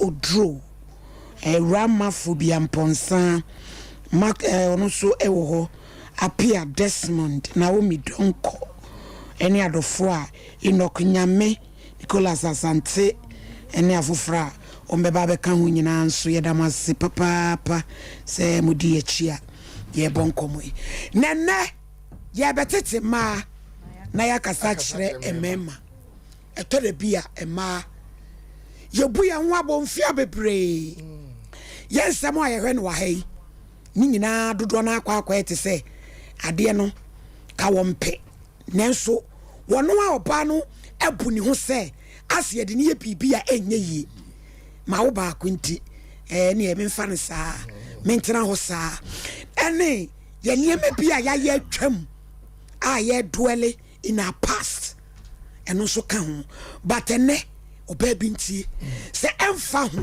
Oduro, Awuraa Mafo Biampɔnsa, Mark eh, ɔno nso wɔ hɔ, Appiah Desmond, Naomi Donkor, ne adɔfoɔ a Enoch Nyame, Nicholas Asante ne afoforɔ a wɔbɛba abɛka ho nyinaa nso yɛda mo ase papaapa sɛ modi yɛn akyi a yɛrebɔ nkɔmmɔ yi. Na nnɛ yɛrebɛtete mmaa na yɛakasa akyerɛ mmarima. Ɛtɔ da bi a mmaa yɛbu yɛn ho abɔnfia bebree. Yɛn nsɛm a yɛhwɛ no wɔ ha yi ne nyinaa dodoɔ no akɔ akɔyɛ te sɛ adeɛ no ka wɔn pɛ. Nanso wɔno a ɔbaa no abu ne ho sɛ ase yɛde no yɛ biribi a ɛnyɛ yie ma wo baako nti ɛɛ neɛ memfa no saa mentena hɔ saa ɛne yɛ nneɛma bi a yɛayɛ atwam a yɛdwell in our past ɛno nso ka ho but ɛnɛ ɔbaa bi ntie sɛ ɛmfa ho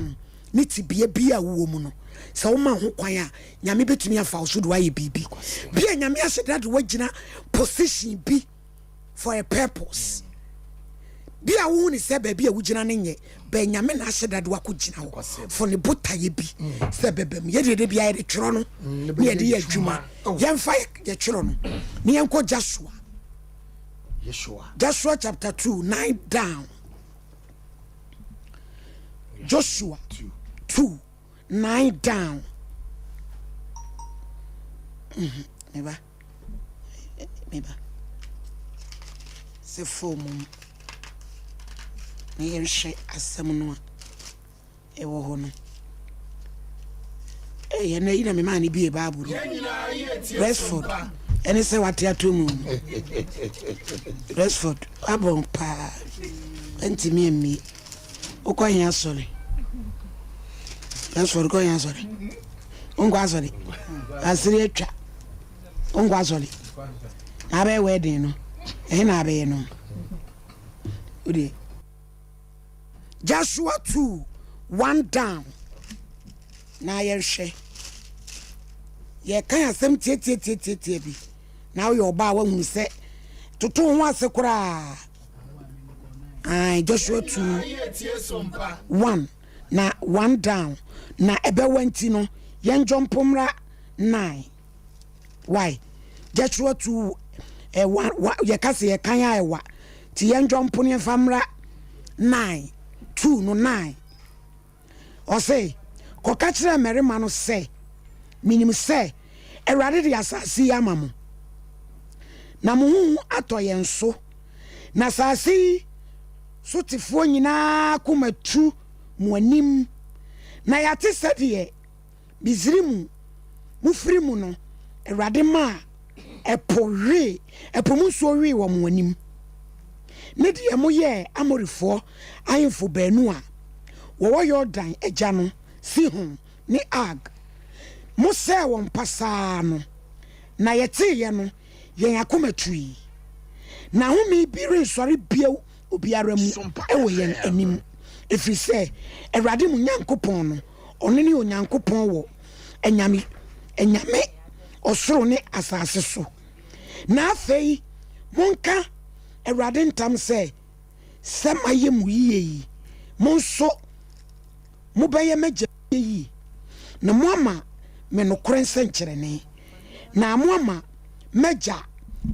ne tibea bi a wowɔ mu no sɛ woma ho kwan a Nyame bɛtumi afa wo so de woayɛ biribi bi a Nyame ahyɛ de woagyina position bi for a purpose bi a wohu ne sɛ baabi a wogyina no nyɛ bɛn Nyame na ahyɛ da de wakɔgyina hɔ for ne botaeɛ bi sɛ bɛbɛ mu. Yɛdeɛ de bia yɛde twerɛ no ne yɛde yɛ adwuma. Yɛmfa yɛtwerɛ no ne yɛnkɔ Joshua Joshua chapter 2 9 down. Joshua 2 9 down. Meba meba sɛ fom mu na yɛnhwɛ asɛm no a ɛwɔ hɔ no. Ɛyɛ na yi na memaa ne bie Bible no. Rexford ɛne sɛ wate ato mu. Rexford abɔn paa ɛntumi mmie. Wokɔ he asɔre? Rexford kɔ he asɔre? Wonkɔ asɔre? Asere atwa. Wonkɔ asɔre? Na abɛyɛ wedding no ɛhe na abɛyɛ no? Wode Joshua 2 1 down na yɛnhwɛ. Yɛka asɛm tiatiatiatiatia bi na woyɛ ɔbaa a woahunu sɛ toto ho ase koraa. Ae, Joshua 2 1 na 1 down na ɛbɛwa nti no yɛn jump mmra 9. Why? Joshua 2 ɛwa yɛka sɛ yɛkan a ɛwa nti yɛn jump no yɛmfa mmra 9 2 no 9. Ɔse kɔka kyerɛ mmarima no sɛ menim sɛ Awurade de asase yi ama mo na mo ho atɔ yɛn so na asase yi sotefoɔ nyinaa koma tu mo anim na yɛate sɛdeɛ Misrim mofiri mu no Awurade maa ɛpo wee ɛpo mu nsuo wee wɔ mo anim ne deɛ moyɛɛ Amorifoɔ ahemfo baanu a wɔwɔ Yordan agya no, Sihon ne Og. Mosɛee wɔn pasaa no, na yɛteeɛ no, yɛn akoma tui. Na home bi rensɔre bio obiara mu wɔ yɛn anim, ɛfiri sɛ Awurade mo Nyankopɔn no, ɔno ne Onyankopɔn wɔ anyame anyame ɔsoro ne asase so. Na afei monka Awurade ntam sɛ, sɛ mayɛ mo yie yi, mo nso mobɛyɛ m'agya yie, na moama me nokorɛ nsɛnkyerɛnne, na moama m'agya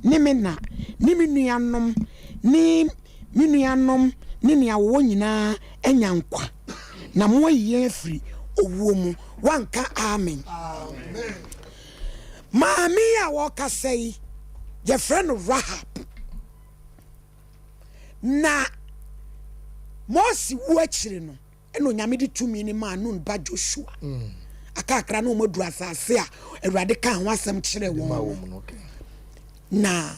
ne me na ne me nuanom ne me nuanom ne nea wɔwɔ nyinaa anya nkwa, na moayi yɛn afiri owuo mu. Woanka amen? Maame yi a wɔrekasa yi, yɛfrɛ no Rahab. Na Mose wu akyiri no, ɛna Onyame de tumi no maa Nun ba Joshua. Akakra na wɔn aduru asase a Awurade kaa ho asɛm kyerɛɛ wɔn no. Na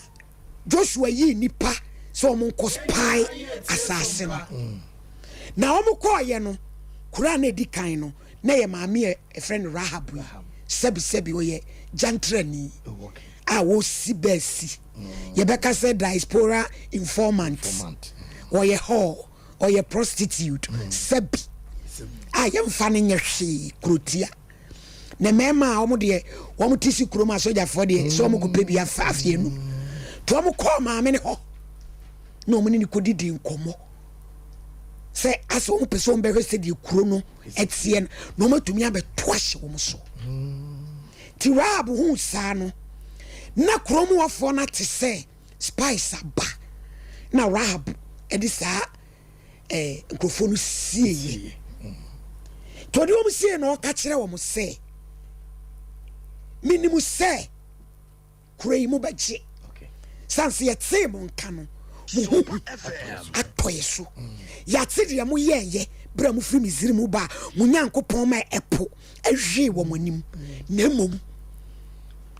Joshua yii nnipa sɛ wɔn nkɔ spy asase no. Na wɔn kɔɔyɛ no, kuro a na edi kan no, na ɛyɛ maame a ɛfrɛ no Rahab yi. Sɛbisɛbi ɔyɛ gyantrani a wɔsi bɛɛsi. Yɛbɛka sɛ diaspora informant. Ɔyɛ whore, ɔyɛ prostitute, sɛbi a yɛmfa no nyɛ hwee kurotia. Na mmarima a wɔn deɛ wɔn te si kurom asogyafoɔ deɛ sɛ wɔn kɔpɛ bi afa afie no. Nti wɔn kɔɔ maame no hɔ na wɔn ne no kɔdidi nkɔmmɔ. Sɛ asɛ wɔn pɛ sɛ wɔn bɛhwɛ sɛdeɛ kuro no ɛteɛ no na wɔn atumi abɛto ahyɛ wɔn so. Nti Rahab huu saa no, na kurom hɔfoɔ no ate sɛ spies aba na Rahab de saa eh, nkurɔfoɔ no sieeɛ. Nti ɔde wɔn sie na ɔka kyerɛ wɔn sɛ, menim sɛ kuro yi mobɛgye sane sɛ yɛtee mo nka no mo ho hu atɔ yɛ so. Yɛate deɛ moyɛɛyɛ berɛ a mofiri Misraim mu ba a mo Nyankopɔn ma ɛpo ɛhwee wɔ mo anim. Na mmom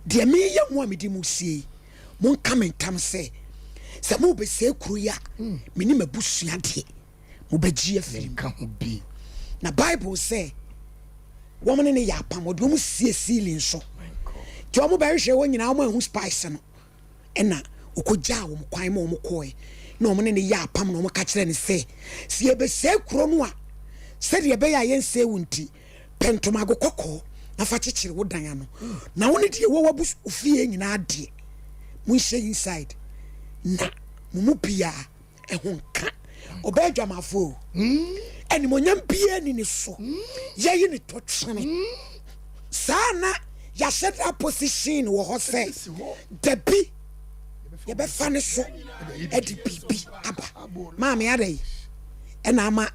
deɛ meyɛ mo a mede mo sie yi, monka me ntam sɛ, sɛ mobɛsɛe kuro yi a, me ne m'abusua deɛ, mobɛgye afiri mu. Na Bible sɛ, wɔn ne no yɛ apam, ɔde wɔn sie ceiling so. Nti wɔn bɛhwehwɛ wɔn nyinaa, wɔn anhu spice no. Ɛna ɔkɔgyaa wɔn kwan ma wɔn kɔɛ, na wɔn ne no yɛ apam, na wɔn ka kyerɛ no sɛ, sɛ yɛbɛsɛe kuro no a, sɛdeɛ ɛbɛyɛ a yɛnsɛe wo nti, pɛ ntomago kɔkɔɔ na fa kyekyere wo dan ano, na wo ne deɛ ɛwɔ w'abu fie nyinaa deɛ, monhyɛ inside, na mo mu biara ɛho nka. Ɔbaa adwamafoɔ o, animonyam biara ni ne so, yɛyi ne to twene. Saa na yɛahyɛ da position wɔ hɔ sɛ dabi yɛbɛfa ne so de biribi aba. Maame adɛn ɛna ama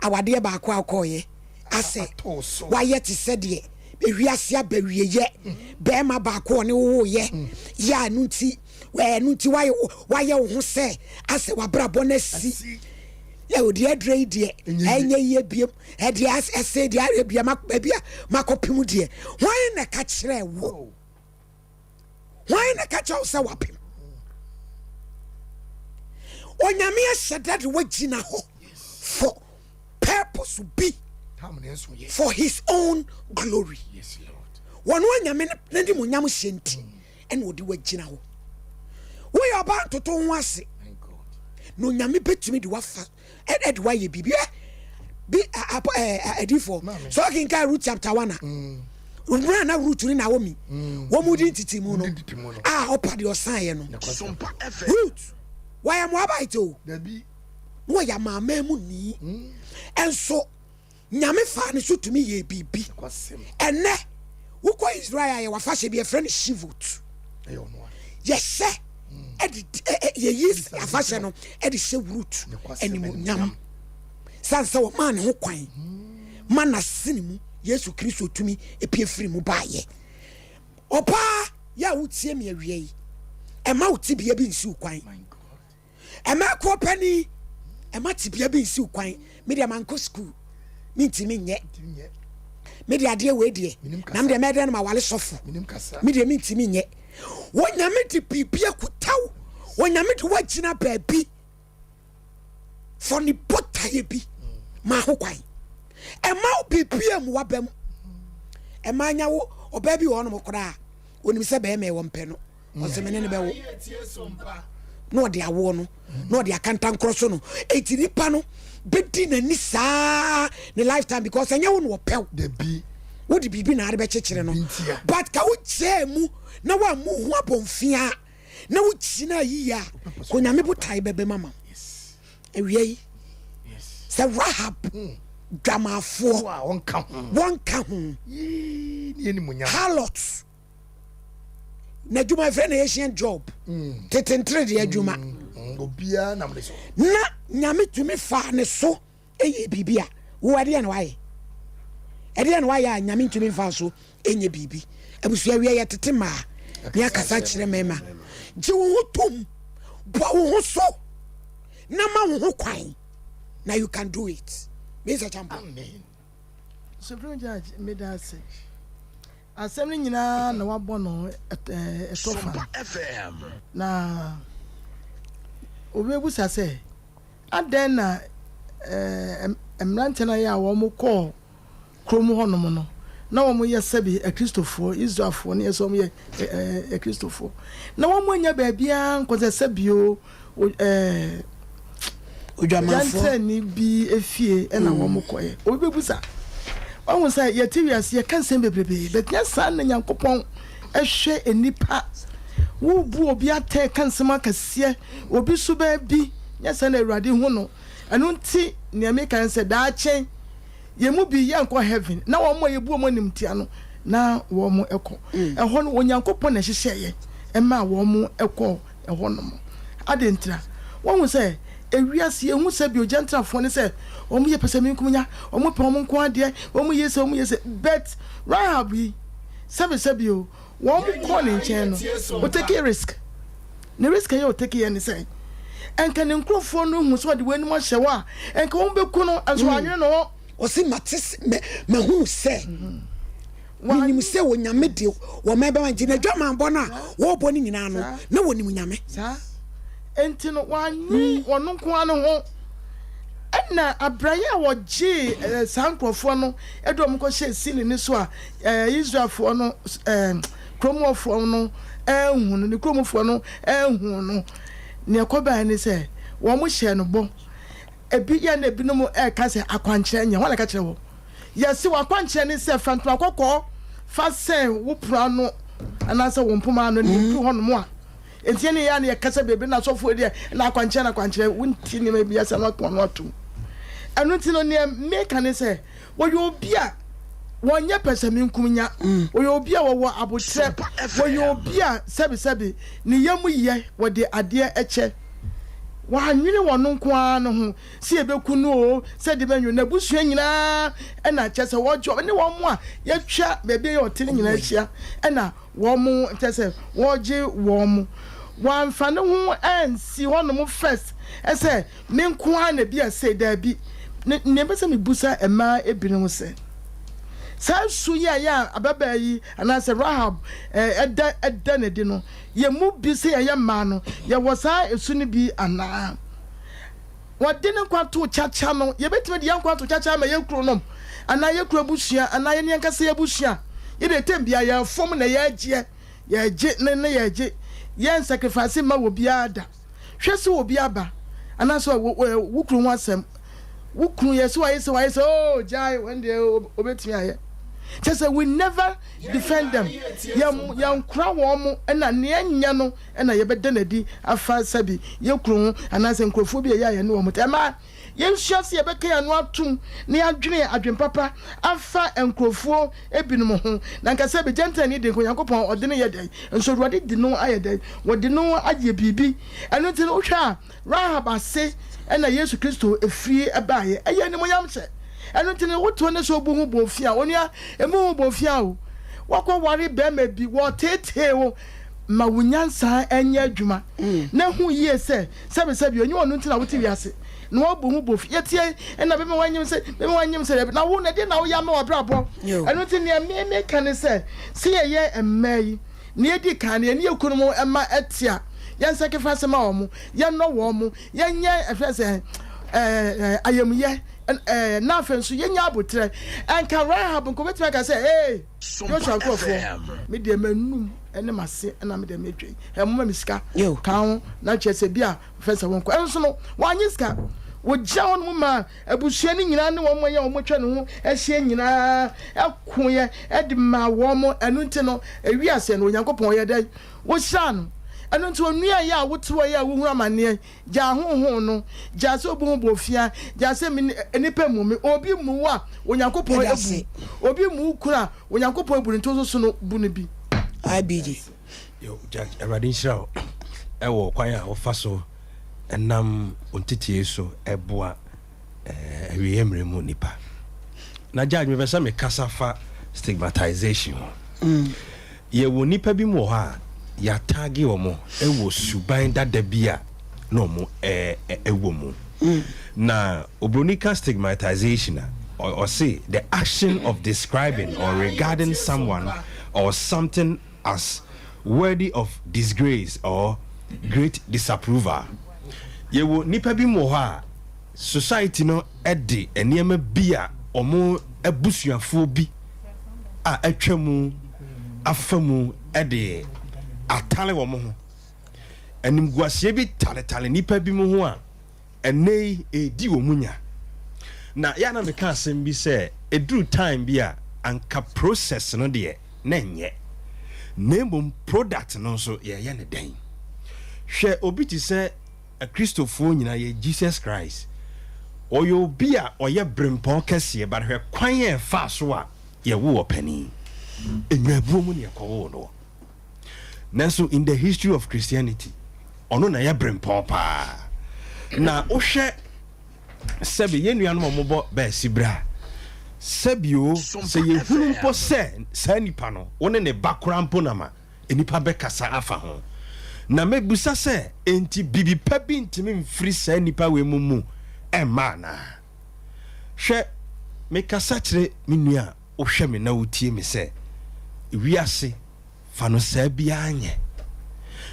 awadeɛ baako a wokɔɔyɛ asɛ wayɛ te sɛ deɛ ewiase abawieyɛ bɛrima baako ɔne wowoyɛ yɛ a ɛno nti ɛno nti wayɛ wayɛ wo ho sɛ asɛ wabrabɔ no asi yɛ odi aduro yi deɛ ɛnyɛ yie biem ɛdeɛ ɛsɛ deɛ ayɛ bia baabi a makɔpem deɛ hwan na ɛka kyerɛ wo hwan na ɛka kyerɛ wo sɛ wapem onyame ahyɛ da de wagyina hɔ for purpose bi for his own glory wɔn anyame n'animuonyam hyɛ nti ɛna ɔde wagyina hɔ woyɛ ɔbaa ntoto ho ase na onyame bɛtumi de wafa ɛde wayɛ biribi ɛ bi adifoɔ sɛ ɔkenka Ruth chapter 1 a mmerɛ na Ruth ne Naomi wɔn mu di ntete mu no a ɔpa deɛ ɔsaeɛ no Ruth wɔyɛ Moabite o na wɔyɛ amaaman mu ni ɛnso Nyame faa ne so tumi yɛɛ biribi. Ɛnnɛ, wokɔ Israel a, yɛwɔ afahyɛ bi yɛfrɛ no Shivot. Yɛhyɛ ɛde yɛyi afahyɛ no ɛde hyɛ Rut animuonyam. San sɛ wɔmaa ne ho kwan ma n'asene mu Yesu Kristo tumi epie firi mu baayɛ. Ɔbaa yɛ a wotie me awia yi, ɛma wo tebea bi nsiw kwan. Ɛma ɛkoɔ panin, ɛma tebea bi nsiw kwan. Me deɛ mankɔ sukuu, mentumi nyɛ. Me deɛ adeɛ wei deɛ, na me deɛ mɛdɛn no mawale sɔfo. Me deɛ mentumi nyɛ. Onyame de biribi akuta wo. Onyame de woagyina baabi for ne botaeɛ bi ma ho kwan. Ɛma wo biribi a mu waba mu. Ɛma anya wo ɔbaa bi wɔ hɔnom koraa onim sɛ bɛrima ɛwɔ mpɛ no. Ɔsɛ me ne no bɛwo na ɔde awoɔ no na ɔde akantankorɔ so no eti nipa no bɛdi n'ani saa ne lifetime because ɛnyɛ wo na ɔpɛw wode biribi na ade bɛkyekyere no but ka wogyɛɛ mu na woammu ho abɔmfia na wogyina yiye a konyame botae bɛbɛ mama awia yi sɛ Rahab hmm. dwamafoɔ wɔnka ho harlot n'adwuma yɛfrɛ no Asian job mm. tete ntere deɛ adwuma mm, mm, na nyame tumi faa ne so ɛyɛ biribi a wo ɛdeɛ na wayɛ ɛdeɛ na wayɛ a nyame ntumi mfa so ɛnyɛ biribi abusua wia yɛ tete maa ne akasa kyerɛ mmarima gye wo ho tom bɔ wo ho so na ma wo ho kwan na you can do it Mr. Champo. Amen. Supreme Judge, meda ase. Asɛm no nyinaa na wabɔ no ɛtɔ fa. Na obi bɛbusa sɛ, adɛn na mmeranteɛ no ayɛ a wɔkɔɔ kurom hɔnom no, na wɔyɛ sɛbe Akristofoɔ, Israelfoɔ no yɛ sɛ wɔyɛ Akristofoɔ, na wɔannya baabiara nkɔ sɛ sɛbio Odwamanfoɔ. bi efie ɛna mm. wɔn kɔɛ. Obi bɛbusa. Wahu sɛ yɛte wiase yɛka nsɛm bebrebe, but nyɛ saa na Nyankopɔn ɛhwɛ nnipa. Wobu obi atɛn ka nsɛm akɛseɛ, obi so baabi, nyɛ saa na Awurade hu no. Ɛno nti nea meka ne sɛ daakye yɛn mu bi yɛnkɔ heaven na wɔn a yɛbu wɔn animtia no na wɔn kɔ. Ɛhɔ no Onyankopɔn na ɛhyehyɛeɛ ɛmaa wɔn kɔɔ ɛhɔ nom. Adɛn ntira? Woahu sɛ ewiase yɛhu sɛ bio Gentilefoɔ ne sɛ wɔn yɛ pɛsɛmenkominya, wɔn pɛ wɔn nko adeɛ, wɔn yɛ sei, wɔn yɛ sei. But Rahab yi, sɛbi sɛbi o, wɔn kɔɔ ne nkyɛn no, ɔtake risk. Ne risk a ɛyɛ ɔtake yɛ ne sɛ, nka ne nkurɔfoɔ no hu sɛ ɔde wɔn anim ahyɛ hɔ a, nka wɔn bɛku no, nso wannwene ne ho. Ɔse mate sɛ, mahunu sɛ, menim sɛ Onyame de wɔn bɛma nti n'adwamanbɔ no a wɔrebɔ no nyinaa no, na wɔnim Nyame. Saa nti no, wannwene ɔno nko ara ne ho. Ɛna abrayɛ a wɔgyee saa nkurɔfoɔ no de wɔn kɔhyɛɛ Sili no so a Israelfoɔ no, kuromfoɔ no anhu no, ne kuromfoɔ no anhu no, nea ɛkɔbaeɛ ne sɛ wɔhyɛɛ no bɔ. Ebi yɛ na ebinom reka sɛ akwankyerɛ nyɛ. Hwan na ɛka kyerɛ wo? Yɛse w'akwankyerɛ ne sɛ fa ntoma kɔkɔɔ fa sɛn wo pono ano anaasɛ wo mpoma ano na ɛduru hɔnom a. Enti ɛne yɛ a na yɛkasa bebree na asɔfoɔ deɛ na akwankyerɛ na akwankyerɛ wonti nneɛma bi ase na waka w'ano atom. Ɛno nti no nea meka ne sɛ wɔyɛ obi a wɔnyɛ pɛsɛmenkominya, wɔyɛ obi a wɔwɔ aboterɛ, wɔyɛ obi a sɛbesɛbe ne yam yɛ, wɔde adeɛ kyɛ. Wannwene wɔn nko ara no ho sɛ yɛbɛku no oo, sɛ de bɛnwo n'abusua nyinaa na kyerɛ sɛ wɔgye wɔn ne wɔn a yɛatwa baabi a ɔte no nyinaa ahyia na wɔn kyerɛ sɛ wɔgye wɔn. Wamfa ne ho ansi hɔnom first sɛ me nko ara na bi a sei, daabi. Ne nea mepɛ sɛ mebisa mmaa ebinom sɛ, saa su yi a ɛyɛ a ababaa yi anaasɛ Rahab ɛda ɛda n'adi no, Yɛn mu bi sɛ yɛyɛ mmaa no, yɛwɔ saa su no bi anaa? Wɔde ne nkwa too kyakya no, yɛbɛtumi de yɛn nkwa ato kyakya ama yɛn kununom, anaa yɛn kunu abusua, anaa yɛn ankasa yɛn abusua. Yɛde tɛm biara yɛfom na yɛgyeɛ, yɛgye ne ne yɛgye. Yɛn sacrifice mma wɔ biara da. Hwɛ sɛ obi aba, anaasɛ wo kunu ho asɛm, wo kunu yɛ sɛ wayɛ sɛ wayɛ sɛ, oh gyae, wɔn deɛ obetumi ayɛ. Kyɛ sɛ we never defend them, yɛn yɛnkora wɔn mo na nea ɛnyɛ no na yɛbɛda no adi afa sɛbi yɛn kunu ho anaasɛ nkurɔfoɔ bi a ɛyɛ a yɛne wɔn te. Ɛma yɛnsua sɛ yɛbɛka yɛn ano atom na yɛadwene adwene papa afa nkurɔfoɔ ebinom ho. Na nka sɛbi gentile de nka Onyankopɔn ɔde no yɛ dɛn? Nso Awurade de no ayɛ dɛn? Wɔde no ayɛ biribi. Ɛno nti no wohwɛ a Rahab ase na Yesu Kristo firi baeɛ. Ɛyɛ animuonyamhyɛ. Ɛno nti no, woto ne sɛ obu ho bɔ ofia. Onua, mmu ho bɔ ofia o. Woakɔware barima bi, wɔreteetee wo. Ma wo nyansa nyɛ adwuma, na hu yie sɛ, sɛbesɛbe, ɛnyɛ ɔno nti na wote wiase, na woabu ho bɔ ofia. Yɛteɛ yi, ɛna bɛma woanyem sɛ, bɛma woanyem sɛ, dabi, na wo, na ɛdeɛn na woyɛ ama w'abrabɔ? Ɛno nti, nea me meka ne sɛ, sɛ yɛyɛ mmaa yi, Nea edi kan no, yɛne yɛn kununom mma te a, yɛnsacrifice mma wɔn, yɛnnɔ wɔn, yɛnyɛ ɛfrɛ sɛ ɛɛ ayamyɛ, ɛɛ na afei nso yɛnya abotrɛ. Ɛnka Rahab nka obetumi aka sɛ, ee, Joshua nkurɔfoɔ, me deɛ m'anum ne m'ase na me deɛ metwa yi, ɛ momma me sika ka ho na kyerɛ sɛ bi a fɛ sɛ wɔnkɔ. Ɛnso no, wɔanye sika. Wɔgyina hɔ nom maa Abusua no nyinaa ne wɔn a wɔatwa ne ho ahyia nyinaa koeɛ de maa wɔn. Ɛno nti no, ɛwii aseɛ no, Onyankopɔn yɛ dɛn? Wɔhyiraa no. Ɛno nti, onua yi a wote hɔ yi a wohunu amanneɛ, gyaa honhom no, gyaa sɛ obu ho bɔ ofia, gyaa sɛ me nnipa mmu me. Obi mmu wo a, Onyankopɔn abu wo. Obi mmu wo kunu a, Onyankopɔn abu no, nti wo nso so no, bu no bi. IBG. Yo, Judge, Awurade nhyira wo ɛwɔ kwan a wofa so nam wo ntetee so boa awieeɛ mmerɛ mu nnipa. Na Judge, mepɛ sɛ mekasa fa stigmatization ho. Yɛwɔ nnipa bi mu wɔ hɔ a yɛatage wɔn wɔ suban dada bi a na wɔn ɛwɔ mu. Na obroni ka stigmatization a, ɔse the action of describing or regarding someone or something as worthy of disgrace or great disapproval. Yɛwɔ nnipa bi wɔ hɔ a society no de nneɛma bi a wɔn abusuafoɔ bi a atwa mu afa mu de atale wɔn ho. Animguaseɛ bi taletale nnipa bi mu ho a ɛnnɛ yi ɛredi wɔn nya. Na yɛ a na meka asɛm bi sɛ ɛduru time bi a anka process no deɛ na ɛnyɛ na mmom product no nso yɛyɛ no dɛn. Hwɛ obi te sɛ Akristofoɔ nyinaa yɛ Jesus Christ. Ɔyɛ obi a ɔyɛ berempɔn kɛseɛ, but hwɛ kwan a ɛfaa so a yɛwoo ɔpanin. Nnwabuo mu na yɛkɔwoo noɔ. Nanso in the history of Christianity, ɔno na ɛyɛ berempɔn paa. Na wohwɛ sɛbe yɛn nuanom a wɔbɔ bɛɛsi bra a, sɛbi o, sɛ yɛhunu mpo sɛ saa nipa no, wo ne ne ba koraa mpo na ma nnipa bɛkasa afa ho. Na mɛbisa sɛ, enti biribi pa bi ntumi mfiri saa nnipa wei mu mu mma anaa? Hwɛ, mekasa kyerɛ me nua a wohwɛ me na wotie me sɛ, wiase, fa no saa biara nyɛ.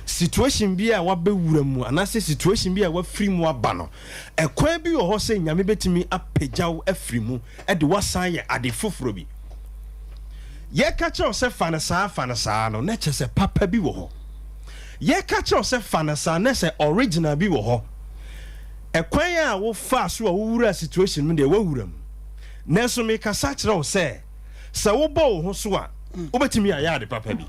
Situation bi a wabɛwura mu anaasɛ situation bi a wafiri mu aba no, ɛkwan bi wɔ hɔ sɛ Nyame bɛtumi apagya wo afiri mu de wo asan ayɛ ade foforɔ bi. Yɛka kyerɛ wo sɛ fa no saa, fa no saa no, na kyerɛ sɛ papa bi wɔ hɔ. Yɛka kyerɛ wo sɛ fa no saa, na sɛ original bi wɔ hɔ. Ɛkwan a wofaa so a wowuraa situation mu deɛ, woawura mu. Nanso mekasa kyerɛ wo sɛ, sɛ wobɔ wo ho so a, wobɛtumi ayɛ ade papa bi.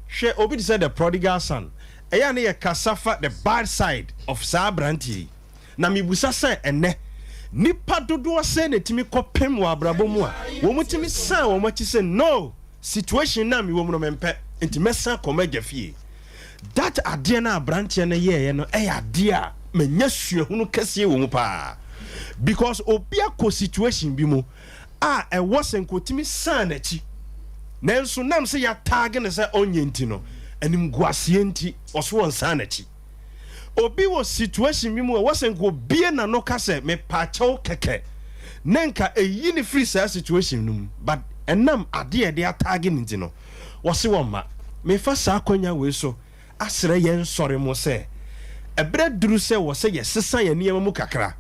Hwɛ obi te sɛ the prodigal son, ɛyɛ a na yɛkasa fa the bad side of saa aberanteɛ yi. Na mebisa sɛ ɛnnɛ, nnipa dodoɔ sɛn na ɛtumi kɔpem wɔ abrabɔ mu a wɔtumi san wɔn akyi sɛ no, situation no a mewɔ mu no mempɛ, nti mɛsan akɔ m'agya fie. That adeɛ no a aberanteɛ no yɛeɛ no yɛ adeɛ a manya suahunu kɛseɛ wɔ mu paa because obi akɔ situation bi mu a ɛwɔ sɛ nka ɔtumi san n'akyi nanso nam sɛ yɛataage no sɛ ɔnyɛ nti no, animguaseɛ nti ɔso ɔnsan n'akyi. Obi wɔ situation bi mu a ɛwɔ sɛ nka obue n'ano ka sɛ mepaakyɛw kɛkɛ na nka ɛyi no firi saa situation no mu but ɛnam adeɛ a yɛde ataage no nti no wɔse wɔmma. Mefa saa akwanya wei so asrɛ yɛn nsɔre mo sɛ ɛberɛ aduru sɛ wɔ sɛ yɛsesa yɛn nneɛma mu kakra.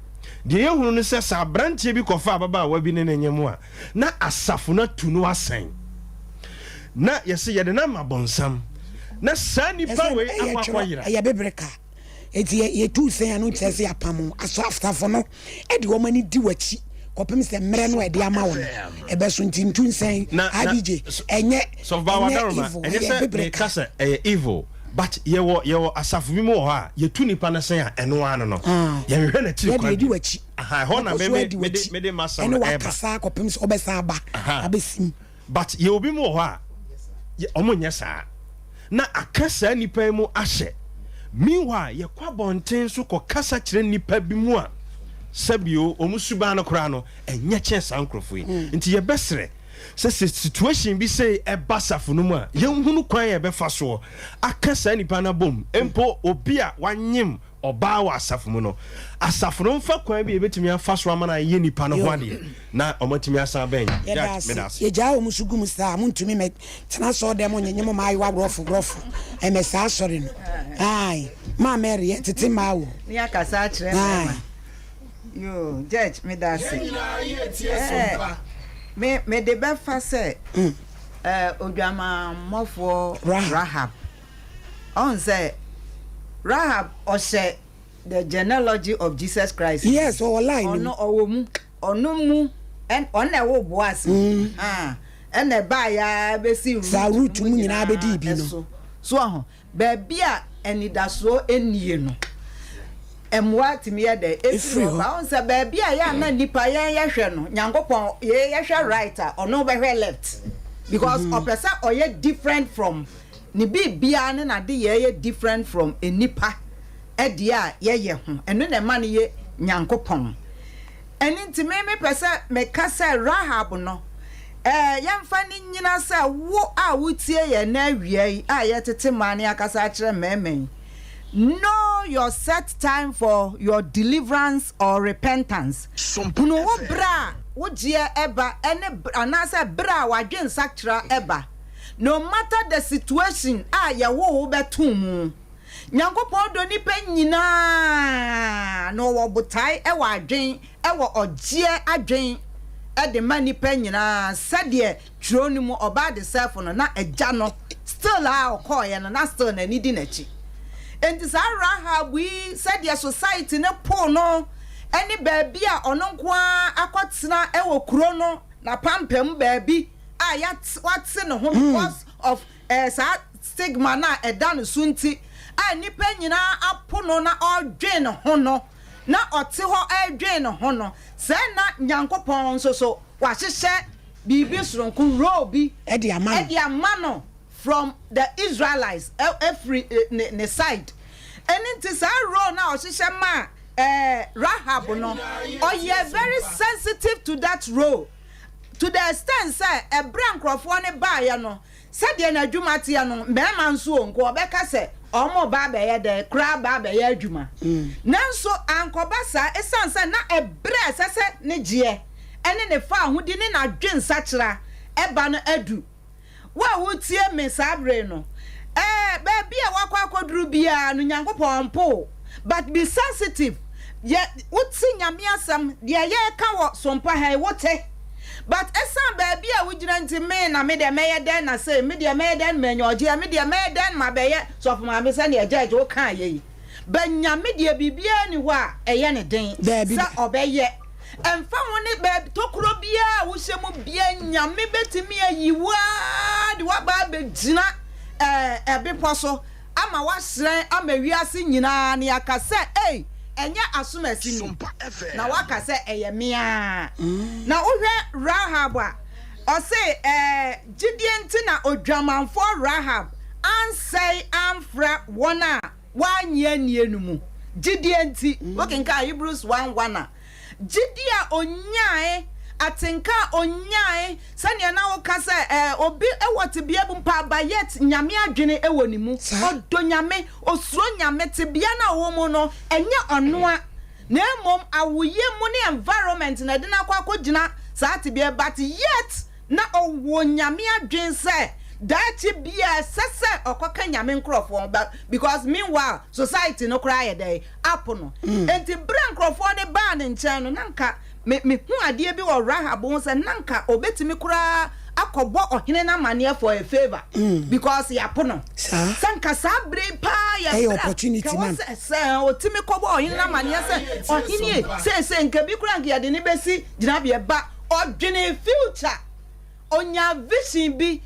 Deɛ yɛhunu ne sɛ sɛ aberanteɛ bi kɔfa ababaawa bi ne no nyem a na asafo no atu no asɛn na yɛse yɛde no ama bɔnsam na saa nipa wei akɔ akɔyera. Ɛyɛ bebere ka eti yɛtu sɛn ano nkyerɛ sɛ yɛapam aso asafo no de wɔn ani di w'akyi kɔpem sɛ mmerɛ no a ɛde ama wo no ɛbɛso nti ntu nsɛn IBJ ɛnyɛ ɛnyɛ evil ɛyɛ bebere ka. Meka sɛ ɛyɛ evil but yɛwɔ yɛwɔ asafo bi mu wɔ hɔ a yɛtu nipa no sɛn a ɛno ara no no ah. yɛnhwehwɛ n'akyiri kwan bi. W'akyi. Aha ɛhɔ na me me mede mede m'asɛm no ɛba. Ɛne wakasa kɔpem sɛ ɔbɛsan aba abɛsim. But yɛwɔ bi mu wɔ hɔ a wɔn nyɛ saa na aka saa nnipa yi mu ahyɛ. Meanwhile yɛkɔ abɔnten so kɔ kasa kyerɛ nnipa bi mu a sɛbio wɔn suban no koraa no ɛnyɛ kyɛn saa nkorɔfoɔ yi. Mm. Nti yɛbɛsrɛ sɛ sɛ situation bi sei ɛba safo no mu a yɛnhunu kwan a yɛbɛfa soɔ aka saa nnipa no abom mpo obi a wanyem ɔbaa wɔ asafo mu no, asafo no mfa kwan bi a yɛbɛtumi afa so ama no ayɛ nnipa no ho adeɛ na wɔatumi asan abɛn yɛn. Yɛda Judge, ase. meda ase. Yɛgyaa wɔn so gu mu saa a, montumi mmɛ tena asɔre dɛm nyenye mo mmaayewa worɔfo worɔfo mmɛ saa asɔre no. Ae. Maa Mary, yɛn tete mmaa o. Ne akasa akyerɛ Ae. mmarima. Yoo, Judge, meda ase. Ɛɛ, me, mede bɛfa sɛ, ɛɛ, odwamammɔfoɔ Rahab. Rahab. Ɔhu sɛ Rahab ɔhyɛ the genealogy of Jesus Christ. Yes, ɔwɔ line no mu. Ɔno ɔwɔ mu. Ɔno mu ɔno na ɛwɔ Boaz. Mm. Ɛna ɛbaa ya bɛsi Saa root mu nyinaa bɛdii bi no. So so ɔho baabi a anidasoɔ nnie no mmoa tumi yɛ dɛ ɛfiri hɔ ba. Ɔhu sɛ baabi a yɛ a na nipa yɛn yɛhwɛ no Nyankopɔn yɛ yɛhwɛ right a ɔno bɛhwɛ left because mm-hmm. ɔpɛ sɛ ɔyɛ different from Ne biribiara ne n'adeyɛɛ yɛ different from nnipa deɛ a yɛyɛ ho, ɛno na ɛma no yɛ Nyankopɔn. Ɛno nti me mepɛ sɛ meka sɛ Rahab no, eh, yɛmfa no nnyina sɛ wo a wotie yɛn nnɛ awia yi a yɛtete mmaa ne akasa akyerɛ mmarima yi, know your set time for your deliverance or repentance. Hunu wo berɛ a wo gyeɛ ba ne anaasɛ berɛ a w'adwensakyera ba. No matter the situation a yɛwoo wo bɛtoo mu, Nyankopɔn dɔ nnipa nyinaa na ɔwɔ botae wɔ adwen wɔ ɔgyeɛ adwen de ma nnipa nyinaa sɛdeɛ twerɛ no mu ɔbaa desɛfo no na agya no still a ɔkɔɔeɛ no na still n'ani di n'akyi enti saa Rahab yi sɛdeɛ society no poo no ne baabi a ɔno nko ara akɔtena wɔ kuro no n'apampam baabi a yɛate wate ne ho because of eh, saa stigma no a ɛda ne so nti a nnipa nyinaa apo no na ɔredwen ne ho no. na ɔte hɔ redwen ne ho no, sɛɛ na Nyankopɔn nso so wahyehyɛ biribi soronko, role bi, de ama no. de ama no from the Israelites, afiri ne ne side. Ɛno nti saa role no a ɔhyehyɛ maa eh, Rahab no, ɔyɛ very sensitive to that role, to the extent sɛ ɛberɛ a nkorɔfoɔ no baeɛ no, Sɛdeɛ n'adwuma teɛ no, mmarima nso o, nka wɔbɛka sɛ wɔreba abɛyɛ dɛn koraa aba abɛyɛ adwuma. Nanso ankɔba saa ɛsiane sɛ na ɛberɛ a ɛsɛ sɛ ne gyeɛ ne ne faahodi ne n'adwensakyera ba no adu. Wo a woretie me saa berɛ yi no, ɛɛ, baabi a woakɔ akɔduru biara no, Nyankopɔn ɔmpo wo. But be sensitive. Yɛ, wote Nyame asɛm, deɛ yɛreka wɔ Sompa ha yi, wote. But ɛsiane baabi a wogyina nti me na me deɛ mɛyɛ dɛn na sei, me deɛ mɛyɛ dɛn na manya ɔgyeɛ, me deɛ mɛyɛ dɛn na mabɛyɛ sɔfo maame sɛdeɛ judge wo kaeɛ yi. But Nyame deɛ biribiara nni hɔ a ɛyɛ no den Daabi sɛ da. ɔbɛyɛ. Ɛmfa ho ne baabi, tokuro biara a wohyɛ mu biara Nyame bɛtumi ayi wo ara de wo aba abɛgyina ɛɛ bepɔ so ama woahyerɛn ama wiase nyinaa na yɛaka sɛ ei ɛnyɛ asomasi ni na woaka sɛ ɛyɛ me ara. Na wohwɛ Rahab a, ɔse ɛɛ gyidie nti na odwamanfoɔ Rahab ansɛe amfra wɔn a wɔannye annie no mu. Gyidie nti. Wokenkan Hebrews 1:1 a, Gyidi a onyae, atenka a onyae, sɛnea na woka sɛ eh, obi wɔ tebea bi mu paa but yet Nyame adwene wɔ ne mu. Ɔdɔ Nyame, osuro Nyame, tebea no a ɔwɔ mu no, ɛnyɛ ɔnoa, na mmom awoyɛ mu ne environment na ɛde no akɔ akɔgyina saa tebea but yet na ɔwɔ Nyame adwene sɛ daakye biara ɛsɛ sɛ ɔkɔka Nyame nkorɔfoɔ ho but because meanwhile society no koraa ayɛ dɛn? Apo no. Enti berɛ a nkorɔfoɔ no baa ne nkyɛn no na nka me mehu adeɛ bi wɔ Rahab ho sɛ na nka ɔbɛtumi koraa akɔbɔ ɔhene no amaneɛ for a favour because yɛapo no. Sɛ nka saa berɛ yi paa yɛ Ɛyɛ berɛ a opportunity nka ma ɛwɔ no. sɛ sɛ ɔtumi kɔbɔ ɔhene no amaneɛ sɛ ɔhene ei seesei nka bi koraa nka yɛde no bɛsi gyinabea ba ɔdwenee future, ɔnyaa vision bi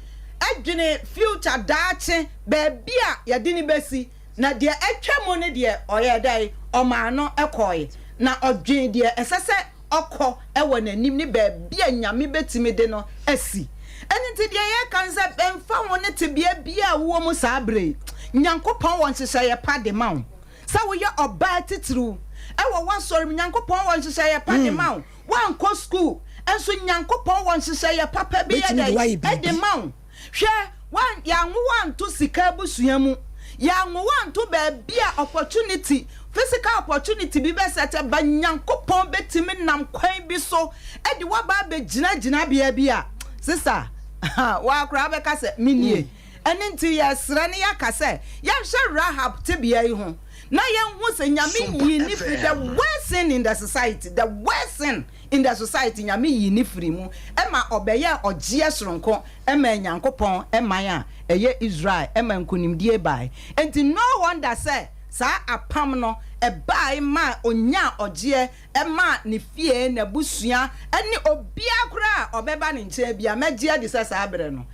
dwenee future, daakye, baabi a yɛde no bɛsi, na deɛ atwa mu no deɛ ɔyɛɛ dɛn? Ɔmaa no kɔɔe, na ɔdwenee deɛ ɛsɛ sɛ ɔkɔ wɔ n'anim ne baabi a Nyame bɛtumi de no asi. Ɛno nti deɛ yɛreka ne sɛ, ɛmfa ho ne tebea biara a wowɔ mu saa berɛ yi, Nyankopɔn wɔ nhyehyɛeɛ pa de ma wo. Sɛ woyɛ ɔbaa titiriw wɔ w'asɔre mu, Nyankopɔn wɔ nhyehyɛeɛ pa de ma wo. Woankɔ sukuu nso, Nyankopɔn wɔ nhyehyɛeɛ papa bi yɛ Bɛtumi de dɛn? wo ayɛ De biribi. ma wo. Hwɛ, woan, yɛanwo wo anto sika abusua mu. Yɛanwo wo anto baabi a opportunity, physical opportunity bi bɛsɛtɛ, but Nyankopɔn bɛtumi nam kwan bi so de wo aba abɛgyina gyinabea bi a, sister, woa koraa wobɛka sɛ, Menie. Ɛno nti yɛresrɛ na yɛaka sɛ yɛnhwɛ Rahab tebea yi ho na yɛnhu sɛ Nyame yii no firi the worst sin in the society, the worst sin in the society, Nyame yii no firii mu ma ɔbɛyɛɛ ɔgyeɛ soronko maa Nyankopɔn man a ɛyɛ Israel ma nkonimdie bae. Enti no wonder sɛ saa apam no ɛbaae maa ɔnyaa ɔgyeɛ Ɛma ne fie, n'abusua, ne obiara koraa a ɔbɛba ne nkyɛn biara, mɛgye adi sɛ saa berɛ no,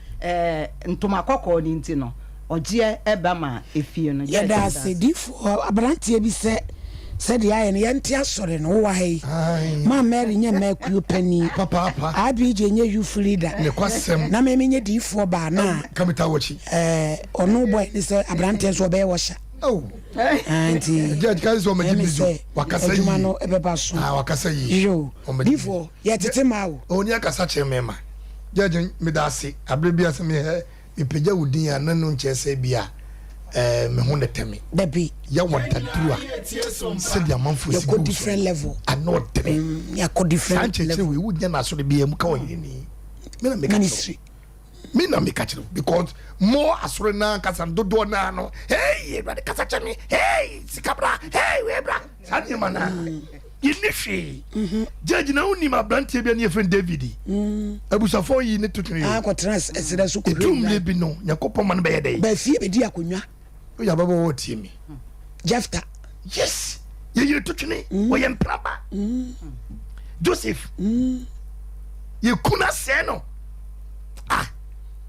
ntoma kɔkɔɔ no nti no, ɔgyeɛ ba ma efie no. Judge, Yɛda meda ase ase. difoɔ abranteɛ bi sɛ sɛdeɛ ayɛ no yɛnte asɔre no wowɔ ha yi ma Mary nyɛ mmaa kuo panin Papaapa. IBJ nyɛ youth leader Nokwasɛm. na me menyɛ difoɔ baa na Ka me taa w'akyi. ɔno boy ne sɛ abranteɛ nso ɔbɛyɛ wɔhyɛ. Oh. Ah, nti Judge ka sɛ ɔmɛgye ɛmi bizu. sɛ Wakasa adwuma yie. no ɛbɛba so. Ah, wakasa yie. Yo, Ɔmɛgye difoɔ yɛtete maa o. Oni akasa kyerɛ me ma. Judge meda ase. Abere bi ase me hɛ mepagya wo din a na no nkyerɛ sɛ bi a eh, me ho ne tɛ me. Dabi. Yɛ wɔ daduru a sɛdeɛ amanfoɔ si Yɛkɔ gu different level. Ano ɔdene. Yɛkɔ Saa different nkyerɛkyerɛ level. wei wonya no asɔre biara mu ka ɔhene Me na meka kyerɛ wo. Ministry. Me na meka kyerɛ wo because mo asɔre no ankasa no dodoɔ naa no hey awurade kasa kyɛ me hey sika bra hey wei bra saa nneɛma no a yɛnni hwee mhm. judge na wonim aberanteɛ bi a ne yɛfrɛ no David mm. abusuafoɔ yi ne totwene ah, kɔtena ɛserɛ so ɛdu mmerɛ bi no Nyankopɔn ma no bɛyɛ dɛn baafie bɛdi akonnwa woyɛ ababɔ wɔ tie me Jefta yes yɛyere to twene mm. wɔyɛ mpraba mm. Joseph mm. yɛku no asɛe no ah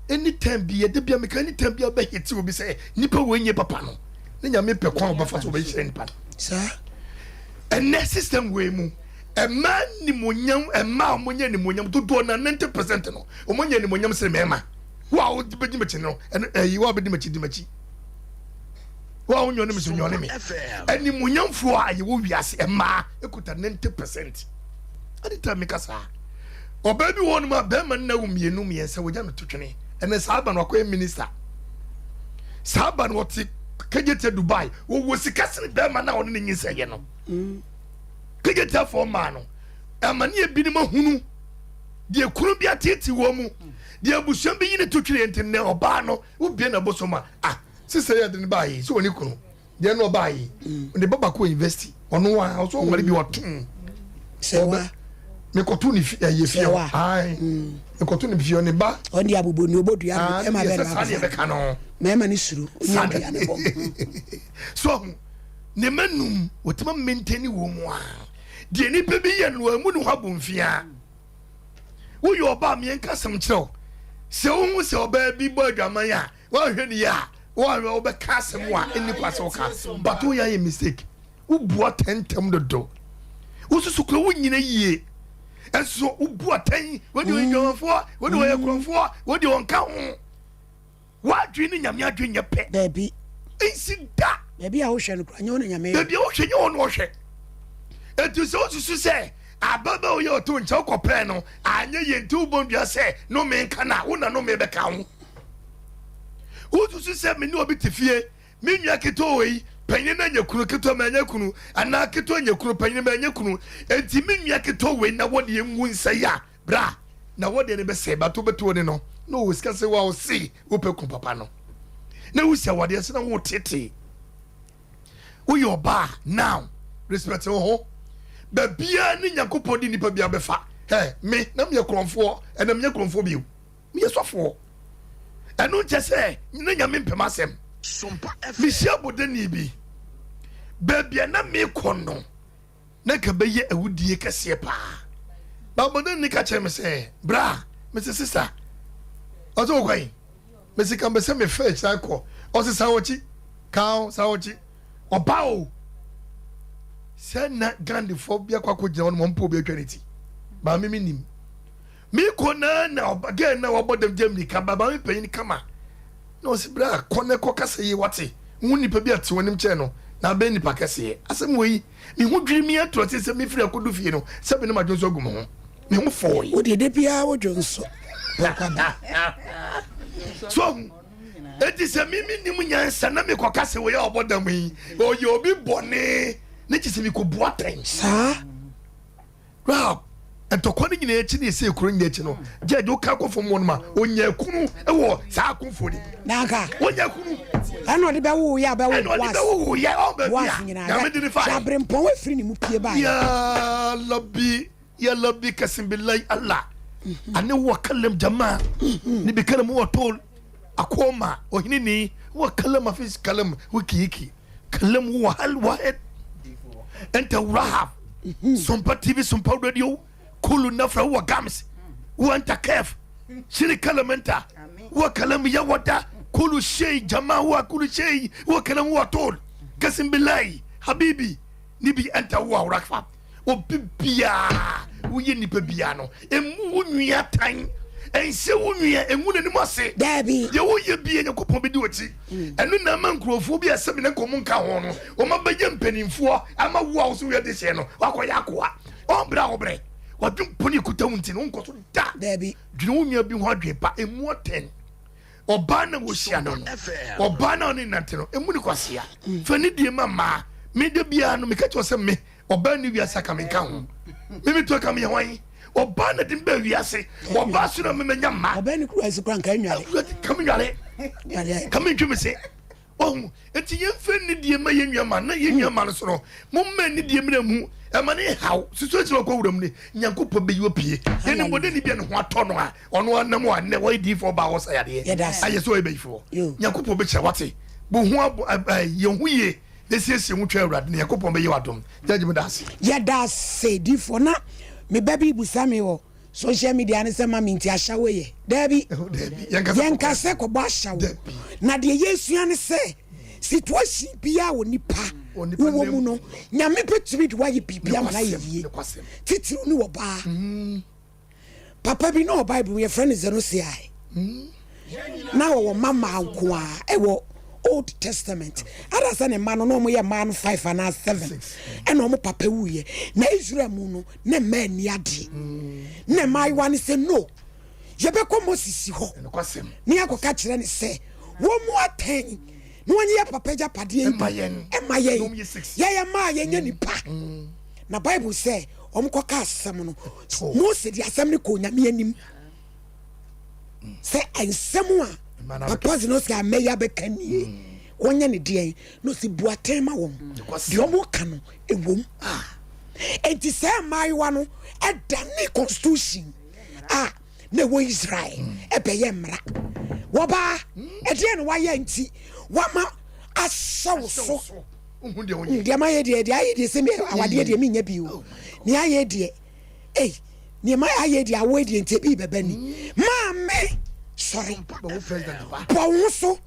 anytime bi yɛde bia meka anytime bi a wobɛhete obi sɛ nipa wei nyɛ papa no ne nyame pɛ kwan a wɔbɛfa so wɔbɛhyerɛ nipa no saa. Ɛnɛ system wei mu, mmaa nimonyam, mmaa a wɔnyɛ nimonyam dodoɔ na 90% no, wɔnyɛ nimonyam sene mmarima. Wo a wobɛdi m'akyi no, ɛno ɛyi wo a wobɛdi m'akyi di m'akyi. Wo a wonyɔne me so nyɔne me. Animonyamfoɔ a yɛwɔ wiase mmaa ekuta 90%. Ade tira meka saa. Ɔbaa bi wɔ hɔnom a bɛrima nna wo mmienu mmiɛnsa wɔgya no to twene. Ɛnɛ saa ba no wakɔyɛ minister. Saa ba no ɔte Kejetia Dubai. Wɔwɔ sika sene bɛrima no a ɔne ne nyinsɛn yɛ no. Mm. Kejetiafoɔ mmaa no, amaneɛ binom ahunu deɛ kunu bi ateete wɔn mu, deɛ abusua bi yi ne to twene nti nnɛ ɔbaa no wobie na bosom a ah sisɛ yɛ de ne baa yi sɛ ɔne kunu deɛ no ɔbaa yi mm. ne ba baako wɔ university ɔno a ɔso ɔware bi ɔtom sɛwa mekɔto ne fi ɛyɛ fie hɔ ae mm. mekɔto ne fie hɔ ne ba ɔne abobɔ ne ɔbɔ dua no ɛma bɛrima saa deɛ bɛka no mɛma ne suro ɔnya dua ne bɔ so ne ma num wɔtuma maintain wɔ mu a deɛ nipa bi yɛ no ɛmu ne ho abomfia woyɛ ɔbaa mmiɛnka asɛm kyerɛ wo sɛ wohu sɛ ɔbaa bi bɔ adwaman a woanhwɛ ne yɛ a woanhwɛ wobɛka asɛm a ɛnni kwa sɛ woka but woyɛ ayɛ mistake wobu atɛntɛm dodo wosusu kura wonyina yie ɛnso wobu atɛn wode ɔyɛ dwamanfoɔ wode ɔyɛ korɔmfoɔ wode ɔnka ho W'adwene ne Nyame adwene nyɛ pɛ. Dabi. Nsi da. Baabi a wohwɛ no kora nyɛ wo na Nyame. Baabi a wohwɛ nyɛ wo na ɔhwɛ. Enti sɛ wosusu sɛ ababaawa yi a ɔte wo nkyɛn wokɔpɛɛ no anyɛ yie nti wobɔ dua sɛ nome nka no a, wo na nome bɛka wo. Wosusu sɛ me ne obi te fie, me nua ketewa yi, panyin no anya kunu, ketewa manya kunu, anaa ketewa anya kunu, panyin manya kunu, enti me nua ketewa wei na wɔde ngu nsa yi a, Bra na wo deɛ no bɛsɛe but wobɛto wo ne no na ɔwɔ sika sɛ wo a ɔse wopɛ kun papa no na wosi awadeɛ sɛ na wotetee woyɛ ɔbaa now respect wo ho baabiaa ne Nyankopɔn de nipa bia bɛfa hɛ me na meyɛ korɔmfoɔ ɛna menyɛ korɔmfoɔ bio meyɛ sɔfoɔ ɛno nkyɛ sɛ na Nyame mpɛm asɛm mehyia bɔdani bi baabia na mekɔ no na nka bɛyɛ awudie kɛseɛ paa. Bammɔdani ka kyerɛ me sɛ, Bra. Mese, Sista, ɔse wokɔ he? Mese, ka mpɛ sɛ mefa akyire akɔ. Ɔse, san w'akyi. Kao, san w'akyi. Ɔba o! Sɛ na Gandhifoɔ bi akɔ akɔgyina hɔ nom, ɔmpɛ obi atwa ne ti. Maame menim. Mekɔ na na ɔba girl na wabɔ dam gya mirika ba maame panyin kama na ɔsi bra kɔ na kɔ kasa yie wate wo nipa bi a te w'anim kyɛn no na abɛn nipa kɛseɛ asɛm wɔ yi me ho dwiri me ato ase sɛ mefiri akɔdu fie no sɛ me ne madwo nso agu me ho me ho fɔɔe. Wo deɛ da biara wo dwo nso pɔnkɔ so ahu eti sɛ me me nim nyansa na mekɔ kasa wɔ yɛ ɔbɔ dam yi ɔyɛ obi bɔne ne kyɛ sɛ mekɔ bu atɛn saa. Rahab, ntɔkwa no nyinaa akyi ne ɛsɛ kuro nyinaa akyi no, gyɛgye woka kɔ fam wɔn ma ɔnya kunu wɔ saa akofoɔ no mu. Nanka. Ɔnya kunu. Ɛna ɔde bɛwo yɛ abɛwo Boaz. Ɛna ɔde bɛwo yɛ ɔn baabi a Nyame de ne fa. Sɛ abirempɔn efiri ne mu pie ba. Ya Rabbi, ya Rabbi kasim billahi Allah. Mhm. Ane wa kalam jama. Mhm. Ne bi kalam wa tol akoma ohini ni wa kalam afis kalam wiki Kalam wahal wahid enta Rahab Sompa TV Sompa Radio kulu nafra huwa gams huwa anta kef shini kalam enta huwa kalam ya wada kulu shay jama huwa kulu shay huwa kalam huwa tol kasim billahi habibi nibi enta huwa rakfa Obi biara woyɛ nipa biara no, emu wo nua tan. Ɛnhyɛ wo nua, engu n'anim ase. Daabi. Deɛ woyɛ bia Nyankopɔn bɛdi w'akyi. Mm. Ɛno na ama nkurɔfoɔ bi a sɛbi na nkɔm nka ho no, wɔn abɛyɛ mpanimfoɔ ama wo a wo so woyɛ dehyeɛ no, wakɔyɛ akoa. Ɔmbrɛ a wobrɛ. Wadwempɔne ekuta wo nti no, wonkɔ so da. Daabi. Dwene wo nua bi ho adwene pa, emu ɔtɛn. Ɔbaa na wɔhyia no no, ɔbaa na ɔne nante no, emu ne kwasea. Mm. Fa ne die ma mmaa. Me da biara no, meka kyerɛ sɛ me ɔbaa ni wiase aka me nka ho me me to aka me yɛ hwan ɔbaa na de me baa wiase ɔbaa so na me manya mma ɔbaa ni kura si kura nka nware ka me nware ka me ntwi me se ɔhu eti yɛn fɛ ni die ma yɛn nua ma na yɛn nua ma no so no mo mma ni die mmerɛ mu ɛma ne haw susu akyerɛ ɔkɔ wura mu ne nyankopɔn bɛyi opie yɛn ni bɔde ni bia ne ho atɔ no a ɔno anam a nnɛ wɔyɛ diifoɔ baa hɔ sa yadeɛ ayɛ sɛ ɔyɛ bɛyifoɔ nyankopɔn bɛkyerɛ wate bo ho abɔ yɛn ho yie Na siesie ho twɛn Awurade, na Nyankopɔn bɛyɛ wo adom. Judge meda ase. Yɛda ase difoɔ na me ba bi busa me wɔ social media no sɛ mami nti ashawo yɛ daabi yɛnka sɛ kɔbɔ ashawo na deɛ yɛsua ne sɛ situation biara wɔ nipa. wowɔ mu no, Nyame bɛtumi de woayɛ biribi ama no ayɛ yie. Titiriw ne wɔ baa. Mm. Papa bi na ɔwɔ Bible mu yɛfrɛ no Zenosiai. Mm. Na wɔwɔ mma mmaa nko a ɛwɔ Old Testament. Ada sɛ ne mma no na wɔyɛ mmaa no five anaa seven ɛna wɔn papa wuiɛ. Na Israel mu no na mmaa nni adeɛ. Mm. Na mmaayewa no sɛ no yɛbɛkɔ Moses hɔ na yɛakɔka kyerɛ no sɛ wɔmmu atɛn na wɔnyɛ yɛ papa agyapadeɛ yi bi mma yɛn. Yɛyɛ mmaa a yɛnyɛ nipa. Na Bible sɛ wɔkɔka asɛm no, Mose de asɛm no kɔɔ Nyame anim sɛ nsɛm a papa Zenosi amɛyɛ abɛka nie, wɔnyɛ ne deɛn, na ɔsi bu atɛn ma wɔn, deɛ wɔka no ɛwom. Enti saa mmaayewa no ɛdane constitution a na ɛwɔ Israel ɛbɛyɛ mmara. Wɔbaa, ɛdeɛn na wayɛ nti wama ahyɛ wo so? Deɛ mayɛ deɛ, deɛ ayɛ deɛ sɛ awadeɛ deɛ menyɛ bio. Oh deɛ ayɛ deɛ, ei, deɛ ma ayɛ deɛ awoɔ deɛ nti ebi bɛba ni. Maame, sɔre, bɔ wo ho so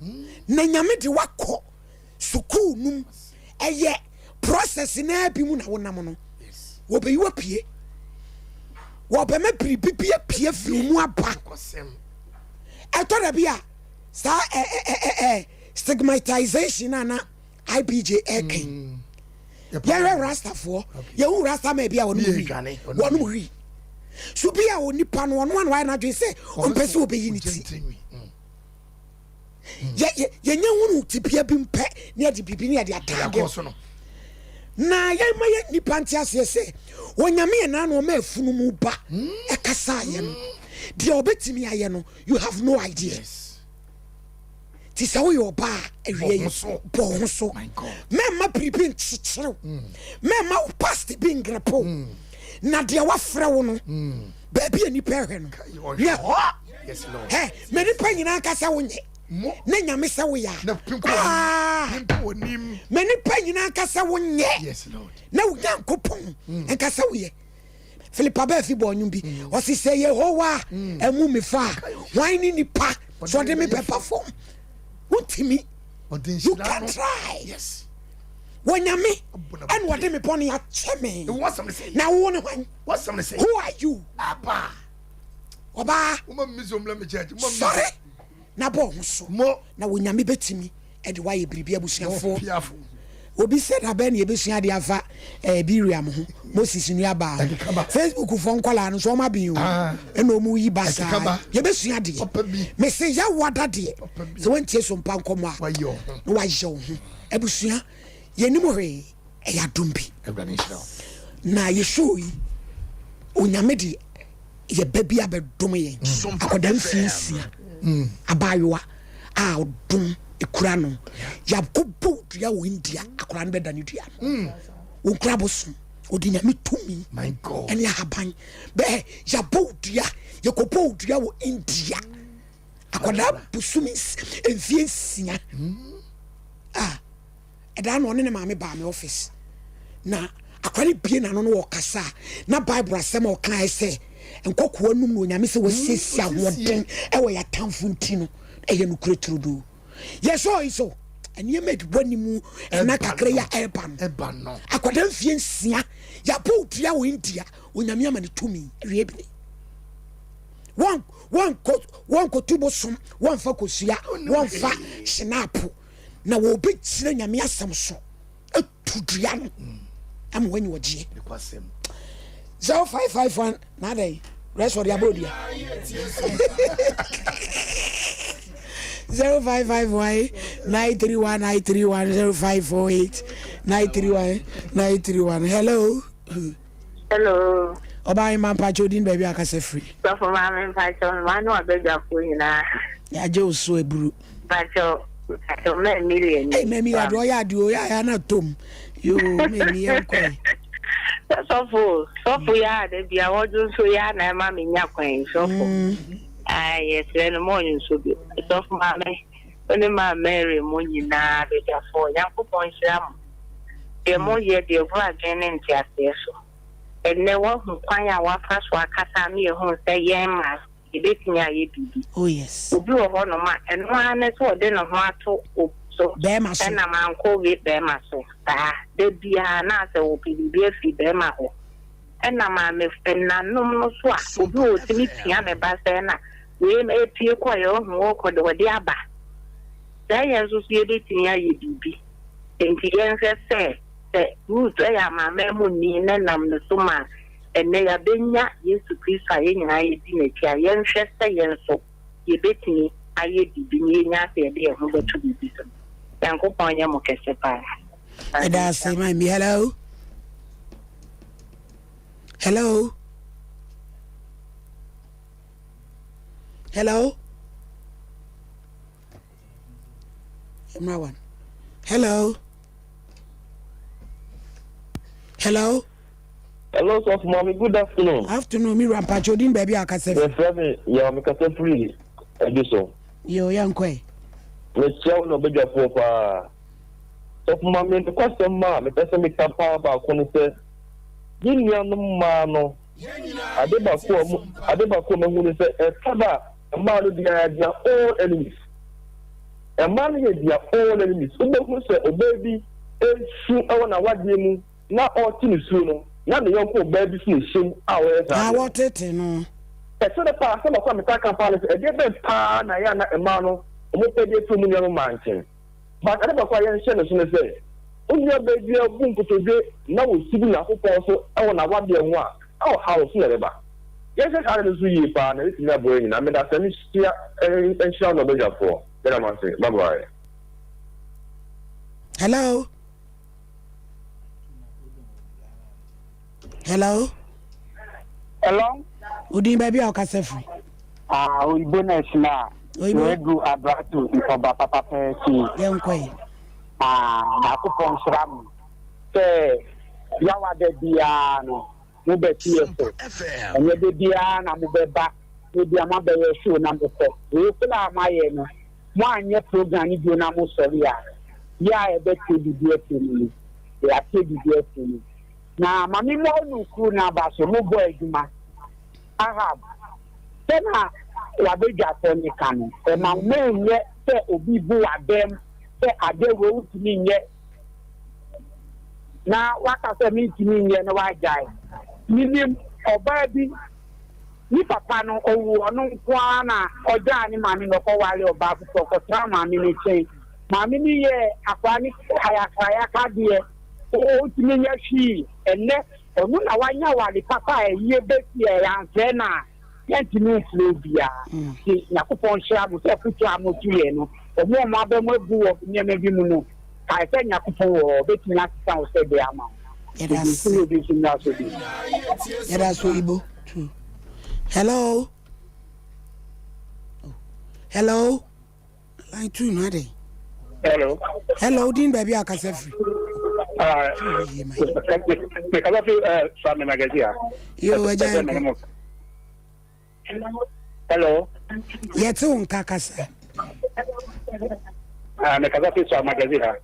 na Nyame de wakɔ sukuu no mu. Ɛyɛ process naa bi mu na wonam no. Wɔbɛyi wapue. Wɔbɛma biribi bi apue firi mu aba. Ɛtɔ da bi a saa ɛ ɛ ɛ ɛ stigmatization a na IBJ ɛka mm. Yɛhwɛ rastafoɔ, yɛhu rasta ma bi a wɔnom wi, wɔnom wi. So bi a onipa no ɔno ano ayɛ n'adwene sɛ ɔmpɛ sɛ ɔbɛyi ne ti. Yɛnya hunu tebea bi mpɛ ne yɛde biribi ne yɛde ataage na yɛma yɛ nnipa nte aseɛ sɛ Onyame yɛ naa na ɔma afunu mu ba ɛkasa ayɛ no deɛ ɔbɛtumi ayɛ no, you have no idea. Ti sɛ woyɛ ɔbaa awia yi, bɔ ho so, mɛmma biribi nkyekyerew, mɛmma wo past bi ngrepo mm. Na deɛ wafrɛ wo no, baabi a nnipa ɛhwɛ no nyɛ hɔ. Ɛ ma nnipa nyinaa nka sɛ wonyɛ ne Nyame sɛ woyɛ a, ma nnipa nyinaa nka sɛ wonyɛ na wo Nyankopɔn mm. nka sɛ woyɛ. Philip Abɛɛfi bɔ ɔnwom bi, mm. ɔse sɛ Yehowa mm. amu me fa a, hwan ne nipa sɛ ɔde me bɛba fam? Wontumi. You can try. Yes. Wɔ Nyame ɛna ɔde me bɔne akyɛ me. Na wo ne hwan? Who are you? Ɔbaa, sɔre na bɔ ho so na wɔ Nyame bɛtumi ɛde wayɛ biribi. Abusuafoɔ, obi sɛ da bɛn na yɛbɛsua adeɛ afa eh, Biriam ho, Moses nuabaa ho. Facebook foɔ nkɔlaa no nso ɔma ben o, ɛna ɔmu yi ba saa. Yɛbɛsua adeɛ. Mese yɛwɔ da deɛ sɛ wantie so mpa nkɔmmɔ a na wayɛ wo ho. Abusua, yɛnim hwee, ɛyɛ adom bi na yɛshow yi. Onyame de yɛba bi abɛdom yɛn, akwadaa mfie 6, abaayewa a ɔdom ekura no. Yɛakɔbɔ dua wɔ India, akwadaa no bɛda ne dua no, wɔnkura bosom, ɔde Nyame tumi ɛne ahaban bɛɛ. Yɛabɔ dua, yɛkɔbɔ dua wɔ India, akwadaa bosom mfie 6 a ɛdaa na ɔne ne maame baa me office na akwadaa no bie n'ano no wɔkasa a, na Bible asɛm a ɔkae sɛ nkɔkoa num na Onyame sɛ wasiesie ahoɔden ɛwɔ yɛ atamfo nti no ɛyɛ nokorɛ turodoo. Yɛsɔɔ yi so nneɛma ɛdi wɔ anim ɛna kakra yi a ɛreba no, akwadaa mfie 6 yɛabɔ odua wɔ India, Onyame ama ne tumi awie bini. Wɔn wɔnkɔtu bosom, wɔmfa kosua, wɔmfa hyinapo, na wɔbɛgyina Nyame asɛm so atu dua no ama wɔanya ɔgyeɛ. 0551 na adɛn rest ɔde abɔ odua 0551 931 931 0548 931 931. Hello. Hello. Ɔbaa ma mpakyɛ odin, baabi akasa firi. Sɔfo maame, mpakyɛ maa ne wabadwafoɔ nyinaa. Yɛagye wo so aburu. Mpakyɛ, mpakyɛ mmaa Emilia ni. Ei, mmaa Emilia deɛ ɔyɛ adeɛ o, yɛ ayɛ na tom. Yoo, mmaa Emilia nkɔe. Sɛ sɔfo, sɔfo yɛ a da bia wɔdwo nso yɛ a na ɛma me nya kwan sɔfo. Ai, yɛsrɛ no ma ɔnwo nso bio. Sɔfo maame, wo ne maa Mary mo nyinaa badwafoɔ, Nyankopɔn nhyira mo. Deɛ moyɛ deɛ ɛboro adwene ne nteaseɛ so. Ɛnnɛ woahu kwan a woafa so akasa ama yɛahunu sɛ yɛn mmaa yɛbɛtumi ayɛ biribi. Oh yes. Obi wɔ hɔnom a, ɛno ara ne sɛ ɔde ne ho ato obi. so. Bɛrima so. Ɛna mankɔ we bɛrima so saa. Da biara na asɛ wɔpɛ biribi afiri bɛrima hɔ. Ɛna maame ɛnanom no so a obi wɔ ɔtumi pia ne ba sɛ ɛna wei epie kɔeɛ ɔho ɔkɔ de ɔde aba. Sɛ yɛn nso so yɛbɛtumi ayɛ biribi. Nti yɛnhwɛ sɛ sɛ Ruth ɛyɛ amanaman mu ni na nam ne so ma ɛnnɛ yɛabɛnya Yesu Kristo a yɛn nyinaa yɛdi n'akyi a, yɛnhwɛ sɛ yɛn nso yɛbɛtumi ayɛ biribi na yɛnya sɛ yɛde yɛn ho bɛto biribi so. Nyankopɔn nyɛ mo kɛse paa. Ɛda ase ma mi. Hello. Hello. Hello. Mmra one. Hello. Hello. Hello, Sɔfo Maame, good afternoon. Afternoon, mi wura mpakyɛ odin baabi a akasa fi. Yɛfrɛ me Yaw, me kasa firi Edu so. Yo, yɛn kɔ ɛ. Mekyia wo na ɔbadwafoɔ paa. Sɔfo Maame, nokwasɛm a mepɛ sɛ meka paa baako ne sɛ, yɛn nuanom mmaa no, ade baako a ade baako a mahu ne sɛ, ɛtɔ da a mmaa no they are their own enemies. Mmaa no yɛ their own enemies. Wobɛhu sɛ ɔbaa bi resu wɔ n'awadeɛ mu na ɔrete ne suo no, na ne yɔnko ɔbaa bi nso na ɛhyɛ mu a ɔreyɛ saa A adeɛ no. wɔtete no. Ɛsɛ dɛ paa, asɛm baako a metaa ka paa ne sɛ, ɛdeɛ bɛn paa na ɛyɛ a na mmaa no wɔpɛ de afiri wɔn nuanom mmaa nkyɛn? But ade baako a yɛnhyɛ no so ne sɛ, wo nuabaa biara bu nkotodwe na ɔsi gu Nyankopɔn so wɔ n'awadeɛ ho a, ɔhaw so na ɛbɛba. Yɛnhwɛ saa ade no so yie paa na ɛbɛtumi aboa yɛn nyinaa. Meda ase, Nyame hyia nhyira wo ne ɔbadwafoɔ. Meda mo ase. Bye bye. Hello. Hello. Hello. Odin baabi a ɔkasa firi. Ah, oyibo na ɛsena a. Oyibo. Wadu abrato ntɔba papa pɛɛ fi. Yɛn kɔ yi. Ah, Nyankopɔn nhyira mo sɛ yawada biara no mo bɛ tie so. Ɛnyɛ da biara na mo bɛba na ebia mo abɛyɛ show na mo kɔ. Wei koraa a moayɛ no, mo anyɛ program no bio na mo sɔre a, yɛ a yɛbɛte biribi afiri mu no, yɛate biribi afiri mu. Na ma me mmɔ no kuru no aba so, mo bɔ adwuma. Ahab, sɛ na w'abadwafoɔ no ka no, ɛma wo nyɛ sɛ obi bu w'abam sɛ adeɛ wei wontumi nyɛ, na waka sɛ mentumi nyɛ na wagyae. Menim ɔbaa bi, ne papa no ɔwuu ɔno nko ara na ɔgyaa ne maame na ɔkɔware ɔbaa foforɔ kɔtraa maame no nkyɛn. Maame no yɛɛ akwadaa no ayakayaka deɛ, ɔntumi nyɛ hwee. Ɛnnɛ ɔno na wanya ware papa a ayie bɛsi a yɛamfrɛ no a yɛntumi mfrɛ obiara. Nti Nyankopɔn nhyira mo sɛ afotuo a motu yɛn no, wɔn a wɔn aba mu abu wɔ nneɛma bi mu no, kae sɛ Nyankopɔn wɔ hɔ, ɔbɛtumi asesa wo sɛdeɛ ama wo. Yɛda Obi nso ase. ne obi nso mmra so bi. Yɛda so Ibo too. Hello. Oh. Hello. Line 2 no adɛn? Hello. Hello, din baabi a kasa firi. Mekasa firi Sami Magazia. Yo, agya yɛnkɔ. Hello. Yɛte wo nka kasa. Mekasa firi Sami Magazia.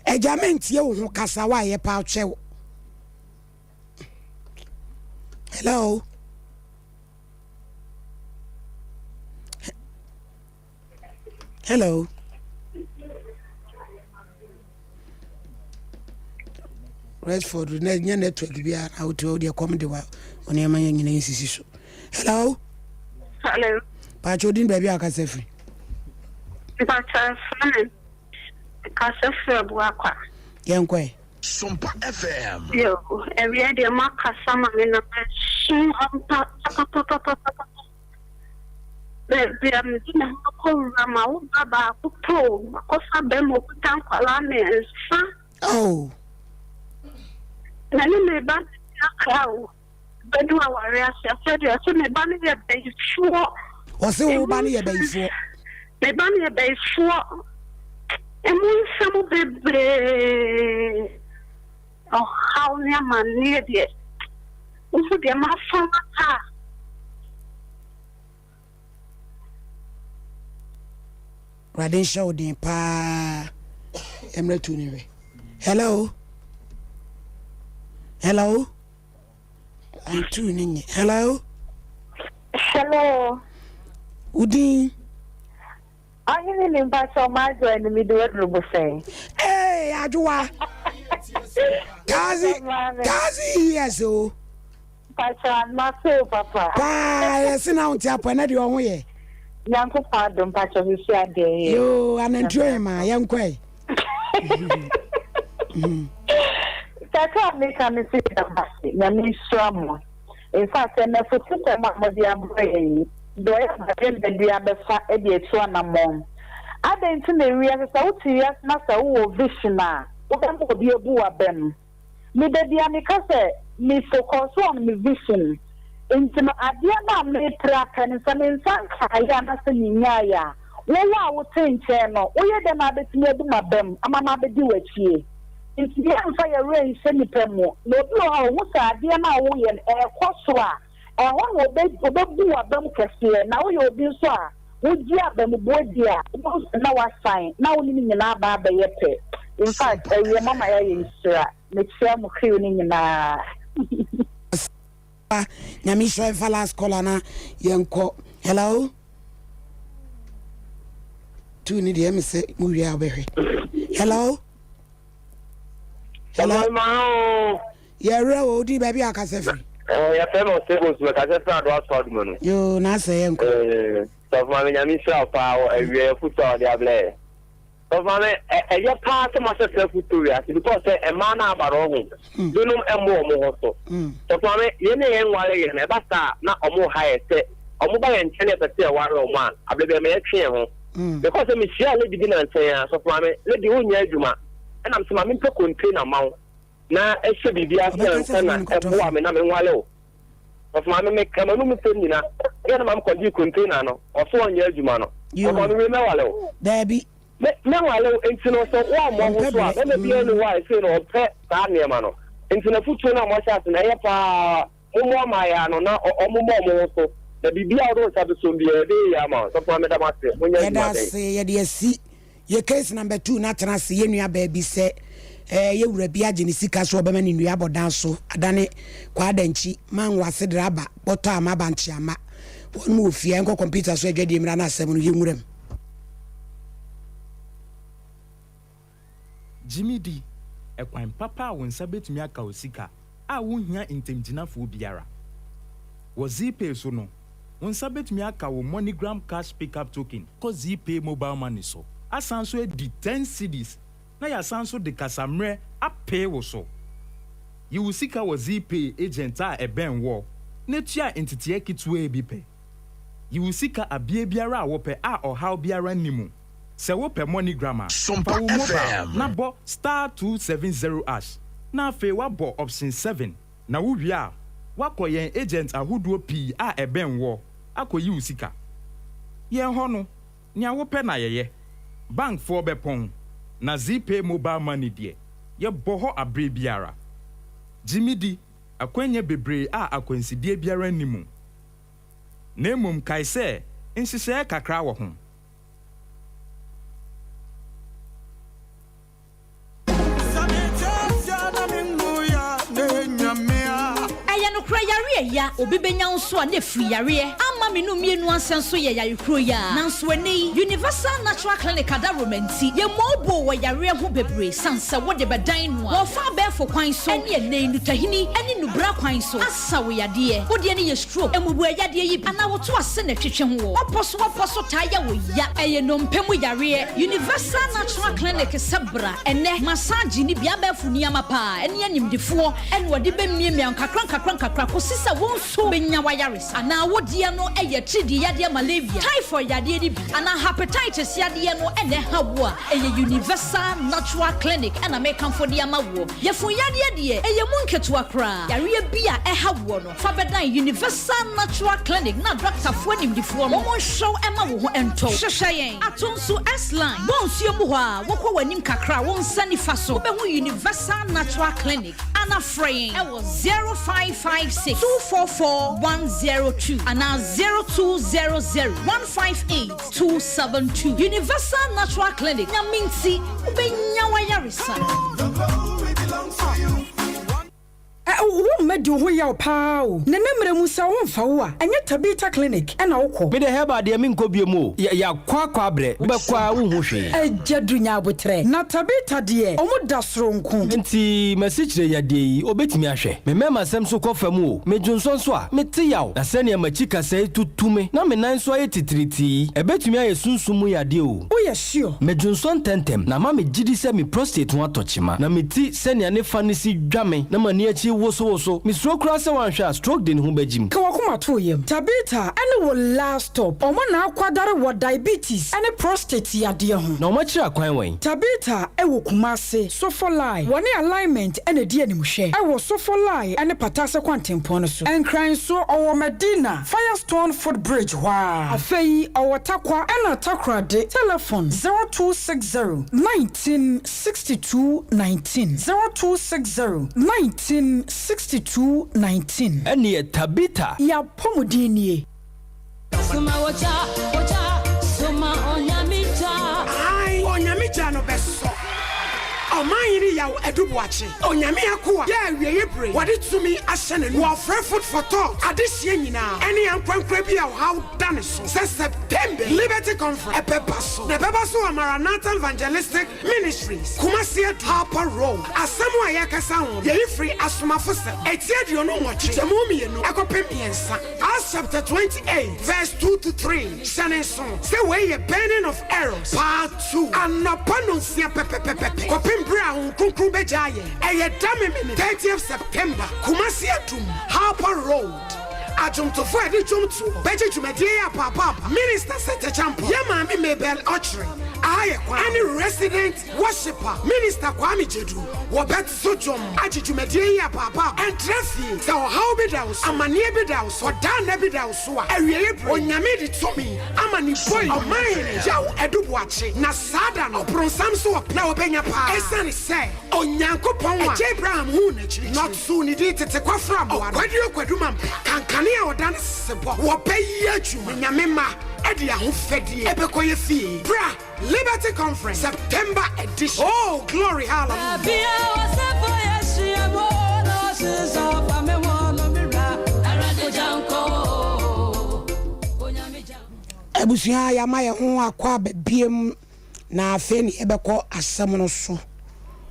Agya mentie wo ho kasa wa yɛ pa kyɛw. Hello. Hello. Redford na nyɛ network biara na wote hɔ deɛ kɔm de wa nneɛma yɛ nyina nsisi so. Hello. Hello. Paatwa odin baabi a akasa firi. Mpakyɛ fame kasa firi Abuakwa. Yɛn kɔɛ. Sompa FM. Yo, awia deɛ moakasa ma me na masu ampa papapapapapa. Baabi a mede me ho akɔwura ma wo ba baako pɛ o, makɔfa bɛrima okuta nkwadaa mmiɛnsa. Oh. Na ne me ba no akra o, bɛdu aware ase afei deɛ ɔse me ba no yɛ bayifoɔ. Ɔse wo ba no yɛ bayifoɔ. Me ba no yɛ bayifoɔ. Emu nsɛm bebree, ɔhaw ne amanneɛ deɛ, wohu deɛ mafa maka a. Awurade nhyɛ wo den paa. Mmerɛ tu ne hwɛ. Hello. Hello. Antu ne nye. Hello. Hello. Wo din? Ɔhene ni mpakyɛw m'adwoa ni mede waduru bo sɛn. Ee adwoa thousand thousand years o. Mpakyɛw mate o papa. Paa yɛse na wonte apɔ ɛnɛ deɛ ɔho yɛ. Nyankopɔn adom mpakyɛw sisi adeɛ yɛ. Yoo anantwie ɔhemaa yɛnkɔ ɛ. Kakra a meka ne sɛ yɛda mo ase Nyame nhyira mo. In fact ɛnɛ afotusɛm a mode abrɛ yɛn yi deɛ ɔyɛ badwemba biara bɛfa de atu anamɔn. Adɛn nti na wiase sɛ wote wiase na sɛ wowɔ vision a wobɛma obi abu w'abam. Me da biara meka sɛ me focus on me vision nti no adeɛ no a mepere apɛ no sɛ me nsa nkaeɛ anaasɛ menyaeɛ a wo a wote nkyɛn no woyɛ dɛn na abɛtumi abu m'abam ama mabɛdi w'akyie? Nti yɛmfa yɛn werɛ nhyɛ nnipa mu na obi wɔ hɔ a ɔhu sɛ adeɛ no a woyɛ no ɛrekɔ so a ɛhɔ na ɔbɛbu w'abam kɛseɛ na woyɛ obi nso a Wogye abamubuo di a, wobɛhu sɛ na woasan na wo ne no nyinaa aba abɛyɛ pɛ. In fact, ɛyɛ mo ama yɛayɛ nhyira. Mekyia mo crew no nyinaa. Nyame nhyira yɛmfa last caller na yɛnkɔ. Hello? Tu ne deɛ ɛmi sɛ mo wie a wobɛhwɛ. Hello? Hello? Yɛwerɛ wɔ wodin baabi a akasa firi. Yɛfrɛ me Ɔsebos mekasa firi Adoa Soadoma no. Yoo na asɛ yɛ nkɔ. Sɔfo Maame Nyame nhyira wo paa wɔ awia afutuo a wɔde abrɛ yɛ. Sɔfo Maame ɛyɛ paa sɛ moahyɛ saa afutuo wei ase because sɛ mmaa no aba no ɔho binom mmɔ wɔn ho so. Sɔfo Maame yɛn ne yɛn nware yɛn no ɛba saa na wɔn ha yɛ sɛ wɔn ba yɛn nkyɛn na yɛpɛ sɛ yɛware wɔn a abrɛ bi ɛma yɛtwe yɛn ho. Because sɛ mehyia lady bi nansa yi ara sɔfo Maame lady wonyɛ adwuma ɛna mesɛ maame mpɛ container ma wo na ɛhyɛ biribi ase ansa na ɛboa me na menwale wo. Ɔsɛ maame me ka m'anum nsɛm nyina yɛ na maame kɔgyee container no ɔso ɔnyɛ adwuma no ɔsɛ maame wei mɛwale wo. Daabi. Me mɛwale wo nti no sɛ woammɔ ho so a bɛma biara ni hɔ a ɛsei no ɔmpɛ saa nneɛma no nti no afutuo no a moahyɛ ase no ɛyɛ paa mommoa mmaayaa no na ɔmo mmɔ ɔmo ho so na biribiara a wode wo nsa bɛsom biara ɛbɛyɛ yie ama wo. Sɔfo maame meda mo ase monyɛ Yɛda adwuma den. ase yɛde asi Yɛ case number two na tena ase yɛ nua baa bi sɛ eh, yɛ wura bi agye ne sika so ɔbɛma ne nnua abɔ dan so adane kwaadankyi mango ase draba bɔtɔ ama bankye ama wɔn mu wɔ fie ɛnkɔ computer so adwadie mmra na asɛm no yɛ nwura mu. Gye me di, ɛkwan papa a wo nsa betumi aka wo sika a wunhia ntamgyinafoɔ biara. Wɔ Zeepay so no, wo nsa betumi aka wo MoneyGram Cash Pickup Token kɔ Zeepay Mobile Money so, asan nso adi ten cedis na yɛasan nso de kasammerɛ apee wo so. Yi wo sika wɔ Zeepay agent a ɛbɛn woɔ na tua nteteɛ ketewaa bi pɛ. Yi wo sika abeɛ biara a wopɛ a ɔhaw biara nni mu. Sɛ wopɛ MoneyGram a, fa wo mobile na bɔ star 270 ash na afei woabɔ option 7 na wowie a, woakɔ yɛn agent ahodoɔ pii a ɛbɛn woɔ akɔyi wo sika. Yɛn hɔ no, nea wopɛ na yɛyɛ. Bankfoɔ bɛpɔn, na Zeepay mobile money deɛ, yɛbɔ hɔ aberɛ biara. Gye me di, akwannya bebree a akwansideɛ biara nni mu. Na mmom kae sɛ nhyehyɛeɛ kakra wɔ ho. Ɛyɛ nokorɛ yareɛ ya obi bɛnya wo nso a na ɛfiri yareɛ ama me no mmienu ansɛ nso yɛ yare kuro yi ara nanso ɛnnɛ yi Universal Natural Clinic adaworoma nti yɛmmooboo wɔ yareɛ ho bebree sane sɛ wode bɛdan no a wɔfa abɛɛfo kwan so ɛne ɛnnɛ yi nutahini ɛne nubra kwan so asa wo yadeɛ wo deɛ no yɛ stroke mmubuɛ yadeɛ yi bi anaa woto ase na ɛtwetwe ho wɔ wapɔ so wapɔ so taa yɛ wo ya ɛyɛ nnompe mu yareɛ Universal Natural Clinic sɛ bra ɛnɛ massage ne bi abɛɛfo nneɛma paa ɛne animdefoɔ ɛna wɔde bɛmiamia nkakra nkakra nkakra kɔsi sɛ wo nso bɛnya w'ayaresa anaa wo deɛ no ɛyɛ tiridii yadeɛ malaria typhoid yadeɛ no bi anaa hepatitis yadeɛ no ɛna ɛha wo a ɛyɛ Universal Natural Clinic ɛna mekamfo de ama woɔ yafunu yadeɛ deɛ ɛyɛ mu nketewa koraa yareɛ bi a ɛha woɔ no fa bɛdan Universal Natural Clinic na dɔktafoɔ animdefoɔ no wɔn nhwɛ wo ɛma wo ho ɛntɔ wo. Hwehwɛ yɛn ato nso S-line bɔ nsuo mu hɔ a wokɔ w'anim kakra a wo nsa nifa so wobɛhu Universal Natural Clinic ana frɛ yɛn ɛwɔ 0556 244 102 anaa 0200 158 272. Universal Natural Clinic, Nyame nti wobɛnya w'ayaresa. Wo mma. Wobɛtumi adi wo ho yaw paa o. Na nnɛ mmerɛ mu sɛ wo ho mfa wo a, ɛnyɛ Tabitha Clinic na wokɔ. Me deɛ herbal deɛ menkɔ biom o, yɛakɔ akɔ abrɛ, wobɛkɔ ara wonhu hwee. Agya du nya aboterɛ. Na Tabitha deɛ ɔmo da soronko. Nti m'asikyire yadeɛ yi obɛtumi ahwɛ? Me mmarima sɛm nso kɔ fam o, me dwonsɔ nso a, mete yaw. Na sɛnea m'akyi kasɛe tutu me na me nan nso ayɛ titiritii yi, ɛbɛtumi ayɛ sunsum mu yadeɛ o. Woyɛ sure? Medwonsɔ ntɛmntɛm, na ama megye di sɛ me prostate ho atɔ kyema. Na me ti sɛnea ne fa no si dwa me na m'ani akyi wosowoso. Misuro koraa sɛ wanhwɛ a stroke de ne ho bɛgyim. Ka w'akoma to wo yam. Tabitha ne wo last stop. Wɔn na akwadare wɔ diabetes ne prostate yadeɛ ho. Na wɔakyerɛ akwan wɛn? Tabitha wɔ Kumasi, Sofolai. Wɔne Alignment na ɛdi animhwɛ wɔ Sofolai ne Patase kwantempɔn no so. Nkran nso, ɔwɔ Madina, Firestone foot bridge hɔ ara. Afei ɔwɔ Tarkwa ɛna Takoradi. Telefon, 0260 19 62 19, 0260 19 62 19. Ɛneɛ Tabitha. Y'apɔmuden nie. Soma ogya, ogya, soma Onyame gya. Ae, Onyame gya no bɛsɔ. Ɔmanhene Yaw Adu Boakye, Onyame akoa yɛ awieɛ bere wɔde tumi ahyɛ n'anum. Wɔfrɛ Food for Thought adehyeɛ nyinaa ɛne ankorankora bi a ɔhaw da ne so sɛ September Liberty Conference ɛbɛba so. Na ɛbɛba so wɔ Maranatha Evangelistic Ministries, Kumasi Adu, Harper Road. Asɛm a yɛrekasa ho no, yɛyi firi Asomafosɛm, eti 28, nkyekyɛmu mmienu kɔpem mmiɛnsa, Acts chapter 28 verse 2 to 3. Hyɛ no nsow sɛ wei yɛ Burning of Arrows Part 2, anɔpa nnɔnsia pɛpɛpɛpɛ kɔpem bere a Honhom Kronkron bɛgyaa yɛn. Ɛyɛ da Memene, 30th September, Kumasi Adum, Harper Road. Adwomtofo a yɛde dwom toɔ bɛgye dwumadie yi apaapaapa, Minister Seth Acheampong, yɛn maame Mabel Ɔkyere, aha yɛ kwan, ɛne Resident Worshipper Minister Kwame Gyedu wɔbɛto dwom agye dwumadie yi apaapaapa. Ɛntra fie, sɛ ɔhaw bi da wo so, amaneɛ bi da wo so, ɔdaa nna bi da wo so a, awieɛ berɛ, Onyame de tumi ama ne boi Ɔmanhene Yaw Adu Boakye, na saa da no ɔbronsam so ɔpɛ na ɔbɛnya paa, ɛsiane sɛ Onyankopɔn a Agya Abraham huu n'akyirikyiri, na ɔtoo ne din tete kwafra mmoa no, Ɔkwaduro Kwadu Mampa, kankane a ɔda ne sesebɔ, wɔbɛyɛ adwuma, na Nyame mma de ahofadie bɛkɔ yɛ fie. Bra! Liberty Conference, September edition. Oh, glory, hallelujah. Abusua yɛama yɛn ho akɔ aba biem na afei ne yɛbɛkɔ asɛm no so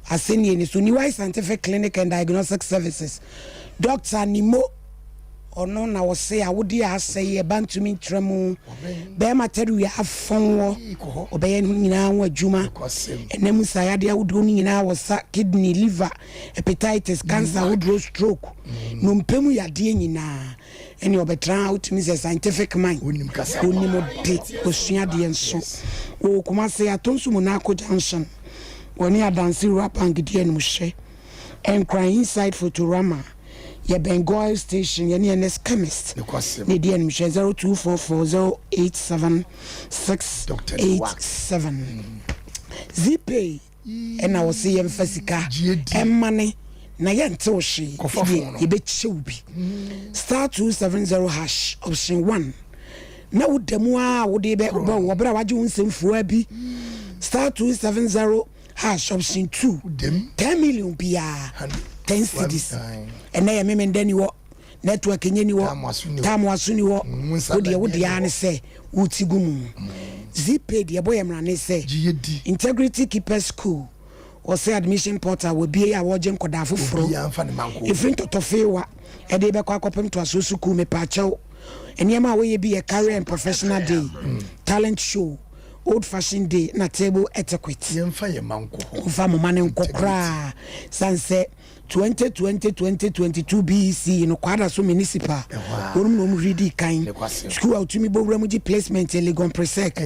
asɛnnie no so. Niwai Scientific Clinic and Diagnostic Services, Dr. Nimo Ɔno na ɔse awodeɛ a asɛe ɛba ntumi ntra mu, bɛɛma tadua afɔn wɔ, ɔbɛyɛ ne ho nyinaa ho adwuma, ɛna mu sayadeɛ ahodoɔ no nyinaa wɔ sa, kidney, liver, hepatitis, cancer ahodoɔ, stroke, nnompe mu yadeɛ nyinaa, ɛne ɔbɛtra ha, wotumi sɛ scientific mind, onim de, osua adeɛ nso. Wɔ Kumasi, Atonsu Monaco Junction, wɔne Adansi Rural Bank di animhwɛ. Nkran Inside Photorama, yɛbɛn Goil station, yɛne Ernest Chemist na ɛdi animhwɛ 0244 087 687. Zeepay ɛna wɔse yɛmfa sika ɛmane na yɛnte wo hwee, ɛdeɛ yɛbɛkyɛ wo bi. Star 270 hash option 1 na woda mu a wode bɛ wɔ berɛ a wagye wo nsɛmfua bi. Star 270 hash option 2 10 million biara 10 cedis ɛnɛ yɛ memenda ni hɔ network nyɛ ni hɔ tam aso ni hɔ wodeɛ wodeɛ ara ne sɛ woti gu mu zpay deɛ ɛbɔ yɛ mmara ne sɛ integrity keepers school wɔsɛ admission portal wɔbie a wɔgye nkɔdaa foforɔ ɛfiri ntɔtɔfeewa ɛde bɛkɔ akɔpem toasoɔ sukuu mepaakyɛw nneɛma a wɔyɛ bi yɛ career and professional day talent show Old Fashioned Day na Table Etiquette. Yɛmfa yɛn mma nkɔ hɔ. Momfa mo mma no nkɔ koraa sane sɛ 2020 2022 BEC no Kwadaso Municipal wɔnom na wɔn hwiri dii kan. Sukuu a wotumi bɔ wura mu gye placement yɛ Legon Presec,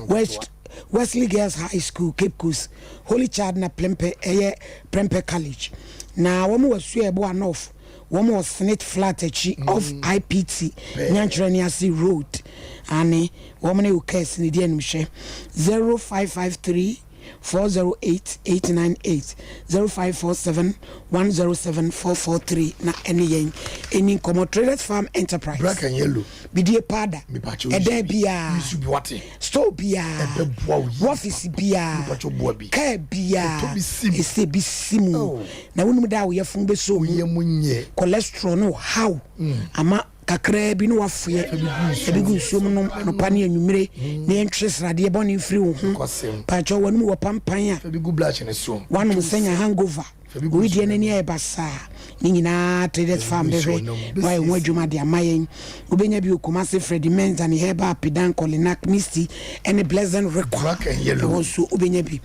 West, Wesley Girls High School, Cape Coast, Holy Child na Prempeh ɛyɛ Prempeh College. Na wɔn wɔ Asuaɛboa North, wɔn wɔ Senate Flat akyi off IPT Nyankyerɛ ne ase Road. Aane, wɔn ne Okes ne di animhwɛ. 0553. 408 898, 0547 107 443 na ɛne yɛn ɛni nkɔmmɔ. Traders Farm Enterprise. Black and yellow. Bidie paada. Mepakyɛw Ɛdan use bi. biara. Use bi wate. Store biara. Ɛbɛboa wo yie. Office biara. Mepakyɛw boa bi. Kaa biara. Ɛtɔ bi sim. Ɛsɛ bi si mu. Oh. Na wonim da a wo yafunu bɛsɔ mu. Wo yam nyɛ. Cholesterol no haw. Ama kakraa bi na wafoɛ. Ebi gu nsuo mu nom anɔpa ne anwummere na yɛntwe sradeɛ bɔne mfiri wo ho. Pakyɛw w'anom wɔ pampan a. Wanom sɛnya hangover. Oyi deɛ n'ani ayɛ basaa. Ne nyinaa Traders Farm bɛhwɛ na wayɛ ho adwuma de ama yɛn. Wobɛnya bi wɔ Kumasi, Freddie Mensah ne Herbal, Apidan, Kolinak, Misty ne Blessing Rekwa. Ɛhɔ nso wobɛnya bi.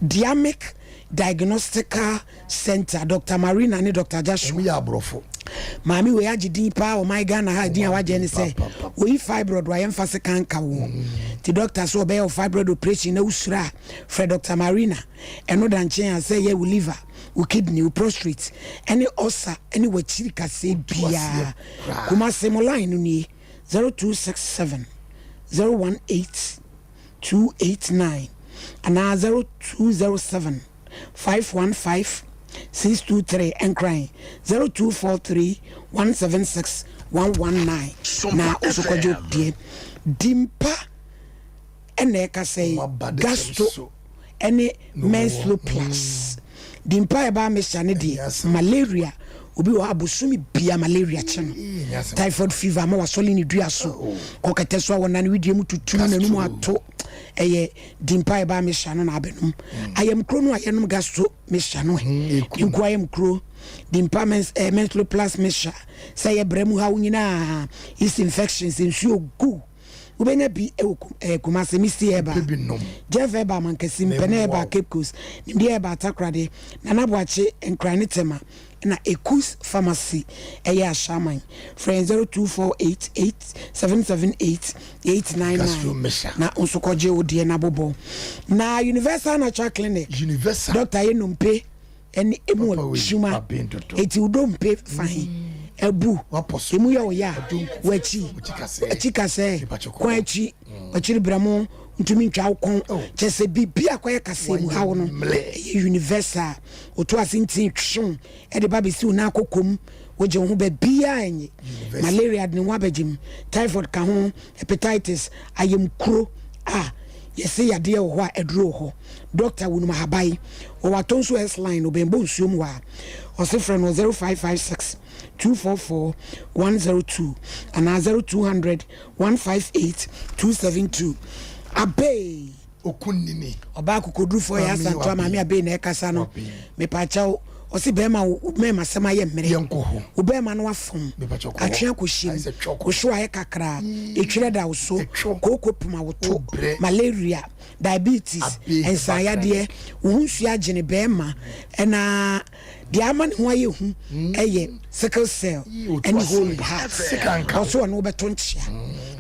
Diamic Diagnostical Centre, Doctor Marina ne Doctor Joshua. Wɔn yɛ aborɔfo. Maame wei agye din paa wɔ man Ghana ha. Din a wagye ne sɛ oyi fibroid wa yɛmfa se kanka wo. Nti doctor sɛ ɔbɛyɛ wo fibroid operation na wosuro a, frɛ Doctor Marina. Ɛno da nkyɛn a, sɛ ɛyɛ wo liver, wo kidney, wo prostrate ɛne ulcer ɛne w'akyiri kasɛɛ biara. Kumasi mo line no nie, 0267 018 289 anaa 0207 515 623, Nkran 0243 176 119 na wo so kɔgye deɛ. Dimpa ɛna ɛkasa yi, Gasto ɛne Menslo Plus. Dimpa ɛbaa mehyia ne deɛ malaria, obi wɔ abosomi bia malaria kye no, typhoid fever ama wasɔle ne dua so, kɔkɛtɛ so a wɔnane widie mu tutu no n'anum ato, ɛyɛ Dimpa ɛbaa mehyia no na abɛnom ayamkuro no a yɛnom Gastro mehyia no ɛ nku ayamkuro. Dimpa mens, Menslo Plus mehyia sɛ yɛ brɛ mu haw nyinaa, yeast infections, nsuo gu, wobɛnya bi wɔ Kumasi, Misty Herbal, Jeff Herbal Mankasi, Mpɛnɛ Herbal Cape Coast, Nimdeɛ Herbal Takoradi, Nana Boakye Nkran ne Tema, na Ekus Pharmacy ɛyɛ Ashaiman. Frɛ yɛn 0248877899 na wo nso kɔgye wo deɛ na bobɔ. Na Universal Natural Clinic, Doctor yɛ nnompe ɛne emu adwuma, eti wo dompe fa he abu, emu yɛ wo ya, w'akyi akyi kasɛɛ, kɔn akyi, wakyiri brɛmo ntumi ntwa wo kɔn, kyɛ sɛ biribi a kɔyɛ kasɛɛ mu haw no, ɛyɛ Universal. Oto ase ntin twew ɛde ba bɛsi wo nan kɔkɔ mu, wogye wo ho baabiaa ɛnye malaria de ne ho abɛgye mu, typhoid ka ho, hepatitis, ayamkuro a yɛse yadeɛ wɔ hɔ a aduro wɔ hɔ. Doctor wonum ahaban wɔ watɔ nso S line obɛnbɔ nsuom hɔ a ɔse frɛ no 0556 244 102 anaa 0200 158 272. Abee Okunnini. Ɔbaa kokodurufoɔ yɛ Asantewa maame Abee na ɛkasa no. Mepaakyɛw, ɔse bɛɛma wo mɛɛma sɛm ayɛ mmerɛ. Wo bɛɛma no afom. Atwe akɔhyem. Wo so ayɛ kakraa. Etwerɛ da wo so. Kooko poma wo to. Malaria, diabetes, nsanyadeɛ. Wo ho nsuo agyene bɛɛma. Ɛna deɛ ama ne ho ayɛ hu ɛyɛ sickle cell ɛne hole heart. Ɔse ɔne wo bɛto nkyea.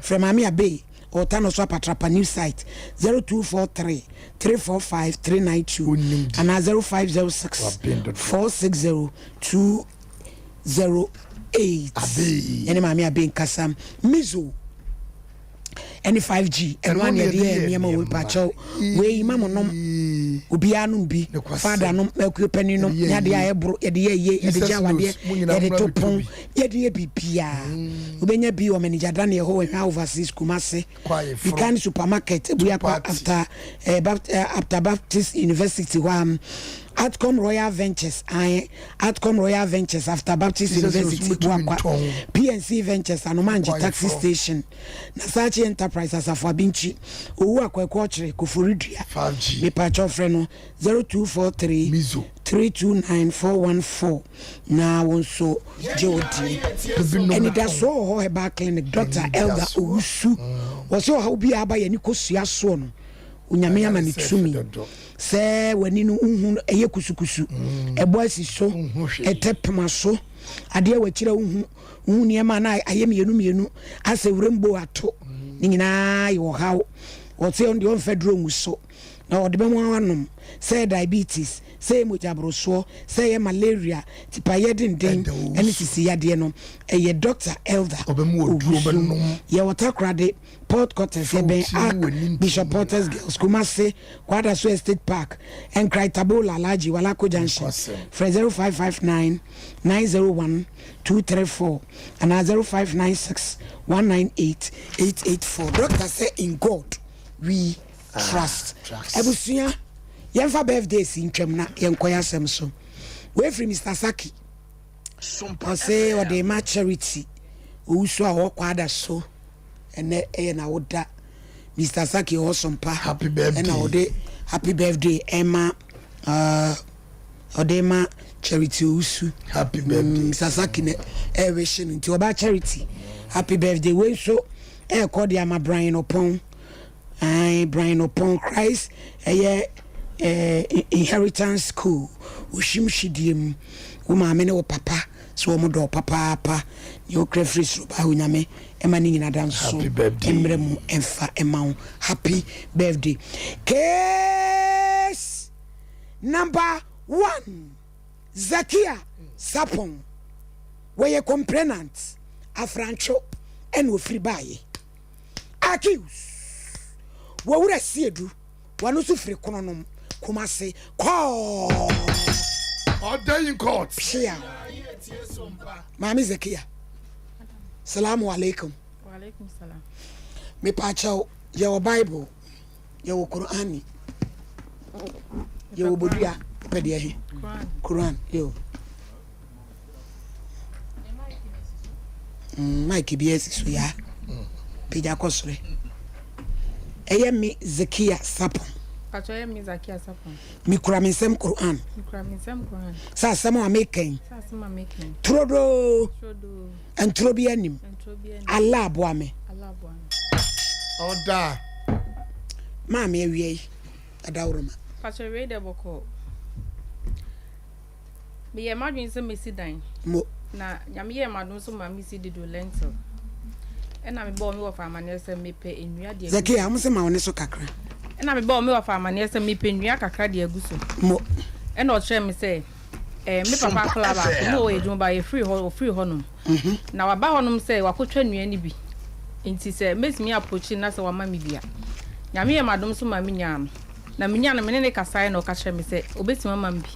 Frɛ maame Abee. Ɔta no so apatrapa new site 0243 345 392 anaa 0506 460 208. Yɛne Maame Abe nkasa. Mizo ɛne 5G ɛno a na yɛde yɛ nneɛma wɔ pakyɛw wei ma mo nom, obiara nom bi, fada nom, akuo panin nom, ne adeɛ a ɛboro yɛde yɛ yie, yɛde gye awadeɛ, yɛde to pon, yɛde yɛ biribiara. Wobɛnya bi wɔ Manager Daniel hɔ wɔ Hwa Overseas, Kumasi, Bikan Supermarket, Abuakwa after, eh, Bapt, eh, after Baptist University hɔ a. Atcom Royal Ventures, ae, Atcom Royal Ventures after Baptist University, Buakwa, PNC Ventures, Anomangye Taxi Station, Nasachi Enterprise, Asafo Abinkyi, Owu Akwaku Ɔkyere, Koforidua. Mepakyɛw frɛ no 0243 329 414 na wo nso gye wo deɛ. Anidasoɔ wɔ hɔ Herbal Clinic, Doctor Elder Owusu, wɔse ɔhaw biara aba yɛne kosua soɔ no, Onyame ama no tumi sɛ w'ani no nhu no, ɛyɛ kusukusu, ɛbɔ asi so, ɛtɛ poma so, adeɛ wɔ akyire a wohu, wohu nneɛma na ayɛ mmienu mmienu asɛ wuram bo ato, ne nyinaa yɛ ɔhaw. Wɔse ɔno deɛ ɔmfa duro ngu so na ɔde bɛma wanom, sɛ diabetes. Sɛ ɛyɛ mogyaborosoɔ, sɛ ɛyɛ malaria, tipaeɛ denden ne sisi yadeɛ no, ɛyɛ Doctor Elder Owusu. Yɛwɔ Takoradi, Port Quarters, yɛbɛn Ark Bishop Porter's Girls, Kumasi, Kwadaso Estate Park, Nkran Tabola, Alhaji Walako Junction. Frɛ 0559 901 234 anaa 0596 198 884. Doctor sɛ in God we trust. Abusua, yɛmfa birthdays ntwam na yɛnkɔ yɛn asɛm so. Wei firi Mister Saki. Ɔse ɔde ma Charity Owusu a ɔwɔ Kwada so. Ɛnɛ ɛyɛ n'awoda. Mister Saki ɔwɔ Sompa. Happy birthday. Ɛna ɔde happy birthday ɛma uh, ɔde ma Charity Owusu. Happy birthday. Mister Saki na ɛrehye no nti ɔba Charity. Happy birthday. Wei nso ɛrekɔ de ama Brian Opon. Ae Brian Oppong Christ ɛyɛ eh, Inheritance School Ohyim Hwidie mu Wo maame ne wo papa sɛ wɔn dɔ wo papaapa Nea okura firi soro ba Onyame ɛma ne nyina da nso Happy birthday. mmerɛ mu ɛmfa ɛma wo Happy birthday Case number one Zakia Sarpong Wɔyɛ complainant Afrantwo ɛna ofiri baayɛ Accuse wɔ wura Siedu wɔno nso firi Kononom, Kumasi kɔɔ. Order in court. Pia. Maame Zakia. Salamu alaikum. Wa alaikum salam. Mepaakyɛw yɛwɔ Bible, yɛwɔ Qur'ani, yɛwɔ bodua, pɛ deɛ he? Quran. Yo. Mm, mic bi asi so yaa. Pagya kɔ soro. Ɛyɛ me Zakia Sapon. Pacho ɛyɛ me Zakia Sapon. Mekura me nsɛm Quran. Mekura me nsɛm Quran. Sɛ asɛm a meka yi. Sɛ asɛm a meka yi. Turodoo. Turodoo. Nturo bi anim. Nturo bi anim. Allah aboa me. Allah aboa me. Ɔda. Maame awia yi. Adaworoma. Pacho wei dɛ bɔkɔɔ. Meyɛɛ m'adwene sɛ mɛsi dan. Mo. Na Nyame yɛɛ m'adom so ma mesi Dido Lentil. Ɛna mebɔɔ me wɔfa amaneɛ sɛ mepɛ nnua de agu so. Zakia, wɔn se ma wo ne so kakra. Ɛna mebɔɔ me wɔfa amaneɛ sɛ mepɛ nnua kakra de agu so. Mo. Ɛna ɔkyerɛɛ me sɛ eh, me papa akwadaa baako ne ɔwɔ adwuma ba yɛfiri hɔ ɔfiri hɔnom. Na waba hɔnom sɛ wakɔtwa nnua no bi. Nti sɛ mɛtumi approachi no na sɛ wama me bi a. Nyame yɛɛ m'adom so ma menyaa no. Na menyaa no me ne no kasaeɛ na ɔka kyerɛɛ me sɛ ɔbɛtumi ama me bi.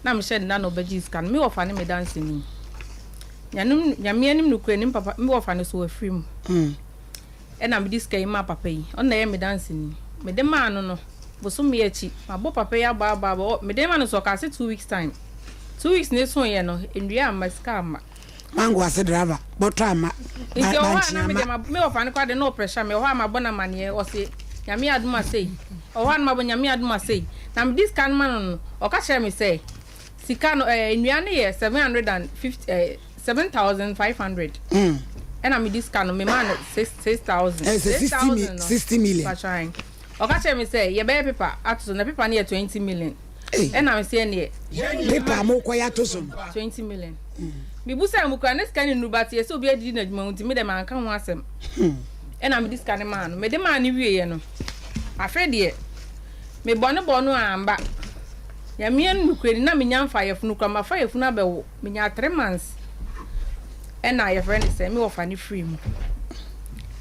Na mehyɛ no da na ɔbɛgyee sika no. Me wɔfa ne me danseni. Nyanom, Nyame anim nokorɛ ni, me papa, me wɔfa no so wafiri mu. Ɛna mede sika yi maa papa yi. Ɔno na ɛyɛ me danseni. Mede maa no no, bosome akyi, mabɔ papa yi abɔ abɔ abɔ, ɔ, mede ma no so ɔkaa sɛ 2 weeks time. 2 weeks no soeɛ no, nnua amma, sika amma. Mango ase driver, bɔtɔ amma, Nti ɛwɔ hɔ a bankye na me deɛ amma. ma, me wɔfa no koraa deɛ na ɔpressure me. Ɛwɔ hɔ a mabɔ no amaneɛ, ɔse Nyame adom a sei. Ɛwɔ hɔ a na mabɔ Nyame adom a sei. Na mede sika no ma no no, ɔka kyerɛɛ me sɛ sika no, ɛɛ, nnua no yɛ 750, ɛɛ, 7,500. Ɛna mede sika no, memaa no 6,000. Ɛyɛ sɛ 6,000 60 no, 60 million. Mpakyɛ ahe. Ɔka kyerɛɛ me sɛ yɛbɛyɛ paper ato so, na paper no yɛ 20 million. Ɛna mese ɛneɛ. Paper a mokɔyɛ ato so no. 20 million. Mebusaa mu koraa, na sika no nnuru but yɛsɛ obi adidi n'adwuma mu nti me deɛ manka ho asɛm. Ɛna mede sika no maa no. Mede maa no wieɛ no, afei deɛ mebɔ ne bɔ no amba. Nyame anim nokorɛ ni, na menya mfaa yafunu koraa, mafa yafunu abɛwo. Menyaa 3 months ɛna yɛfrɛ no sɛ me wɔfa no firii mu.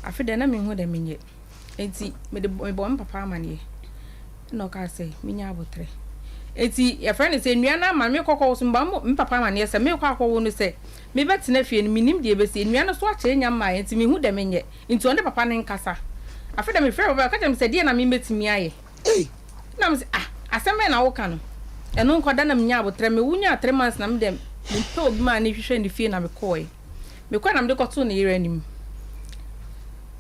Afei deɛ na menhu deɛ menyɛ. Enti mede mebɔɔ me papa amaneɛ. Ɛna ɔkaa sɛ menya aboterɛ. Enti yɛfrɛ no sɛ nnua no ama no mekɔ kɔwo so mebɔ me papa amaneɛ sɛ merekɔ akɔwo no sɛ mebɛtena fie no mennim deɛ ɛbɛsi. Nnua no so akyɛ nnya mmaeɛ nti menhu deɛ menyɛ. Nti ɔne papa no nkasa. Afei deɛ mefrɛɛ papa ɔka kyerɛɛ me sɛ deɛn na memɛtumi ayɛ. Ɛna mese ah asɛm bɛn na woka no. Ɛno nkɔda na menya aboterɛ. Mewo nyaa 3 months na me deɛ mepɛ obi maa no hwehwɛ ne fie na mekɔɔɛ. Mekɔe na mede kɔtoo ne yere anim.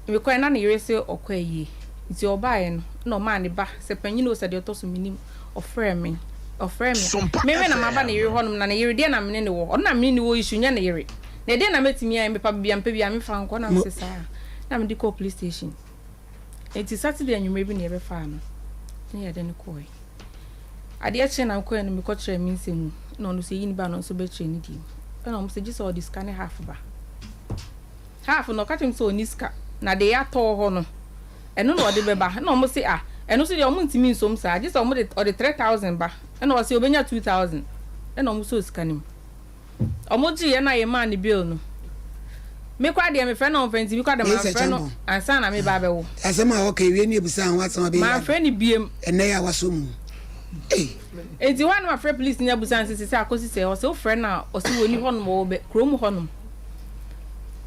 Mekɔe na ne yere se ɔkɔ ayie. Nti ɔbaeɛ no, ɛna ɔmaa ne ba, sɛ panyin o sɛ deɛ ɔtɔ so mennim, ɔfrɛɛ me. Ɔfrɛɛ me a, me me na maba ne yere hɔnom na ne yere deɛ na me ne no wɔ. Ɔno na me ne no wɔ issue nyɛ ne yere. Na ɛdeɛn na mɛtumi ayɛ, mepa baabi a mepɛ biara memfa nkɔ. Na mese saa. Na mede kɔɔ police station. Nti Saturday anwummerɛ bi na yɛbɛfaa no na yɛde no kɔɔe. Adeɛ kyee na mekɔeɛ no mekɔkyerɛɛ me nsɛm mu na ɔno nso yɛyi ne ba no nso bɛkyerɛ ne deɛ mu. Ɛna wɔn sɛ gye sɛ ɔde sika ne half ba. Half no ɔka kyerɛ me sɛ ɔnni sika na deɛ yɛatɔ wɔ hɔ no ɛno na ɔde bɛba. Ɛna wɔn se ah. Ɛno nso deɛ ɔmo ntumi nsom saa gye sɛ ɔmo de ɔde 3000 ba ɛna ɔse ɔbɛnya 2000 ɛna ɔmo sɔɔ sika no mu. Ɔmo gyee yɛ na yɛ maa no bill no. Me koraa deɛ me frɛ no ɔnfrɛ nti me koraa deɛ manfrɛ no ansa na me ba abɛwo. Asɛm a ɔka ewie ne ebusa ho asɛm abɛyɛ. Manfrɛ no biem. Ɛnɛ yɛ a wasɔ mu. Ei. Nti hɔ a na mafrɛ police ni abusa no sɛ sɛ akosi sɛ ɔsɛ wofrɛ no a ɔsɛ wɔni hɔnom ɔwɔ bɛ kurom hɔnom.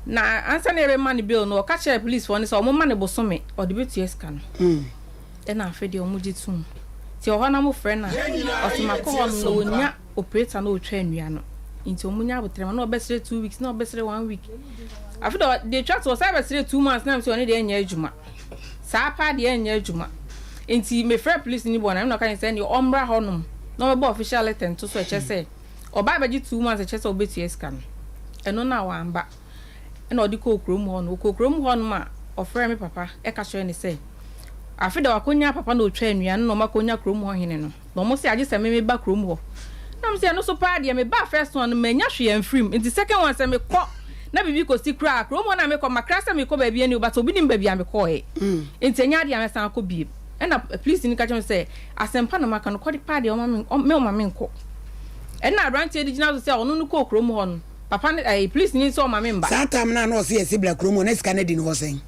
Na ansa na yɛbɛma no bill no ɔka kyerɛɛ police foɔ no sɛ ɔmo ma no bosome ɔde bɛtua sika no. Ɛna afei deɛ ɔmo gye tom. Nti ɔhɔ na mo frɛ no a ɔsɛ makɔ hɔnom na ɔnya operator na ɔtwa nnua no nti ɔmo nya aboterɛ ma na ɔbɛsrɛ 2 weeks na ɔbɛsrɛ one week. Afei deɛ deɛ etwa to ɔsan bɛsrɛ 2 months na mesɛ ɔne deɛ ɛnyɛ adwuma. Saa paa deɛ ɛnyɛ adwuma. Nti mefrɛɛ police ni bɔɔ no ɛna ɔka kyerɛ me sɛ ɛnneɛ ɔmmra hɔnom na ɔmmɛbɔ official letter nto so ɛkyerɛ sɛ ɔba abɛgye 2 months ɛkyerɛ sɛ ɔbɛtua sika no. Ɛno no a wamba ɛna ɔde kɔɔ kurom hɔ no. Ɔkɔɔ kurom hɔnom a ɔfrɛɛ me papa ɛka kyerɛɛ no sɛ afe deɛ wakɔnya papa na ɔtwa nnua no na ɔmakɔnya kurom hɔ hene no. Na ɔmo se agye sɛ me meba kurom hɔ. Na me se ɛno so paa deɛ mebaa first one no mannya hwee amfiri mu nti second one sɛ mekɔ na biribi kɔsi koraa a kurom hɔ no a mekɔ makra sɛ mekɔ baabi anyway but obi nim baabi a mekɔɔɛ nti ɛnyɛ adeɛ a mɛsan akɔ biem. Ɛna police ni ka kyerɛ me sɛ asɛmpa na maka no kɔ de paa deɛ ɔma me me ɔma menkɔ. Ɛna aberanteɛ de gyina so sɛ ɔno no kɔɔ kurom hɔ no papa no ɛɛ police ni sɛ ɔma me mba. Saa time no a na ɔse yɛse bra kurom hɔ na sika no adi ne hɔ sɛn?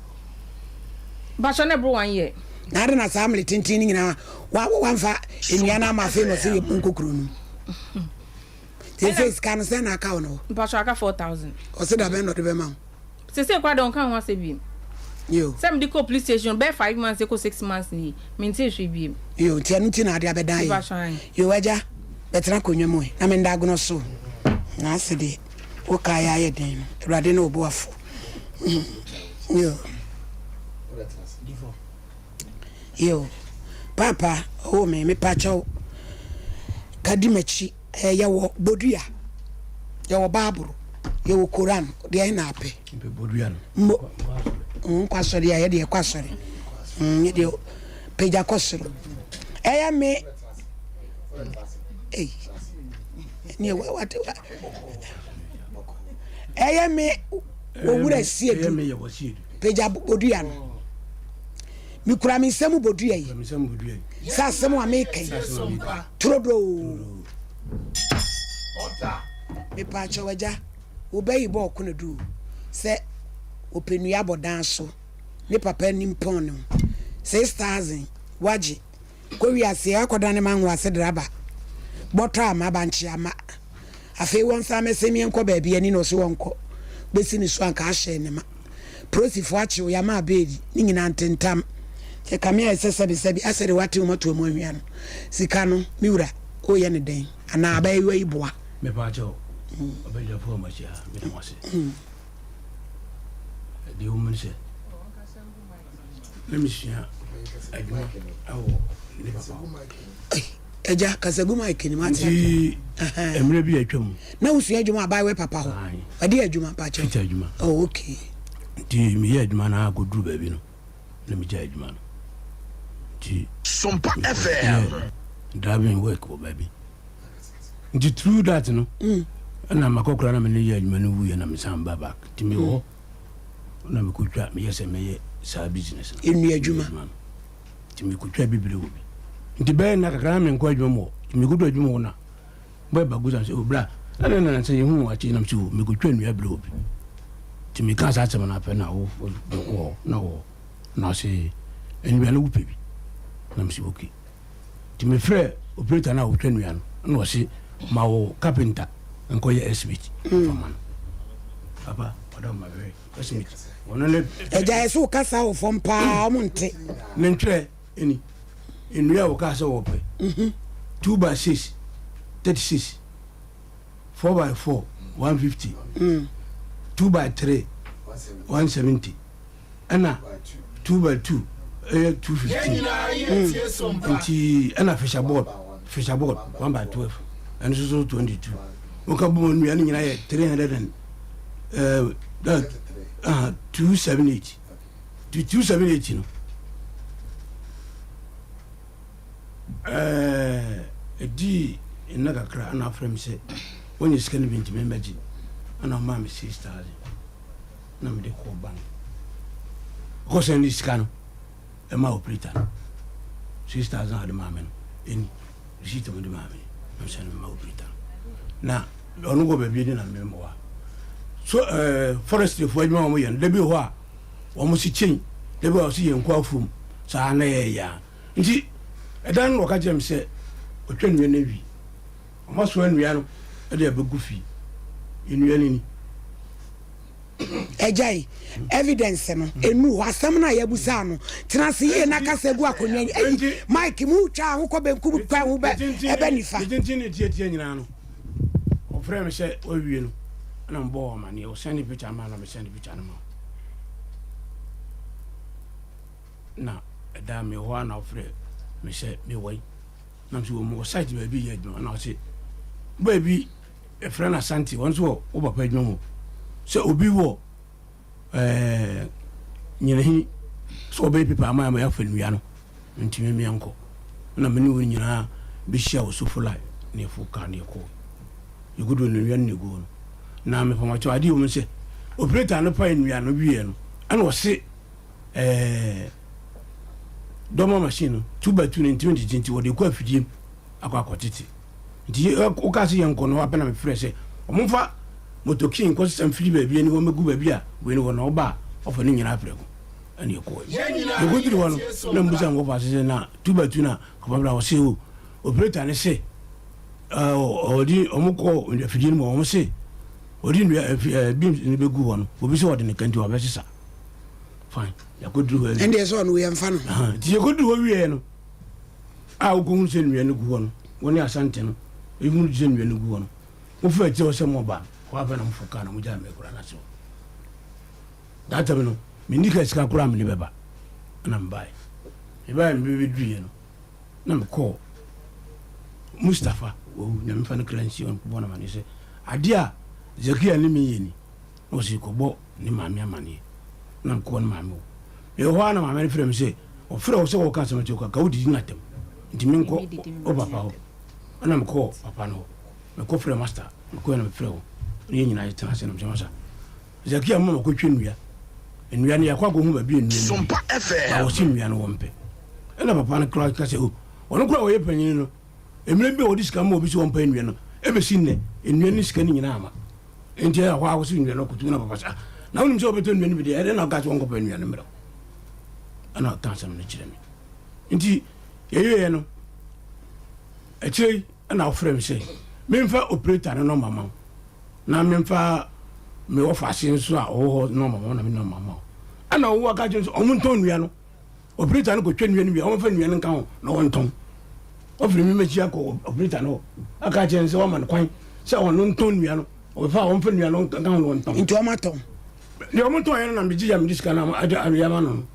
Mpakyɛ na ɛboro one year. Na adɛn na saa mmere tenten no nyinaa wa wamfa nnua no ama afei na ɔsɛ yɛ nkɔ kuro no mu. Sese sika no sɛn na aka wɔ ne hɔ? Mpakyɛ aka 4000. Ɔsɛ da bɛn na ɔde bɛma wo? Sese koraa deɛ ɔnka ho asɛ biem. Yo. Sɛ mede kɔ police station bɛyɛ 5 months kɔ 6 months nie mente hwee biem. Yo, nti ɛno nti na ade abɛdan yɛ. Yo, agya, bɛtena akonnwa mu ɛ na menda agono so. Na ase deɛ wokaeɛ ayɛ den no, Awurade ne wo boafo. Yo. Yo. Papa, oh me, me pakyɛw. Ka di m'akyi. Eh, yɛwɔ bodua. Yɛwɔ Bible. Yɛwɔ Koran. Deɛ na apɛ. Bodua no. Mo. Nkɔ asɔre a yɛde ɛkɔ asɔre. Yɛde pagya kɔ soro. Ɛyɛ me. Ei. Ne wa wa ɛyɛ me owura siedu pagya bodua no mekura me nsam bodua yi sɛ asɛm a meka yi turodoo mepaakyɛw agya wobɛyi bɔɔ ko na du sɛ ɔpɛ nnua bɔ dan so ne papa anim pɔn ne ho 6000 wagye kɔ wiase akɔdane mango ase draba bɔtɔ ama bankye ama Afei wɔnsan mmɛsen me nkɔ baabi ani na ɔse wɔnkɔ bɛsi ne so anka ahyɛɛ ne ma. Polisifoɔ akye wo yɛama abeedi ne nyinaa ntentam sɛ kame ayɛ sɛ sɛbe sɛbe asɛ de wate wɔn ato mu ahwia no sika no me wura woyɛ ne dɛn anaa abaayewa yi boa. Mepaakyɛw, ɔbadwafoɔ a moahyia ha, meda mo ase. Deɛ ɛwɔ mu ne sɛ, na mesua adwuma wɔ ne papa hɔ. Agya, kasa gu mic no mu ate. Nti mmerɛ bi a atwa mu. Na wosua adwuma abaayewa papa hɔ. Ɛde adwuma mpakyɛw. Fita adwuma. Oh, okay. Nti meyɛ adwuma no akɔduru baabi no na megya adwuma no. Nti Sompa FM. Driving work wɔ baabi. Nti through that no ɛna makɔkora na mene yɛ adwuma no wuiɛ na mesan ba back. Nti mewɔ hɔ na mekɔtwa meyɛ sɛ mɛyɛ saa business no. Nnua adwuma. Nti mekotwaa bibire wɔ bi. Nti bɛyɛ nna kakra na menkɔ adwuma mu hɔ. Nti mekodu adwuma hɔ na boy baako san sɛ, oh bra, adɛn na nansa yɛhu wo akyɛ? Na mese, oh mekotwaa nnua bire wɔ bi. Nti mekaa saa asɛm no apɛ na wo wɔ hɔ na wɔ hɔ. Na ɔse, nnua no wopɛ bi? Na mese, okay. Nti mefrɛɛ operator no a ɔtwa nnua no na ɔse, ma wo carpenter nkɔyɛ estimate mfa ma no. Papa, ɔda wo ma bɛhwɛ. Agya yɛ sɛ wokasa wɔ fam paa ɔmo nte. Ne ntwerɛ ni, nnua a wɔkaa sɛ wɔpɛ, 2 by 6, 36, 4 by 4, 150, 2 by 3, 170, ɛna 2 by 2 ɛyɛ 215. Nti ɛna fisher board, fisher board 1 by 12, ɛno nso so 22. Wɔka bɔ mu nnua no nyinaa yɛ 300 and uh, uh, 278. Nti 278 no, ɛdii nna kakra ana afrɛ me sɛ wɔnyɛ sika no bi nti memmɛgye, ana ɔmaa me 6000 na mede kɔɔ bank kɔ sɛ ne sika no ɛma operator no. 6000 a ɔde maa me no ɛni receipt a ɔde maa me na mesɛ no mema operator no na ɔno kɔ baabi de na memmoa so ɛɛ forestry foɔ adwuma wɔn yɛ no da bi wɔ hɔ a wɔn si kyɛn da bi wɔ hɔ a wɔsi yɛn kɔ afuom saa na yɛyɛ a nti ɛdan no wɔka kyerɛ me sɛ ɔtwa nnua no awie wɔn asoa nnua no de abɛgu fie nnua no ni. Agya yi, evidence no ɛnu hɔ asɛm no a yɛabusaa no tena ase yie na kasa gu akonnwa yi ɛyi mike mu twa ho kɔ benkum twa ho bɛ ɛbɛ nifa. Ne tenten ne tiatia nyinaa no ɔfrɛ me sɛ wawie no ɛna mebɔ wɔ amaneɛ ɔsɛne picture ma na mesɛne picture no ma na ɛda me hɔ a na ɔfrɛ me sɛ mewɔ yi na mesɛ wɔ mu wɔ site baabi yɛ adwuma na ɔse baabi Yɛfrɛ no Asante, wɔn nso wɔ wo papa adwuma mu. Sɛ obi wɔ ɛɛ nyinahi sɛ ɔbɛyɛ pepa ama ama yɛafa nnua no, nti me meɛnkɔ. Na me ne wɔn nyinaa bɛhyia wɔ Sofoline na yɛfo kaa na yɛkɔɔ. Yɛkɔduu no nnua no na ɛgu hɔ no. Na mepamakyɛw adeɛ wɔ mu sɛ operator no pae nnua no wieɛ no ɛna ɔse ɛɛ dɔma machine no 2 by 2 no ntumi ntete nti wɔde kɔ afidie mu akɔ akɔtete. Nti wokaa sɛ yɛnkɔ no, hɔ ara pɛ na mefrɛɛ sɛ wɔmfa motokin nkɔsesa mfiri baabi ne wɔmmɛgu baabi a wei no wɔ na ɔba a ɔfa ne nyinaa prɛko. Ɛne yɛkɔɔe. Yɛkɔduru hɔ no, na mebisa me wɔfa ase sɛ na 2 by 2 na kɔfa bra. Ɔse o, operator no se ɔde wɔn kɔɔ afidie no mu, wɔn se ɔde nnua beams no bɛgu hɔ no, obi sɛ ɔde ne ka nti wabɛsesa. Fine, yɛkɔduru hɔ awie. Ɛndeɛ sɛ ɔno yɛmfa no. Nti yɛkɔduru hɔ wieɛ no, a wokohunu sɛ nnua no gu hɔ no, wo ne Asante no hunu sɛ nnua no gu hɔ no, mofaa akyire hɔ sɛ moba no, hɔ ara pɛ na moforo kaa na mogyaa me akura no ase hɔ. That time no, menni ka sika koraa a mede bɛba, ɛna mebaeɛ. Mebaeɛ mebɛduruiɛ no, na mekɔɔ Mustapha, wawu, Nyame fa no kra nsi hɔ, mekɔbɔɔ no amaneɛ sɛ adeɛ a Zakia ne me yɛ ni. Na ɔse kɔbɔ ne maame amaneɛ. Na mekɔɔ ne maame hɔ. Mewɔ hɔ ara na maame no frɛ me sɛ, ɔfrɛ wo sɛ wɔka asɛm akyerɛ wo ka wodidi no atɛm. Nti menkɔ wo papa hɔ. Ɛna mekɔɔ papa no hɔ. Mekɔ frɛ master. Mekɔɛ na mefrɛ wo. Ne yɛn nyinaa yɛtena ase na mesɛ masa. Zakia mma makɔtwa nnua. Nnua no yɛakɔ akɔhu baabi a nnua no bi. Ba wɔse nnua no wɔmpɛ. Ɛna papa no koraa ka sɛ o, ɔno koraa ɔyɛ panyini no, mmerɛ bi a wɔde sika ma obi sɛ ɔmpa nnua no, ɛbɛsi nnɛ, nnua ne sika no nyinaa ama. Enti ɛhɔ ara wɔsi nnua no koto na papa sɛ, ah, na wonim sɛ wɔbɛtɔ nnua no bi deɛ, ɛdɛn na woka sɛ wɔnkɔpɛ nnua no mmerɛ wo? Ɛna ɔka asɛm no kyerɛ me. Nti yɛwieɛ no, akyire yi ɛna wofrɛ me sɛ memfa operator no nɔmba ma wo na memfa me wɔfa ase nso a ɔwɔ hɔ nɔmba ma wo na me nɔmba ma wo. Ɛna ɔwɔ aka kyerɛ me sɛ ɔmo ntɔn nnua no. Operator no kɔtwa nnua no wie a, wɔmfa nnua no nka ho na wɔntɔn. Ɔfiri me m'akyi akɔ operator no hɔ aka akyerɛ no sɛ wama no kwan sɛ ɔno ntɔn nnua no. Ɔbɛfa a wɔmfa nnua no nka ho na wɔntɔn. Nti wɔatɔn? Deɛ wɔtɔn yɛ no na megye yɛ mede sika no ade ama no no.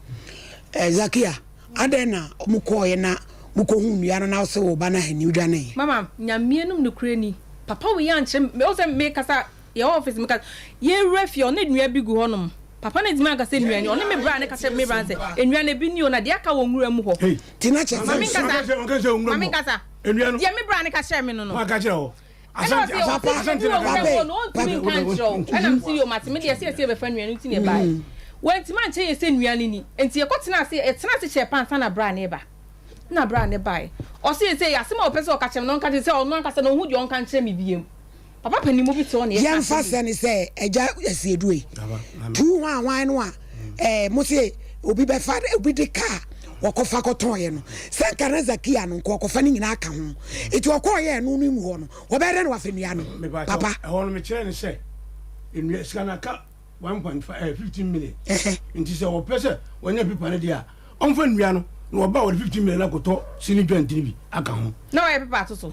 Eh, Zakia, adɛn na mokɔɔeɛ na mokɔhuu nnua no na wose wo ba no ahani wodwaneeɛ? Mama, Nyame anom nokorɛ ni, papa wei ankyerɛ me, wohu sɛ mekasa Yɛwɔ office meka yɛwura fie ɔne nua bi gu hɔ nom papa no ntumi anka sɛ nua ni ɔne me bra ne ka kyerɛ me bra sɛ nnua no ebi ni o na deɛ aka wɔ nwura mu hɔ. Ti na kyerɛ sɛ nsa. Mame nkasa deɛ me bra ne ka kyerɛ me no no. Ka kyerɛ hɔ. Ɛna ɔse ɔse ebi wɔ nwura mu hɔ no ɔntumi nka nkyerɛ wo ɛna mese yoo mate me deɛ sɛ yɛse yɛbɛfa nua no nti na ɛbaeɛ wantumi ankyerɛ yɛ sɛ nua no ni nti yɛkɔ tena ase yɛtena ase kyɛɛ paa ansa na bra no reba na bra no baeɛ ɔse sɛ asɛm a ɔpɛ sɛ ɔka kyerɛ me no ɔnka kyerɛ sɛ ɔno ankasa no ɔhu deɛ ɔnka nkyerɛ me biom. Papa panin mu bi te hɔ na yɛka Yɛmfa asɛm bi. sɛ ne sɛ agya asiedue tuu hwan hwan no a ɛɛ mo se obi bɛfa obi de kaa wɔkɔfa kɔtɔɔyɛ no sɛ nka na Zakia no nka ɔkɔfa ne nyinaa ka ho eti ɔkɔɔyɛ ɛno no mu hɔ no wɔbɛyɛ dɛ na wafa nnua no papa. Ɛhɔ no mekyerɛ no sɛ nnua sika no aka 1.5 eh, 15 million nti sɛ wɔpɛ sɛ wɔnya pipa no deɛ a ɔmfa nnua no na wɔba wɔde 15 million akɔtɔ sini joint no bi aka ho. Na wɔyɛ pepa ato so.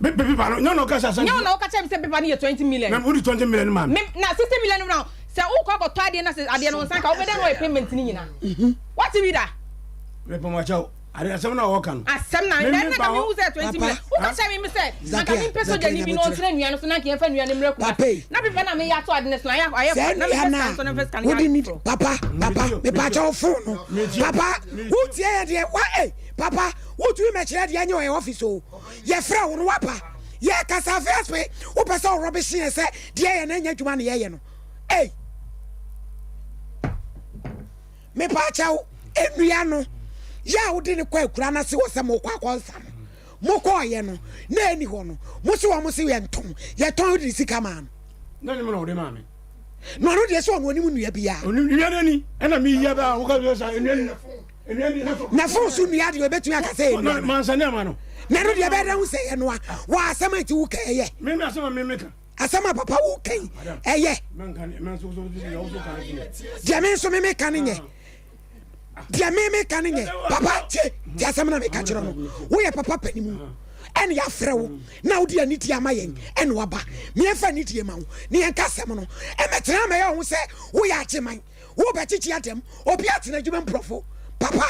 Pepa no nyɛ na ɔka sɛ asante. Nyɛ na ɔka kyerɛ me sɛ pepa no yɛ 20 million. Na wode 20 million ma me. Na 60 million no na sɛ wokɔ akɔtɔ adeɛ na sɛ adeɛ no nsa nka wobɛdɛ na ɔyɛ payment no nyinaa. Mhm. Wate bi da? Mepamakyɛw. Ade asɛm na ɔka no. Asɛm na na na me hu sɛ 20 million. Wo ka kyerɛ me me sɛ anka me mpɛ soja ni bi na ɔntena nua no so na anka yɛmfa nua no mmerɛ kuma. Na pepa na meyɛ ato ade no so na ayɛ ayɛ na mepɛ sika nso na mepɛ sika no yɛ ade Papa papa mepa kyɛw phone no. Papa wo tie yɛ deɛ wa eh papa wo tumi mɛkyerɛ deɛ nyɛ ɔyɛ office o. Yɛ frɛ wo no waba. Yɛ kasa afei aspe wo pɛ sɛ ɔrɔbe hye yɛ sɛ deɛ yɛ na nyɛ adwuma na yɛyɛ no. Ei. Mepaakyɛw, nnua no. Yɛ a wode no kɔ akura no ase hɔ sɛ mokɔ akɔnsa no, mokɔɔyɛ no, na ɛni hɔ no, mo se wɔn se yɛntɔn, yɛtɔn wode ne sika maa no. Na ne mu na ɔde maa me. Na ɔno deɛ sɛ ɔno ɔnim nnua biara. Ɔnim nnua no ani, ɛna meyi aba a woka sɛ sa nnua ni. Na fon so nnua deɛ ɔbɛtumi aka sɛ ɛyɛ nnua no. Mansa ne ama no. Na ɛno deɛ ɛbɛyɛ dɛ ho sɛ ɛyɛ noa. Wɔ asɛm a ɛti wo ka ɛyɛ. Meme asɛm a meme ka. Asɛm a papa wo ka yi ɛyɛ. Deɛ me nso meme ka no nyɛ. Deɛ meme ka no nyɛ. Papa tie tie asɛm na meka kyerɛ no. Woyɛ papa panimu. Ɛne yɛafrɛ wo na wode anidie ama yɛn ɛne waba. Meɛmfa anidie ma wo ne yɛnka asɛm no. Ɛmɛtena mɛyɛ wo ho sɛ woyɛ agyeman. Wo bɛ kyekye atɛm obi atena adwuma mu prɔfo papa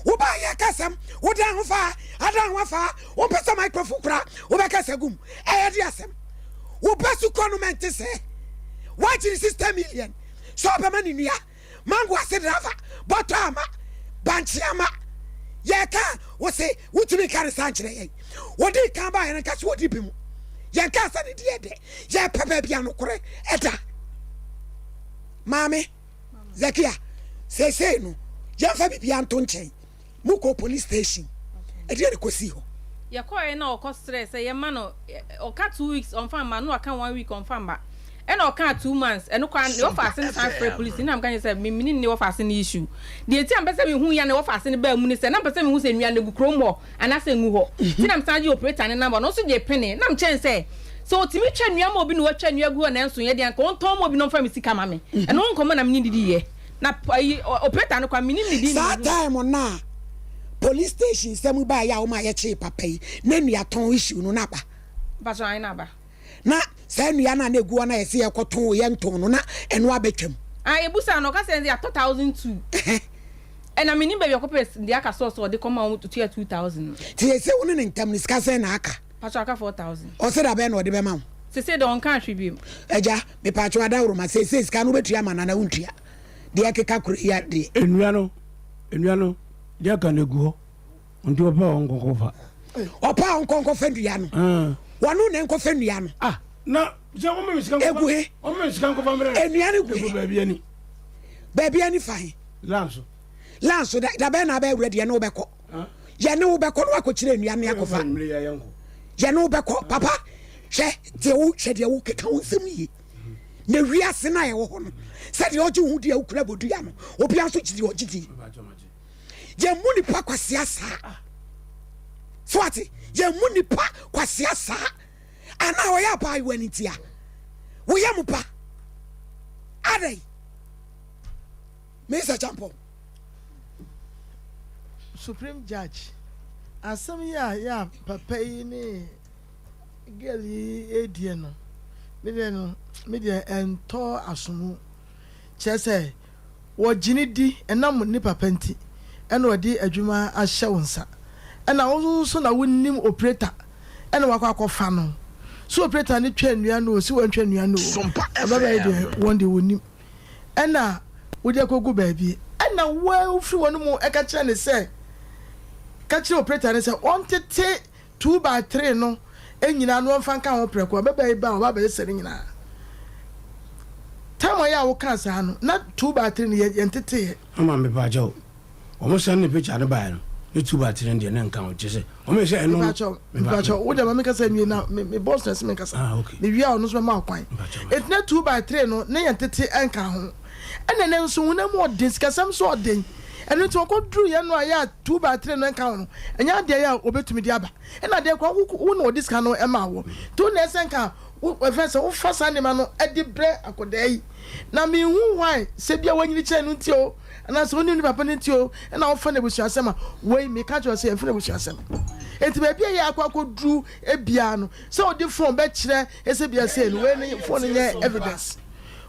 wo ba yɛ kasɛm wo dan ho fa adan ho afa wo mpɛ sɛ microphone kora wo bɛ kasa gum ɛyɛ de asɛm wo bɛ su kɔ no mɛnte sɛ wagyere 60 million sɛ ɔbɛma ne nua mango ase driver bɔtɔ ama bankye ama yɛka wo se wotumi nka ne saa nkyerɛ yɛn wɔde kan ba yɛn nka so wɔde bi mu yɛn ka sɛ ne deɛ dɛ yɛpɛ baabi anokorɛ ɛda Maame, Zakia, seesei no, yɛmfa biribiara nto nkyɛn. Mokɔɔ police station. Ɛdeɛn na ɛkɔsii hɔ? Yɛkɔeɛ na ɔkɔ srɛɛ sɛ yɛmma no, ɔka 2 weeks ɔmfa mma, na waka 1 week ɔmfa mma. Ɛna ɔkaa 2 months, ɛno koraa ne wɔfa ase no san frɛɛ police, na meka kyerɛ sɛ me mene ne wɔfa ase no issue. Deɛ nti a mepɛ sɛ mehu yɛ a ne wɔfa ase no baa mu ne sɛ, na mepɛ sɛ mehu sɛ nnua no gu kurom hɔ anaasɛ ngu hɔ. Nti na mesan gyee operator no number no, ɔno nso gyee penee. Na mekyerɛɛ no sɛ, Sɛ otumi twa nnua ma obi na watwa nnua gu hɔ nanso yɛ deɛ anka ɔntɔn ma obi na ɔmfa me sika ma me. Ɛno ho nkɔmmɔ na me ne no diiɛ. Na ayi, operator no koraa, mennim ne din ne Saa ne ho. time no a police station nsɛm baeɛ a wɔma yɛkyee papa yi, na nnua tɔn issue no na aba. Mpakyɛw, ae na aba. Na saa nnua no a na ɛgu hɔ no a yɛse yɛkɔtɔn o yɛntɔn no, na ɛno abɛtwam. Ah, yɛbusaa no, ɔka sɛ ɛnde yɛatɔ 1002. Ɛna mennim baabi a ɔkɔpɛɛ deɛ aka sɔɔ sɛ ɔde kɔma wɔn tua 2000 no. Nti seesei wo ne no ntam no, sika sɛn na aka? Pacho aka 4000. Ɔse da bɛn na ɔde bɛma wo? Sesei deɛ ɔnkaa hwee biom. Agya, mepaakyɛw adaworoma, seesei sika no wobɛtua ama no anaa wontua? Deɛ ɛkeka koro yi adeɛ. Nnua no, nnua no, deɛ aka no egu hɔ, nti ɔpɛ a ɔnkɔ nkɔfa. Ɔpɛ a ɔnkɔ nkɔfa nnua no. Wɔno na nkɔfa nnua no. Ah, na sɛ wɔn mi sika nkɔfa. Egu he? Wɔn mi sika nkɔfa mmerɛ. Nnua no gu he? Egu baabi ani. Baabi ani fa he? Lanso. Lanso, da bɛn na abɛwura deɛ ne wobɛkɔ? Yɛne wo bɛkɔ na wakɔkyerɛ nnua ne akɔfa. Yɛne wo bɛkɔ papa. Hwɛ deɛ wo hwɛ deɛ wo keka wo nsɛm yie. Na wiase no a ɛwɔ hɔ no sɛdeɛ ɔgye wo ho di a wokura bodua no obiara nso gye deɛ ɔgye di. Yɛmmu nipa kwasea saa. So ate yɛmmu nipa kwasea saa. Anaa ɔyɛ abaayewa no ntia. Woyɛ mo ba. Adɛn? Mesa Champong. Supreme Judge, asɛm yi a yɛ a papa yi ne girl yi rediɛ no, me deɛ no, me deɛ ɛntɔ asomu. Kyerɛ sɛ, wɔgye no di ɛnam ne papa nti, ɛna ɔde adwuma ahyɛ wo nsa. Ɛna wo nso na wonim operator ɛna wakɔ akɔfa no. So operator no twa nnua no o, si wantwa nnua no o, ababaa yi deɛ wɔn deɛ wɔnim. ɛna wode akɔgu baabi, ɛna wo a wofiri wɔn mu ka kyerɛ no sɛ, ka kyerɛ operator no sɛ ɔntete 2 by 3 no nyinaa na ɔmfa nka ho prɛko, ababaa yi ba a ɔba abɛsesa ne nyinaa. Time a yɛ a wokaa saa no, na 2 by 3 no yɛnteteeɛ. Mama mepaakyɛw, wɔn send ne picture no baeɛ no, ne 2 by 3 no deɛ na nka ho, kyerɛ sɛ wɔn yɛ sɛ ɛno no. Mepaakyɛw, mepaakyɛw, wo deɛ ma menkasa nwie na me me boss na ɛsɛ menkasa. Ah, okay. Mewie a ɔno nso bɛma wo kwan. Enti na 2 by 3 no ne yɛn tete nka ho. Ɛna ɛnɛ nso honam mu ɔden, sikasɛm nso ɔden. Ɛno nti wɔkɔduru yɛn no a yɛ a 2 by 3 no nka ho no, ɛnyɛ adeɛ yɛ a wɔbɛtumi de aba. Ɛna adeɛ koraa wo wo na wɔde sika no maa woɔ. Nti wo na ɛsɛ nka wo ɛfɛ sɛ wofa saa nneɛma no de brɛ akwadaa yi. Na menhu why sɛ bia wanyini kyɛn no nti o, anaasɛ wonim ne papa no nti o, ɛna wofa no abusuasɛm a, wei meka kyerɛ wo sɛ yɛmfa no abusuasɛm. Enti baabi a yɛ akɔ akɔduru biara no, sɛ wode phone bɛkyerɛ sɛ bia sei no, wei no phone no nyɛ evidence.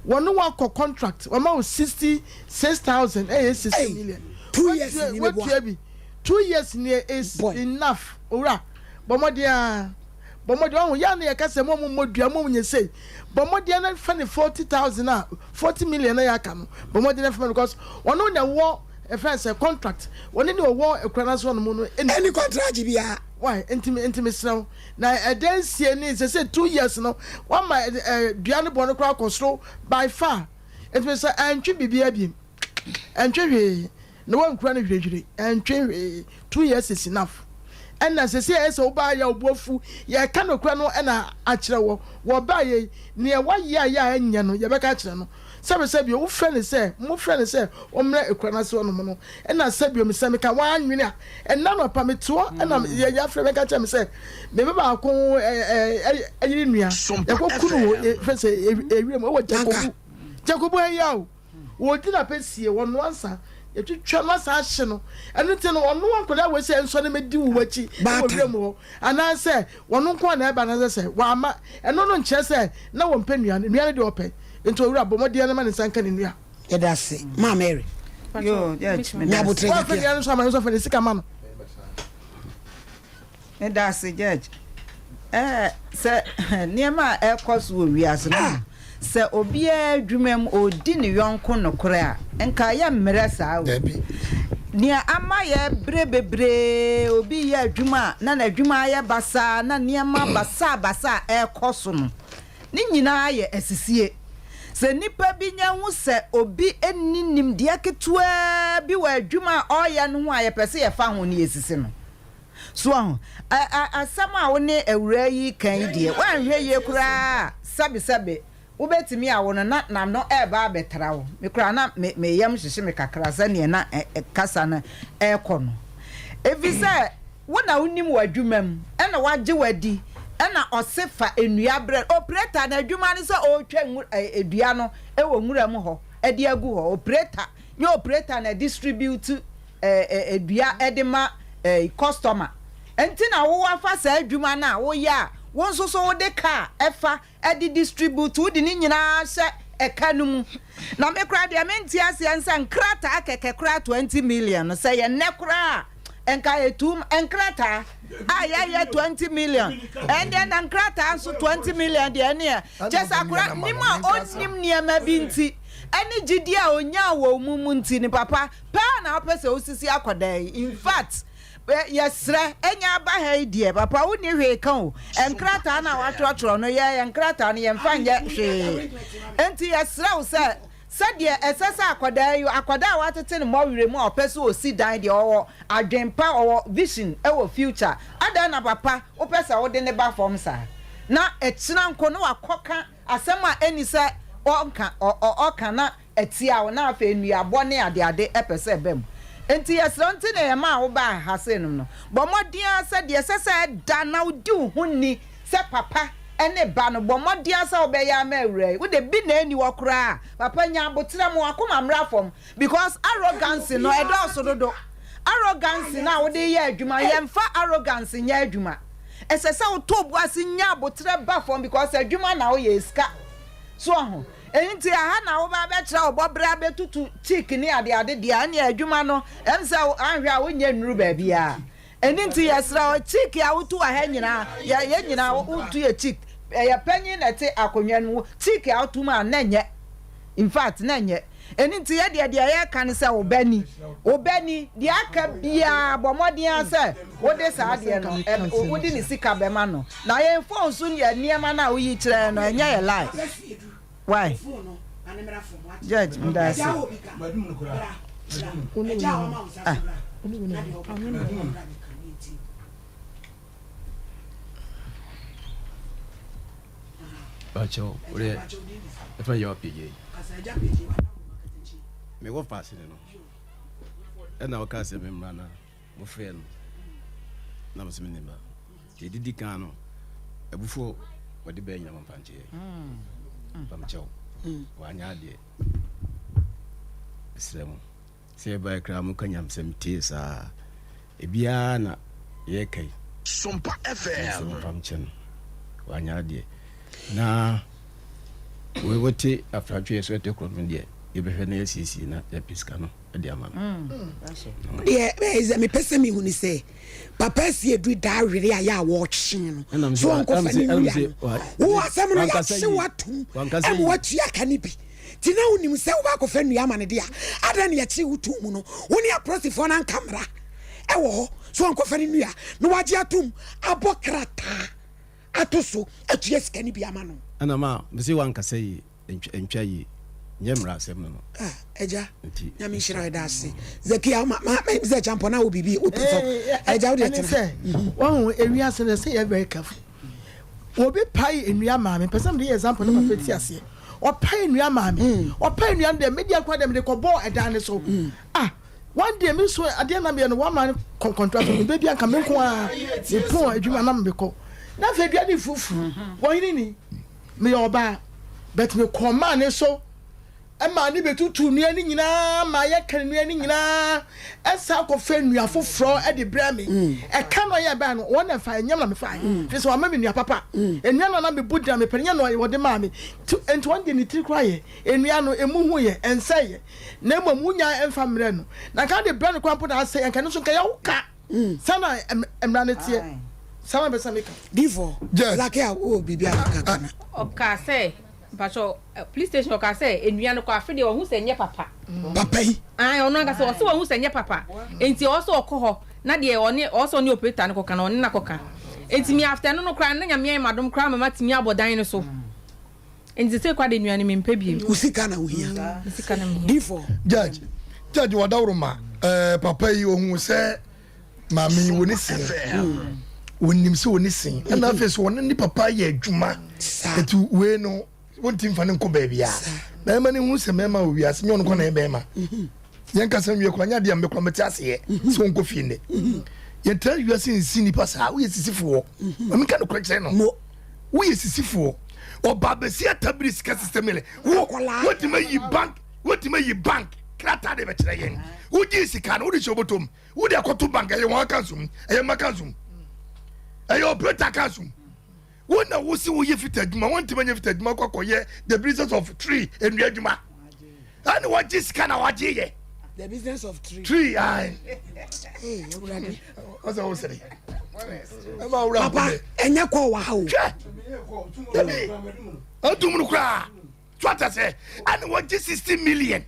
Wɔne wo akɔ contract, wɔama wo 66,000, ɛyɛ 60 million. 2 years ni meboa. Woatua bi. 2 years nie is enough. Owura, bɔ mmɔden ara. Bɔ mmɔden, wahu, yɛ a na yɛka sɛ mo a mommɔ dua, mo a monyɛ sei. Bɔ mmɔden na fa ne 40,000 a, 40 million na yɛaka no, bɔ mmɔden na fa ma no because ɔno na ɛwɔ, ɛfrɛ no sɛ contract, ɔno ne ɔwɔ akura no ase hɔnom no. Ɛnni contract biara. Why, nti, nti mesrɛ wo, na ɛdɛn sie ne sɛ sɛ 2 years no, wama ɛ, dua no bɔ no koraa kɔ soro by far. Nti mesrɛ, ɛntwe biribiara biem, ɛntwe hwee. Na wankura no hwirehwire, ɛntwe hwee, 2 years is enough. Ɛna sɛsɛ ɛyɛ sɛ wobaa yɛ a wo bo afu, yɛreka nokorɛ no na akyerɛ wɔ, wɔbaa yɛ yi, neɛ wayɛ a yɛ a ɛnyɛ no yɛbɛka akyerɛ no. Sɛbi sɛbi o, wofrɛ no sɛ, mofrɛ no sɛ ɔmmra akura no ase hɔnom no, ɛna sɛbi o, mesɛ meka w'anwene a, ɛnnɛ anɔpa mete hɔ ɛna yɛafrɛ me ka kyerɛ me sɛ me ba baako ɛyere nua, yɛkɔku no wɔ fɛ sɛ ewiem ɛwɔ Jakobu, Jakobu ɛyɛ o. Wɔdi no apɛsie, wɔnoa nsa, yɛtwitwa no asan ahye no. Ɛno nti no, ɔno akwadaa wei sɛ nsɔ ne mɛdi wo akyi wɔ wiram hɔ, anaasɛ ɔno nko ara na ɛba anaasɛ sɛ wamma. Ɛno no nkyerɛ sɛ na wɔmpɛ nnua no, nnua no deɛ ɔpɛ. Nti owura, bɔ mmɔden ara ma ne nsa nka ne nnua. Yɛda ase maa Mary. Yoo, Judge, meda ase. Woamfa nnua no nso amma no nso fa ne sika ma no. Meda ase Judge. Ɛɛ sɛ nneɛma a ɛrekɔ so wɔ wiase no ah. Sɛ obiara adwuma mu ɔredi ne yɔnko nokorɛ a, nka yɛmmerɛ saa o. Nea ama yɛbrɛ bebree, obi reyɛ adwuma a na n'adwuma ayɛ basaa na nneɛma basabasa a ɛrekɔ so no, ne nyinaa yɛ asisie. Sɛ nnipa bi nya hu sɛ obi nni nimdeɛ ketewaa bi wɔ adwuma a ɔreyɛ no ho a, yɛpɛ sɛ yɛfa ho na yɛsisi no. So wahu? Ɛ, ɛ, asɛm a wo ne awuraa yi reka yi deɛ, woanhwɛ yie koraa a, sɛbesɛbe, wobɛtumi awo no na n'ano reba abɛtra wo. Me koraa na me, me yam hyehye me kakra sɛdeɛ na ɛ, ɛ, kasa no rekɔ no. Ɛfiri sɛ, wo na wonim w'adwuma mu, ɛna wagye wo adi, ɛna ɔse fa nnua brɛ no. Operator, n'adwuma ne sɛ ɔretwa nwu, ɛ, dua no wɔ nwura mu hɔ de agu hɔ. Operator, nyɛ operator na distribute dua de ma customer nti na wo afa saa adwuma no a woyɛ a wo nso so wode car fa de distribute wode ne nyinaa hyɛ ɛka no mu na me koraa deɛ mente aseɛ nsɛ nkrataa kɛkɛ koraa 20 million no sɛ yɛ nnɛ koraa a nka ɛtum nkrataa a yɛyɛ 20 million ɛndeɛ na nkrataa nso 20 million deɛ ɛneɛ kyɛ sɛ akora nim a ɔnnim nneɛma bi nti ɛne gyidie a ɔnyaa wɔ mu mu nti ne papa Paa na wopɛ sɛ wosisi akwadaa yi infact yɛsrɛ ɛnyɛ aba ha yi deɛ papa wonni hwee ka o nkrataa no a watwerɛtwerɛ no yɛ yɛ nkrataa no yɛmfa nyɛ hwee nti yɛsrɛ wo sɛ sɛdeɛ ɛsɛ sɛ akwadaa yi akwadaa a watete ne mmɔwerɛ mu a ɔpɛ sɛ ɔsi dan deɛ ɔwɔ adwen pa ɔwɔ vision ɛwɔ future adɛn na papa wopɛ sɛ wode ne ba fam saa na ɛkyena nko na wakɔka asɛm a ɛnni sɛ ɔnka ɔka na atia wo, na afei nnuabɔ ne adeade pɛ sɛ ɛba mu. Enti yɛsrɛ wo nti na yɛmaa wo baa ha seinom no, bɔ mmɔden ara sɛ deɛ ɛsɛ sɛ ɛda na wodi wo ho ni sɛ papa ne ba no, bɔ mmɔden ara sɛ wobɛyɛ ama awuraa yi. Wode bi na ɛnni hɔ koraa a, papa nya aboterɛ ma w'akoma mmra fam because arrogancy no ɛdɔɔso dodo. Arrogancy no a wode reyɛ adwuma, yɛmfa arrogance nyɛ adwuma. Ɛsɛ sɛ woto wo bo ase nya aboterɛ ba fam because adwuma na woyɛ, sika. So wahu? Enti ɛha na woba abɛkyerɛ wo bɔberɛ abɛtutu cheek ne adeade deɛ a, ɛnneɛ adwuma no, ɛm sɛ anhwɛ a wonyɛ nnuru baabiara. Ɛno nti yɛsrɛ wo, cheek a wotu wɔ ha nyinaa, yɛ, yɛn nyinaa wotu yɛ cheek. Ɛyɛ panyin na ɛte akonnwa no mu, cheek a wotu mu a, na ɛnyɛ. In fact, na ɛnyɛ. Ɛno nti yɛ deɛ deɛ yɛreka ne sɛ wo ba ni, wo ba ni, deɛ aka biara bɔ mmɔden ara sɛ wode saa adeɛ no, ɛ, wode ne sika bɛma no. Na yɛn phone so yɛ nneɛma no a woyi kyerɛ yɛn no, ɛnyɛ yɛ lie. Why? Judge, meda ase. Ah. Bakyɛw, wodeɛ ɛfɛ yɛ ɔpɛgye. Mewɔ faase ne no. Ɛna ɔka sɛ me mmra na mofrɛ no. Na mesɛ me ne ba. Deɛ ɛdidi kan no, abufuo wɔde bɛɛ nyina momfa nkyɛ. Mpamkyɛw, wanyɛ adeɛ. Mesrɛ mo. Sɛ yɛbae koraa moka nyamsɛm tee saa. Ebiaa na yɛka yi. Sompa FM. Sɛ momfa nkyɛ no. Wanyɛ adeɛ. Na wei wote afratwe yɛ so ɛte korɔ no deɛ yɛbɛhwɛ na yɛasiesie na yɛapɛ sika no de ama no. Deɛ ɛyɛ sɛ mepɛ sɛ mehu ne sɛ papa asi aduru daa were a yɛ a wɔtwe no so ɔnkɔfa ne wura no wo asɛm no yɛakye woatom ɛma woatua ka no bi Nti na wonim sɛ wobɛakɔfa nnua ama no de a, adɛn na yɛkyee wo too mu no? Wo ne apolisifoɔ no anka mmara wɔ hɔ sɛ ɔnkɔfa ne nnua na wagye atom abɔ krataa ato so atua sika no bi ama no? Ɛna ma mese wankasa yie, ntwa yie. Nyɛ mmara asɛm no no. Ah, agya, nyame nhyira ɛda ase. Zakia, ma ma sɛ kyampɔ na wo biribi wo pɛ sɛ agya wo deɛ tena. Sɛ wɔn ewiase no sɛ yɛ very careful. Obi pae nnua maame pɛ sɛ mede yɛ example ne papa ti aseɛ. Ɔpae nnua maame. Ɔpae nnua no deɛ media kora deɛ mede kɔbɔɔ ɛdan ne so. Ah, one day me so adeɛ na meyɛ no one man contract me baabi anka me nko ara mepɔn adwuma na mekɔ. Na afei dua ne fufu. Wɔhene ni. Meyɛ ɔbaa but mekɔɔ maa ne so maa ne bɛtutuu nnua no nyinaa maa yɛka nnua no nyinaa ɛsan kɔfa nnua foforɔ de brɛ me. Ɛka no ɔyɛ bɛn no wɔn na ɛfa ɛnyɛm na mefae firi sɛ wama me nnua papa. Nnua no na mebu dena mepɛ no nyɛ na wɔde maa me nti wɔn deɛ ne tiri koraa yɛ nnua no ɛmu hu yɛ ɛnsɛe yɛ na mmom wonya ɛmfa mmerɛ no na nka de brɛ no koraa mpo na asɛe nka no nso nka yɛ wo ka. Saa na mmara no teɛ. Saa na mepɛ sɛ meka. Difo, Lake a wowɔ biribi a woka ka na. Ɔkaa sɛ, mpakyɛw, police station ɔkaa sɛ nnua no kɔ afe deɛ wahu sɛ ɛnyɛ papa. Papa yi. Ae, ɔno ankasa ɔse wahu sɛ ɛnyɛ papa. Enti ɔwɔ sɛ ɔkɔ hɔ na deɛ ɔne ɔwɔ sɛ ɔne operator no kɔka no ɔne no akɔka. Enti me after ɛno no koraa no na Nyame ayɛ m'adom koraa ama matumi abɔ dan no so. Enti sesei koraa deɛ nnua no mempɛ bio. Wo sika na wohia. Me sika na mehia. Difo. Judge, judge wadaworo ma eh, papa yi ohun sɛ maame yi wɔ ne sen. Wɔnim sɛ wɔ ne sen. Ɛna afei so wɔne ne papa yɛ adwuma. Eti wei no wɔnti nfa ne nkɔ baabi a. Bɛrima ne hu sɛ mɛrima wɔ wiase nyɛ ɔno kɔ na ɛyɛ bɛrima. Yɛn kasa nwie kora nyɛ adeɛ a mbɛkora mɛte aseɛ sɛ wɔnkɔ fie nnɛ. Yɛn tena wiase nsi nipa saa woyɛ sisifoɔ. Maame nka nokorɛ kyerɛ no. Woyɛ sisifoɔ. Ɔbaa bɛsi atabiri sika sisɛ mele. Wo wotumi ayi bank wotumi ayi bank krataa de bɛkyerɛ yɛn. Wogye sika no wode hyɛ obotom. Wode akɔto bank ɛyɛ wɔn accounts mu ɛyɛ mma accounts mu. Ɛyɛ operator accounts mu. Wo na wosi woyɛ fita adwuma wontumi nyɛ fita adwuma kɔ akɔyɛ the business of tree nnua adwuma. Ɛne wagye sika na wagye yɛ. The business of tree. Tree ayi. Ee ewurade. Ɔsɛ wo sere. Ɛma wura Papa ɛnyɛ kɔ wɔ ha o. Hwɛ. Dabi. Ɛdum no koraa. So ata sɛ ɛne wagye 60 million.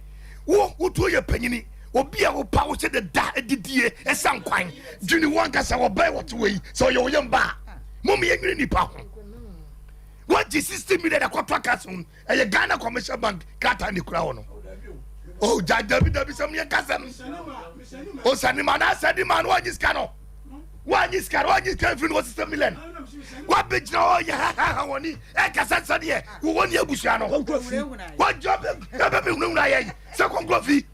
Wo wotuo yɛ panyini. Obi a wopa wo sɛ deda adidie ɛsa nkwan. Dwene wo ankasa wɔbɛn wɔte wɔ yi sɛ ɔyɛ wo yam ba a. Mom yɛnwene nipa ho. Wagye 60 million akɔtɔ akase ho. Ɛyɛ Ghana Commercial Bank krataa na ekura hɔ no. Oh, gya dabi dabi sɛm yɛ kasɛm. Osani ma na asɛ di ma no wanyi sika no. Wanyi sika no wanyi sika mfiri no wɔ sisɛ million. Wabɛgyina hɔ yɛ ha ha ha wɔni ɛkasa sɛ deɛ wɔwɔ ni abusua no. Wɔgyina bɛ bɛ hunahuna yɛ yi sɛ kɔnkɔn fi.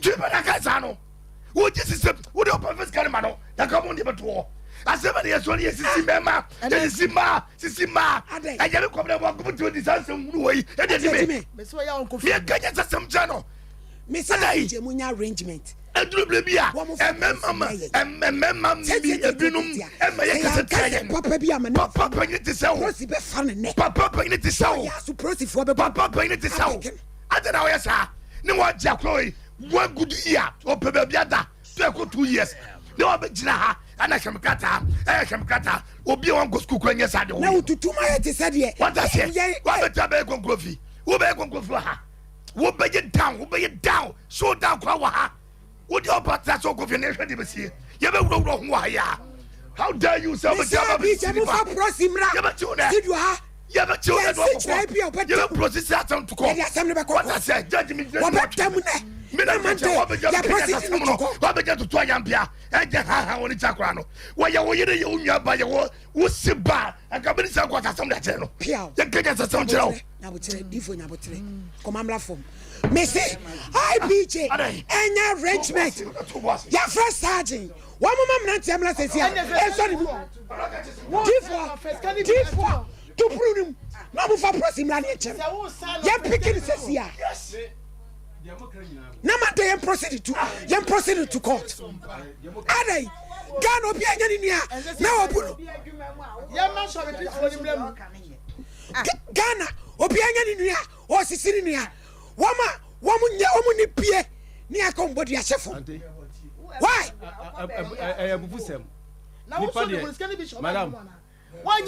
Twi bɛ na kasa no. Wogye sisi wode ɔpɛ fɛ sika no ma no na ka mo deɛ bɛto hɔ. Asɛm bɛ ne yɛ sɔre yɛ sisi mmarima yɛ sisi mmaa sisi mmaa ɛyɛ me kɔm na wɔn akɔm tumi di saa nsɛm hunu wɔ yi ɛde di me meɛ kanya sɛ sɛm kyerɛ no. Mesa agye mu nya arrangement. Ɛduru bere bi a mmarima ma mmarima bi ebinom ɛma yɛ kasa tia yɛn. Papa bi ama ne papa panyin te sɛ wo. Prosi bɛfa ne nɛ. Papa panyin te sɛ wo. Papa panyin te sɛ wo. Adɛn na ɔyɛ saa? Ne wagye akora yi one good year ɔpɛ baabi ada so ɛkɔ 2 years ne wabɛgyina ha ɛna hwɛm krataa ɛyɛ hwɛm krataa obi a wankɔ sukuu kora nyɛ saa de na wotutu ma yɛ te sɛ deɛ wata seɛ wabɛtena bɛyɛ kɔnkɔn fi wobɛyɛ kɔnkɔn fi wɔ ha wobɛyɛ down wobɛyɛ down so down kora wɔ ha wode ɔba tena sɛ ɔkɔ fie ne ɛhwɛ deɛ bɛsie yɛbɛwurawura ho wɔ ha yɛ a how dare you sɛ wobɛgyina ba bɛsisi nipa yɛbɛkye wo nɛ studio ha yɛbɛkye wo nɛ de wakɔkɔ yɛbɛprosisi asɛm to kɔ yɛde asɛm no bɛkɔ wata sɛ judge mi gyina wɔbɛda mu nɛ mi na gyina wɔbɛgya mi kɛnyɛ asɛm no wɔbɛgya tutu ayampia ɛgye ha ha wɔne kya koraa no wɔyɛ wo yere yɛ wo nua ba yɛ wo wo si ba nka bi ne sɛ nkɔta asɛm de akyerɛ no yɛkɛnyɛ asɛm kyerɛ wo nyabotrɛ difo nyabotrɛ kɔmamla fam mese IPJ ɛnyɛ arrangement yɛfrɛ sergeant wɔn mo ma mmeranteɛ mmra sɛsi a ɛnsɔ ne mu difoɔ difoɔ tupuru no mu na wɔn fa polisi mmra ne nkyɛn yɛn piki ne sɛsi a na ma de yɛn proceed to yɛn proceed to court adai Ghana obi anya ne nua na ɔbu no Ghana obi anya ne nua ɔsisi ne nua wɔn a wɔn nyɛ wɔn ni bie ne aka wɔn bɔdi ahyɛ fam why. Ɛyɛ bufusɛm nipa deɛ madam. Papa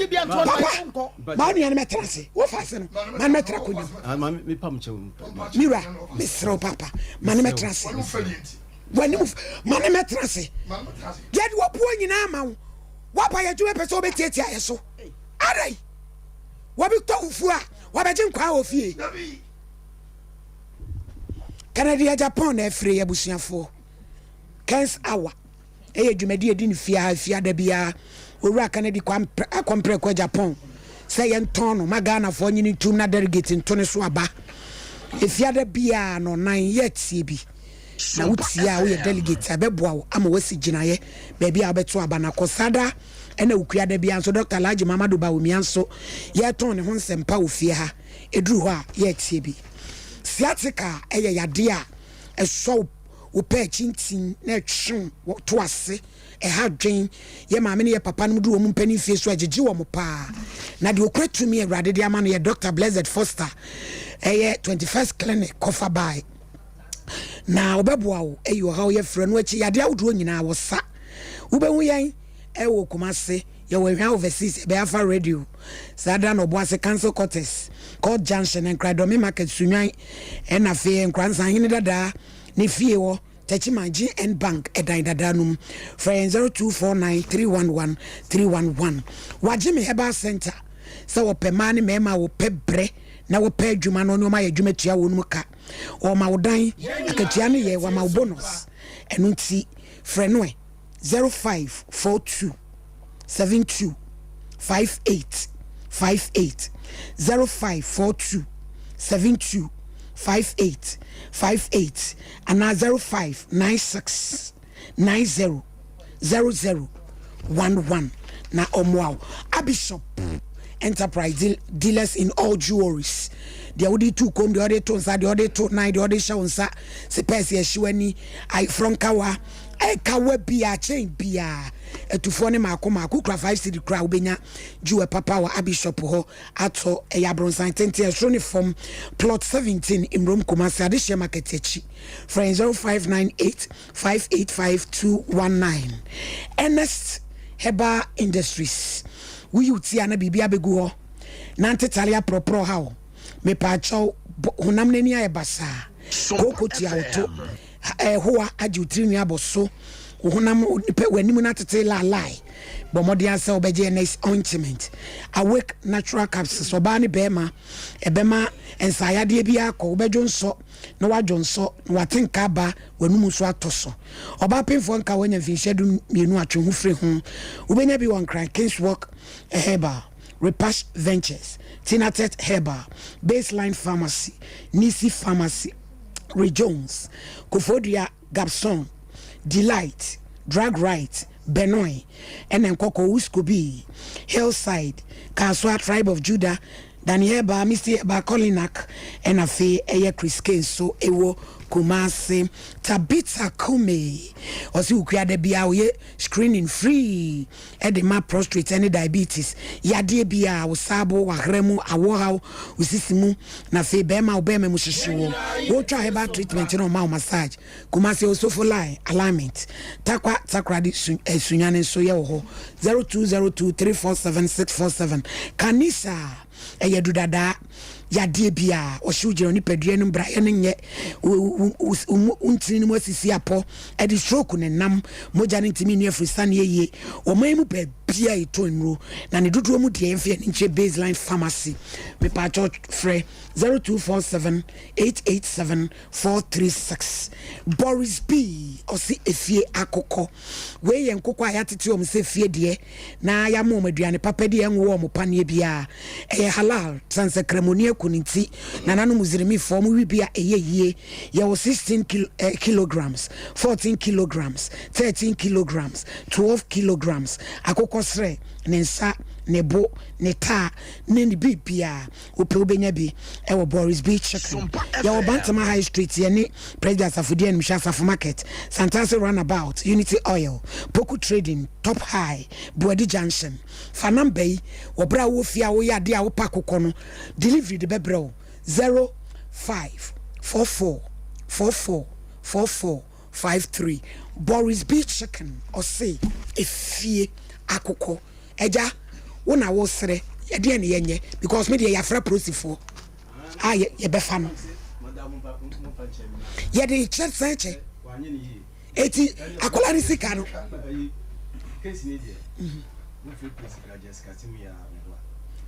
maa nua no mɛtena ase wofa ase no ma no mɛtena akonnwa mu mewura mesrɛ wo papa ma no mɛtena ase w'anim ma no mɛtena ase yɛde wɔbuo nyinaa ma wo woaba yɛ adwuma pɛ sɛ wobɛtiatia yɛ so adɛn wɔbi tɔ fufuo a wɔbɛgye nkwaa wɔ fie. Kennedy Agyapong na ɛfiri yɛ abusuafoɔ. Ken's Hour ɛyɛ dwumadi ɛdi ne fie ha fiada biara. Owura Kennedy Akɔmprɛko Agyapong sɛ yɛntɔn no ma Ghanafoɔ nyini ntum na delegate nto ne so aba. Efiada biara no nan yɛ tie bi. Na wotie a woyɛ delegate a ɛbɛboa wo ama woasi gyinaeɛ baabi a wobɛto aba no akɔ. Sada ɛna Wukuada biara nso Dr. Alhaji Mamadu Bawumia nso yɛtɔn ne ho nsɛmpa wɔ fie ha. Ɛduru hɔ a yɛretie bi. Sciatica yɛ yadeɛ a ɛsɔ wo pɛ akyi ntin na ɛtwe wo to ase, ɛha adwen. Yɛ maame ne yɛ papa nom duru wɔn mpanin fie so a ɛgyegye wɔn paa. Na deɛ ɔkura tumi a Awurade de ama no yɛ Dr. Blessed Foster, ɛyɛ 21st Clinic kɔfa bae. Na ɔbɛboa wo ayi ɔhaw yɛ frɛ no akyi yadeɛ ahodoɔ nyinaa wɔ sa. Wobɛhu yɛn ɛwɔ Kumase, yɛwɔ Ahwea Overseas, ɛbɛyɛ afa radio. Saa da na Ɔboase Council Quarters, Court Junction, Nkradɔme Market, Sunyani, ɛna afei Nkoransa Ahene Dadaa ne fie hɔ, Techiman GN Bank ɛdan dadaa no mu. Frɛ yɛn 0249 311 311. Wagye me Herbal Center sɛ wɔpɛ mmaa ne mmarima a wɔpɛ brɛ na wɔpɛ adwuma na wɔne wɔn ayɛ adwuma tua wɔn mu ka. Wɔma wo dan, akatua no yɛ, wɔama wo bonus. Ɛno nti frɛ no ɛ 0542 72 58 58 0542 72 58 58 anaa 0596 90 00 11 na ɔmmoa wo. Abishop Enterprise dealers in all jewelries. Deɛ wode to kom, deɛ wode to nsa, deɛ wode to nan, deɛ wode hyɛ wo nsa, sepɛs ɛhyew ani, ayeforɔ nkawa, ɛkawa biara, chain biara, atufoɔ ne maako maako kura 5 cedi kura wobɛnya jewel papa wɔ Abishop hɔ atɔ. Ɛyɛ abronsan tenten ɛsoro ne fam, plot 17 Mmrom Kumasi Adehyeɛ Market akyi. Frɛ 0598 585 219. Ernest Herbal Industries, woyi wo ti a na biribi abɛgu hɔ na ntetale aporɔporɔ ha wo, mepaakyɛw honam n'ani ayɛ basaa, kooko tua wo to, ɛhoa agye wo tirinwi abɔ so, wo honam nipa w'anim no atete laalae, bɔ mmɔden asɛ wobɛgye Ernest ointment, Awake natural capsules, ɔbaa ne bɛrima, ɛbɛma nsayadeɛ bi akɔ, wobɛdwo nsɔ na wadwo nsɔ na wate nka aba w'anum nso atɔ so. Ɔbaa pemfoɔ nka wanya mfinhyia 12 atwe ho firi ho. Wobɛnya bi wɔ Nkran Kingswalk Herbal, Repash Ventures, Tinatet Herbal, Baseline Pharmacy, Nisi Pharmacy, Ray Jones, Koforidua Gabson, Delight, Drug Right, Benoy, ɛna Nkɔkɔ Uskobi, Hillside, Kasoa Tribe of Judah, Danny Herbal, Misty Herbal, Colinak, ɛna afei ɛyɛ Chris Kane so ɛwɔ Kumasi. Tabitha Kume, ɔsi wukuada bia ɔyɛ screening free ɛde ma prostate ɛne diabetes yadeɛ bia, wosaabo wahra mu awɔhaw osisi mu, na afei bɛrima wo bɛrima mu hyehye wɔ wɔtwa herbal treatment na ɔma wo massage. Kumasi Osofo Line alignment, Takwa Takoradi Sunyani nso yɛ wɔ hɔ 0202 347 647. Kanisa ɛyɛ dudadaa yadeɛ bia ɔhyew gyina nipadua no mbraeɛ no nyɛ ntini no mu asisi apɔ ɛde stroke ne nam mogya no ntumi nni afiri saneɛ yie. Ɔman mu baabia yɛtɔ nnuro na ne dodoɔ mu deɛ yɛmfa yɛne nkyerɛ Baseline Pharmacy. Mepaakyɛw frɛ 0247 887 436. Boris B ɔse efie akokɔ wei yɛ nkokɔ a yɛatete wɔn sɛ fie deɛ na yɛama wɔn aduane papa di, ɛnwo wɔn paneɛ biara, ɛyɛ halal sansa kramoni aku ne nti nananom muslimfoɔ mo wi bi a ɛyɛ yie. Yɛwɔ 16 kilograms, 14 kilograms, 13 kilograms, 12 kilograms. Akokɔ serɛ ne nsa ne bo ne taa ne ne biribiara wopɛ wobɛnya bi ɛwɔ Boris B Chicken. Yɛwɔ Bantama High Street, yɛne President Asafodi animhwɛ, Asafo Market, Santase Runabout, Unity Oil, Poku Trading, Top High, Buadi Junction. Fa number yi wɔ berɛ a wowɔ fie a woyɛ adeɛ a wopa akokɔ no delivery de bɛbrɛ wo 0544 44 44 53. Boris B Chicken ɔse efie akokɔ. Agya wo na wo serɛ yɛdeɛ ne yɛnyɛ because me deɛ yɛafrɛ polisifoɔ a yɛbɛfa no yɛde kyɛ sɛn kyɛ eti akwadaa ne sika no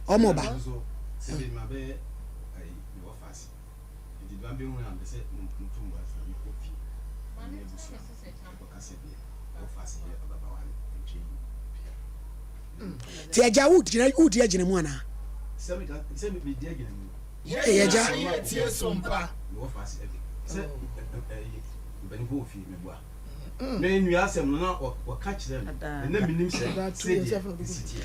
ɔmo ba. Nti deɛ mabɛhu a mepɛ sɛ moto mo ase na mekɔ fie na me abusua kɔka sɛ deɛ wɔfa ase yɛ ababaawa no ntwa yi pia. Nti agya wogyina wodi agyina mu anaa? Sɛ meka sɛ medi agyina mu. Ee agya. Mewɔ fa ase sɛ mpanimfoɔ wɔ fie meboa. Me nua asɛm no na wɔka kyerɛ me na menim sɛ sɛdeɛ ɛsi teɛ.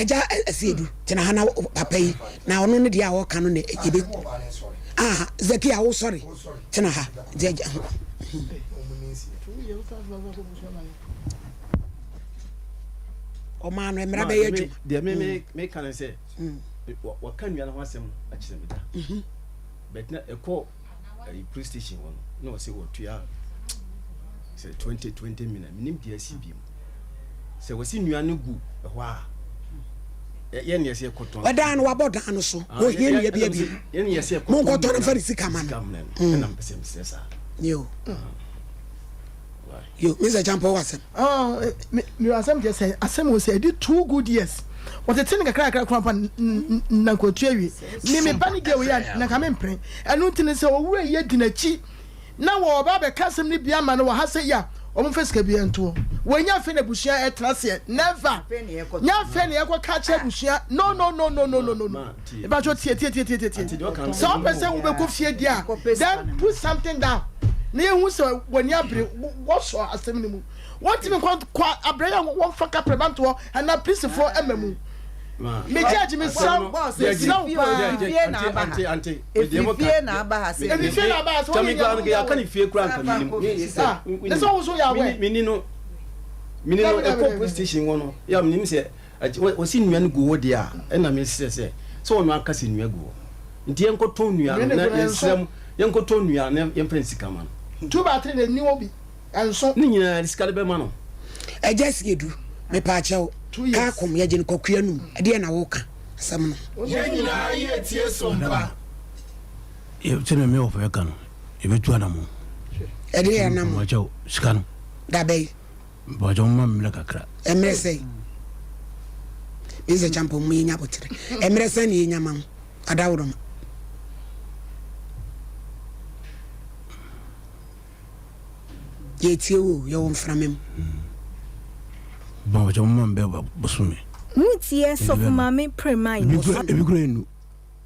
Agya Asiedu tena ha na papa yi na ɔno ne deɛ a ɔka no na yɛbɛ ah Zakia wo sɔre tena ha nti agya. Ɔmaa no mmara bɛyɛ adwuma. Deɛ me me meka ne sɛ wɔka nua no ho asɛm akyerɛ me da but na ɛkɔ ɛyi police station hɔ no na ɔsɛ wɔtua sɛ 20 20 million menim deɛ asi bi mu sɛ wɔsi nnua no gu ɛhɔ a yɛn yɛ sɛ kɔtɔn ɔdan no wabɔ dan no so ah, wɔhia nnua bi abi yɛn yɛ sɛ kɔtɔn monkɔtɔ no mfa ne sika ma no ɛna mpɛ sɛ mesrɛ saa yo yo Mr. Champo wasɛm ah, eh, me asɛm kyɛ sɛ asɛm wɔ sɛ ɛdi two good years wɔtete no kakrakra kora mpa na nkotu awie me me ba ne deɛ wei a na nka mempere ɛno nti no sɛ owura yi adi n'akyi na wɔba abɛka asɛm no bi ama no wɔ ha sɛ yi a wɔmfa sika bi ntoɔ wɔnya afei na abusua ɛtena seɛ never nya afei na yɛkɔ ka kyerɛ abusua no no no no no no no no ìbàtò tie tie tie tie tie sɛ ɔpɛ sɛ wobɛkɔ fie di a then put something down na yɛhu sɛ wɔni abere wɔsɔ asɛm no mu Wɔntumi nkɔ kɔ abrɛ yɛ wɔmfa kaprɛ bantoɔ anaa polisifoɔ ɛma mu. Me judge me srɛ wo me srɛ wo paa. Efifie na aba ha. Efifie na aba ha sɛ. Efifie na aba ha sɛ wɔn nyɛ nyɛ yɛ aka ne fie kura nka mi nim. Ah ne sɛ wɔn so yɛ awɛ. Mi ni no mi ni no ɛkɔ police station hɔ no yɛ mi nim sɛ wɔsi nnua no gu hɔ deɛ a ɛna mi srɛ sɛ sɛ wɔn aka sɛ nnua gu hɔ nti yɛn kɔtɔn nnua no na yɛn srɛ mu yɛn kɔtɔn nnua na yɛn fɛn sika ma no. Two by three na ni wɔ bi. Ɛnso. Ne nyinaa yɛde sika no bɛma no. Agya Siedu, mepaakyɛw, kaa kom, yɛgye no kwaku anum, ɛdeɛn na woka asɛm no? Yɛn nyinaa yɛ tie so mpa. Sɛdeɛ me wɔfa ka no, yɛbɛtu anamɔ. Ɛdeɛn anamɔ? Mepaakyɛw, sika no. Dabɛn? Mepaakyɛw, momma me mmerɛ kakra. Mmerɛ sɛn? Mr. Champon, mo yɛnya aboterɛ. Mmerɛ sɛn na yɛnya ma wo? Adaworoma. Yɛretie wo o, yɛwɔ mframa mu. Bɔn ɔkyɛ mo ma mbɛ bosome. Mo tie sɔfo maame premai. Ebi kura enu.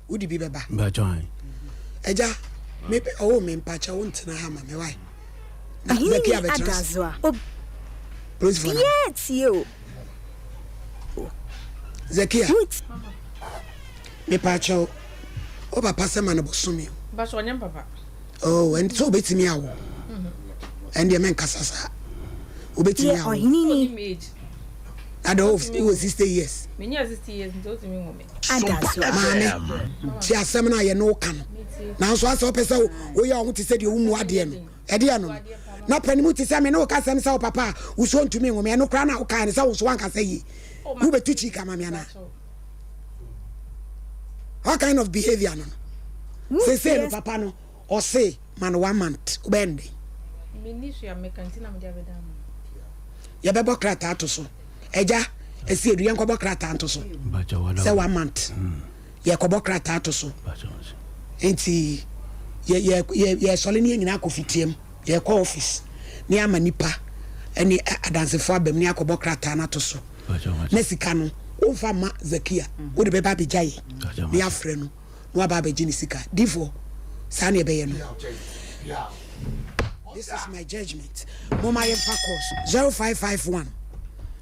Wode bi bɛba. Mpakyɛ han. Agya, me ɔwɔ me mpakyɛ wo ntena ha ma me wae. Na Ahenni Zakia bɛtena ase. adazoa. Obi Polisifoɔ na. tie o. Zakia. Mo tie. Mepaakyɛw, wo papa sɛ ma no bosome o. Mpakyɛ ɔnyɛ me papa. Oh, ɛn sɛ obetumi awo. Ɛn deɛ mɛnkasa saa. Obetumi Deɛ awo. ɔhene ni. Na deɛ wowɔ 60 years. Menya 60 years nti otumi nwo me. Adazoa. Maame, tie asɛm no a yɛne wo ka no. Nanso asɛ wopɛ sɛ woyɛ wo ho te sɛ deɛ wommu adeɛ no. Ɛdeɛ no no. Na panin mu te sɛ me ne wo ka asɛm sɛ wo papa a, wo so ntumi nwo me. Ɛno koraa na wokae no sɛ wo nso woankasa yie. Wobɛtu kyii ka ma me anaa? What kind of behavior no no? Sese no papa no ɔse ma no one month wobɛyɛ no dɛn? Yɛbɛbɔ krataa to so agya ɛsi edu yɛnkɔbɔ krataa nto so sɛ one month hmm. yɛkɔbɔ krataa to so nti yɛ yɛ yɛ yɛsɔle ne yɛ nyinaa kɔ fitiam yɛkɔ office ne ama nipa ɛne adansefo abam ne akɔbɔ krataa no ato so. Na sika no, womfa mma Zakia, wode bɛba abɛgya yɛn, na yɛafrɛ no na waba abɛgye ne sika. Difoɔ, saa na yɛbɛyɛ no. This is my judgment. Momma yɛmfa course 0551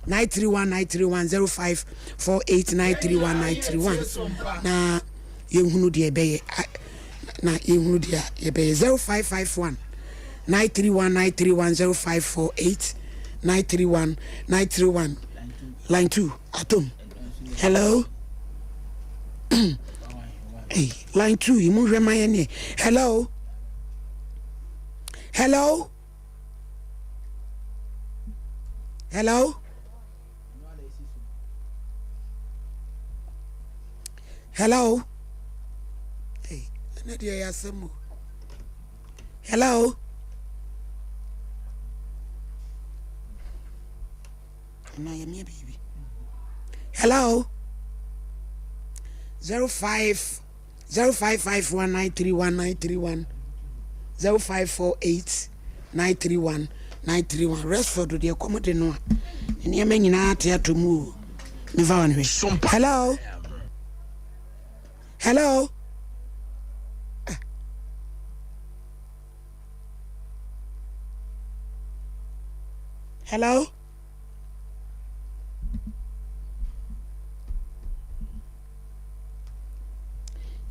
931 931 0548 931 931 na yɛnhunu deɛ ɛbɛyɛ na yɛnhunu deɛ yɛbɛyɛ 0551 931 931 0548 931 931 line 2 atom hello hey, line 2 yi mu hwɛ ma yɛ neɛ hello hello hello hello hey, ɛnɛ deɛ yɛ asɛm o Hello. Ana yɛ mia biribi. Hello. 05. 0551 931 931 0548 931 931 Rexford deɛ kɔm de no a nneɛma nyinaa te ato mu o mefa wɔn hwɛ hello hello ah. Hello.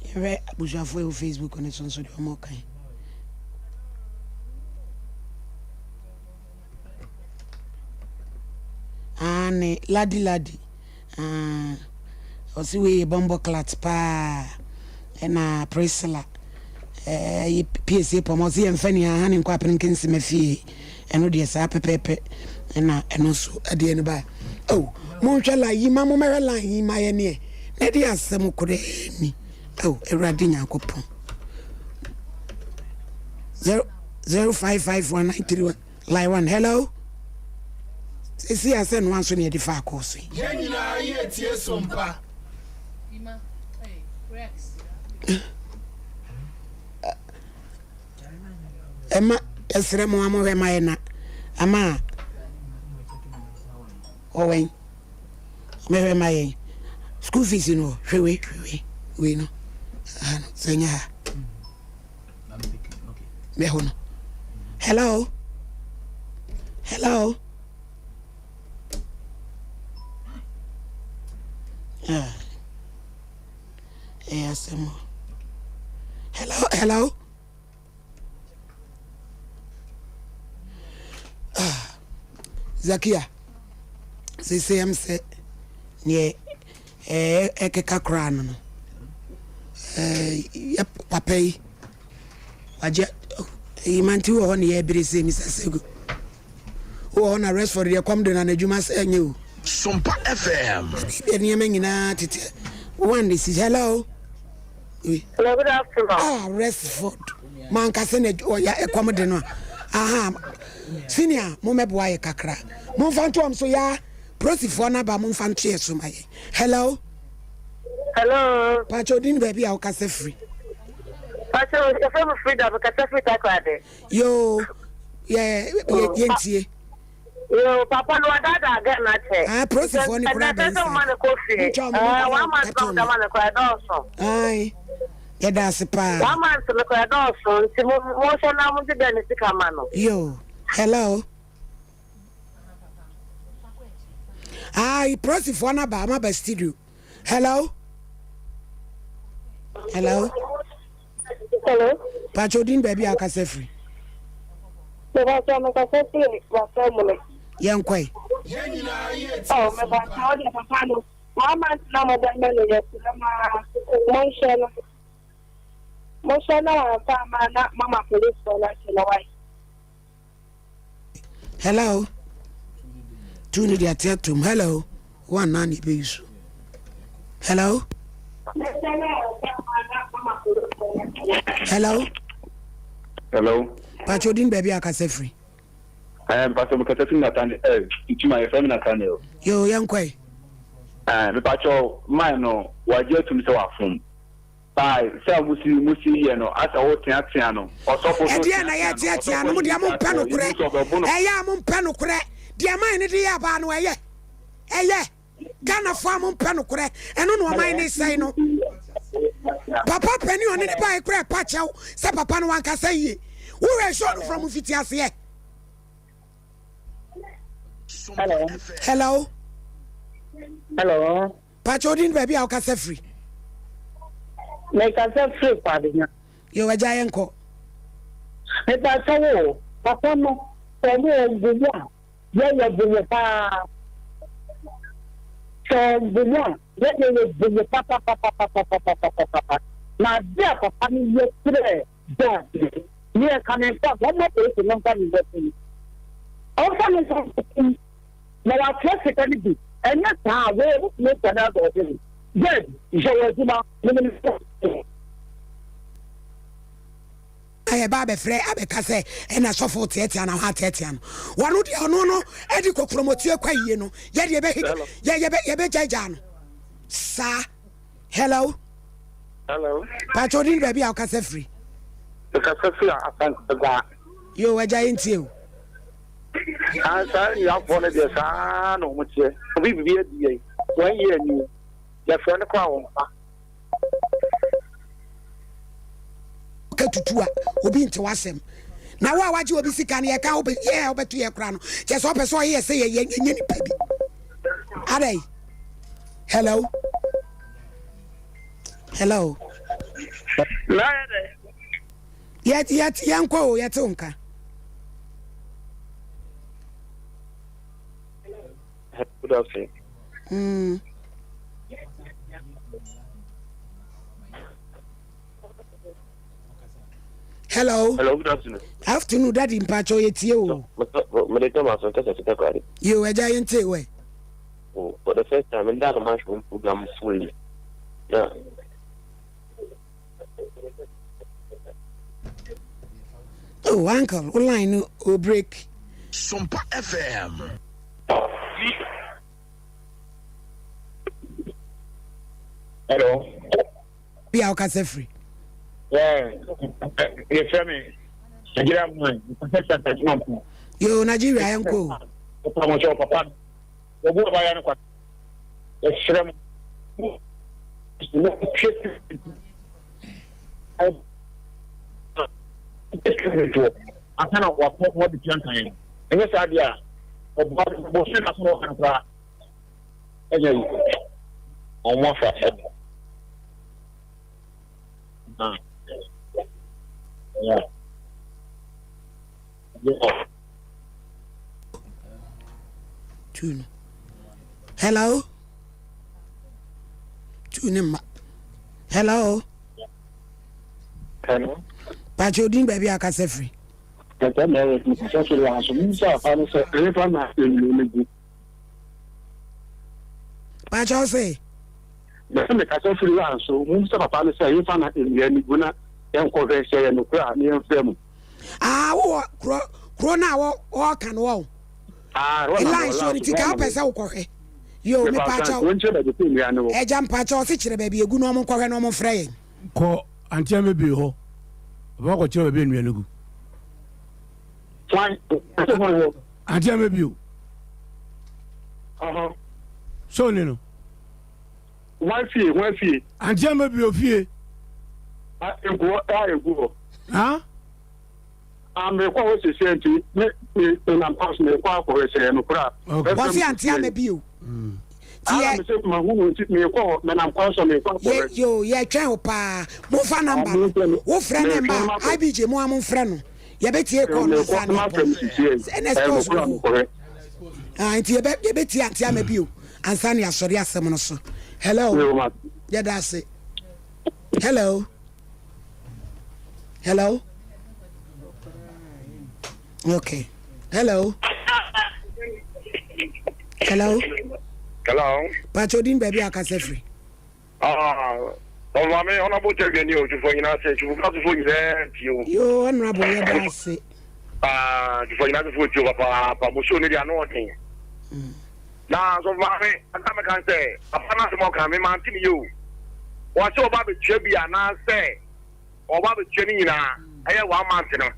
Yɛhwɛ abusuafoɔ ɛwɔ Facebook no so nso deɛ wɔn kan. Aane, ladi ladi. Ah, ɔse wei yɛ bɔmbɔ clat paa. Ɛna Priscilla, ɛɛ, piesie pɔm, ɔse yɛmfa ni aha ne nkɔ apene nkensima fie. Ɛno deɛ saa pɛpɛɛpɛ ɛna ɛno nso ɛdeɛ no baa. Oh, monhwɛ line yi ma mommɛhwɛ line yi ma yɛ neɛ. Na ɛde asɛm koraa ni. Oh, Awurade Nyankopɔn. 0 055193 line 1 hello sɛsi a sɛ noa nso ne yɛde fa akɔɔ so yi. Yɛn nyinaa yɛ tie so mpa. Ɛma ɛsrɛ mo a mohwɛ ma yɛ na ama ɔwɛn mɛhwɛ ma yɛn school fees no hwɛ wei hwɛ wei wei no ha no sɛ nyɛ ha. Mɛhɔ no. Hello? Hello? Ah. Ɛyɛ asɛm o. Hello? Hello? Ah. Zakia, sese ɛm sɛ neɛ ɛkeka koraa no no yɛ papa yi wagye yi mante wɔ hɔ ne yɛbere sɛ misa sɛgu wɔ hɔ na Rexford deɛ kɔm de na n'adwuma sɛ ɛnyɛ o Sompa FM. Deɛ nneɛma nyinaa tete one de si hello. Hello, good afternoon. Ah, Rexford. Mankasa na ɔya ɛkɔm de no a. Aha. Senior, mo mɛboa yɛ kakra. Momfa ntoam so ya. Prosifoɔ no aba momfa nto yɛ so ma yɛn. Hello. Hello. Pakyɛ odin baabi a wokasa firi. Pakyɛ yɛfrɛ me Frida mekasa firi Takoradi. Yoo yɛ yɛ yɛntie. Yoo papa no wadaadaa girl no akyɛ. Ah prosifoɔ no koraa bɛn sa. Ɛsɛ sɛ woma no kɔ fie. Ntwa ɔmo eh, one month na ɔmo ma no koraa ɛdɔɔso. Ayi yɛda ase paa. One month no koraa ɛdɔɔso nti mo mo nhyɛ na mo gye dɛ ne sika ma no. Yoo hello. Ayi prosifoɔ no aba ɔmo aba studio. Hello. Hello. Hello. Pacho din baabi a akasa firi. Mepacho mekasa firi wasa mu no. Yɛn kɔe. Oh mepacho wo deɛ papa no one month na mo bɛ ma no yɛ srɛ mo ara mo nhwɛ no mo hwɛ na wamfa ama na mama police foɔ no akye no wai. Hello. Tu ne de ate atom. Hello. One na ne ebe so. Hello. Hello. Hello. Pacho din baabi akasa firi. Eh, mpacho me kasa firi Nathaniel. Eh, ntuma yɛfrɛ me Nathaniel. Yo, yɛn kɔe. Eh, me pacho man no wagye atum sɛ wafom. By sɛ mo si mo si yɛ no asɛ wo teatea no ɔsɔfo so Ɛdeɛn na teatea yɛteatea no no mo deɛ ɔsɔfo mo mpɛ anim nokorɛ sɛ ɔbɛbo no. ɛyɛ a mo mpɛ nokorɛ deɛ man no de yɛ abaa no ɛyɛ ɛyɛ Ghanafoɔ a mo mpɛ nokorɛ ɛno na ɔman no sɛe no papa panin ɔne ne bae koraa ɛpa kyɛw sɛ papa no wankasa yie wohwɛ show no from mfitiaseɛ Hello. Hello. Hello. Pakyɛ odin baabi a wokasa firi. Mekasa firi Kwabenya. Yo agya yɛn kɔ. Mepakyɛ wo papa no sɛ ɔno ɔmbu mu a yɛ yɛ bu mu paa sɛ ɔmbu mu a yɛ yɛ yɛ bu mu papapapapapapapapa na ade a papa no yɛ kyerɛ John no ne ɛka ne nsa ɔmma polisi no mfa ne nsa tum ɔmfa ne nsa tum Na watua sika no bi, ɛnyɛ saa a, wei wobɛtumi aguane adɔ wo ho. Judge, yɛ w'adwuma, menim sɛ woyɛ. Na yɛba abɛfrɛ abɛka sɛ ɛna sɔfo teatea na hɔ ateatea no. Wɔno deɛ ɔno no ɛde kokromɔtie kɔ ayie no, yɛ deɛ yɛbɛ yɛ yɛbɛ yɛbɛgyaagyaa no saa. Hello. Hello. Pakyɛ odin baabi a wokasa firi. Mekasa firi Asante Yo, agya yɛntie o. Ah, saa nnuafoɔ no deɛ saa na wɔn teɛ. Obi bibi adi yɛn. Wɔn yɛ ani. Yɛfrɛ no koraa wɔn fa. Ka tutu a obi nte w'asɛm. Na wo a wagye obi sika no yɛka wo yɛ a wobɛto yɛ koraa no kyɛ sɛ ɔpɛ sɛ ɔyɛ sɛ yɛyɛ nyɛ nipa bi. Adɛn? Hello? Hello? Yɛnkɔ o yɛte wo nka. Good afternoon. Hello. Hello, good afternoon. Afternoon, Daddy Mpacho yetie o. Mede tɔ maso nkasa sika kwade. Yo, agya yɛntie wɛ. Oh, for the first time, nda no mahwɛ program fully. Na Oh, uncle, o line no o break. Sompa FM. Hello. Bi a wokasa firi. Yeah, yɛfrɛ me Nigeria man, Yo, Nigeria yɛnkɔ o. Papa mo sɛ papa wɔbu abaya no kwa. Yɛsrɛ mo. Ansa na wakɔ wɔde tua nkan no. Ɛnyɛ saa deɛ a, ɔboa bɔhyɛ no asɛm a ɔka no koraa ɛnyɛ yi. Wɔn afa ɛbɔ. Ah. Yeah. Yeah. Tu no. Hello. Tu ne mma. Hello. Hello. Pakyɛ odin baabi a akasa firi. Dr. Mary, mekasa firi ha so. Misa afa no sɛ ɛhefa na nnuro no gu. Pakyɛ ɔse. Mese mekasa firi ha so. Mumisa papa no sɛ ɛhefa na nnua no gu na yɛnkɔhwɛ sɛ ɛyɛ nokorɛ a na yɛmfrɛ mu. Ah, wowɔ kuro kuro no a wɔka no wɔ. Ah, ɛhɔ na Line mewɔ so last no ti hɔ ka na wopɛ mewɔ. sɛ wokɔhwɛ. Yo, Mepa kyɛw, mepakyɛw. wɔnkyerɛ baabi sɛ nnua no wɔ. Agya mpakyɛw ɔse kyerɛ baabi egu na ɔmo nkɔhwɛ na ɔmo mfrɛ yɛn. Kɔ Auntie Amebie hɔ, ɔbɛkɔ akɔkyerɛ baabi a nnua no gu. Hwan? Ɔse hwan hɔ? Auntie Amebie o. Ɔhɔ. Sɛ ɔne no. Hwan fie? Hwan fie? Auntie Amebie ofie. A egu hɔ, a egu hɔ. Ha? Ah, merekɔ hɔ seesei nti, me, me, menam kwan so merekɔ akɔhwɛ sɛ ɛyɛ nokorɛ a. Okay. Wɔse ante ama bio. Ti Ara yɛ. me sɛ mahu no nti merekɔ hɔ, menam kwan so merekɔ Yɛ, akɔhwɛ. yo, yɛtwɛn wo paa. Momfa Ah, namba no. monfrɛ me, Wofrɛ no meretwɛn mma a, makɔ. IBJ mo a momfrɛ no. Yɛbɛtie Eh, call no merekɔ ansa na na mafrɛ no yɛapɔn. seesei. Sɛ ɛna Ɛyɛ sports nokorɛ a wɔ hɔ. mekɔhwɛ. Ah, nti yɛbɛ, yɛbɛtie ante ama bio ansa na yɛasɔre asɛm no so. Hello. Yo, ma. Yɛda ase. Hello. Hello. Okay. Hello. Hello. Hello. Pacho din baabi a kasa firi. Ah, ɔmaame honorable tɛbi ni o tufo nyinaa se tufo kasofo nyinaa ti o. Yo honorable yɛ da ase. Ah, tufo nyinaa tufo ti o papaapa mo show ne de ano ɔden. Na sɔfo maame aka mɛka sɛ papa no asɛm ɔka me mante ne yie o. Wɔse ɔba abɛtua bi anaasɛ ɔba abɛtua ne nyinaa ɛyɛ one month no.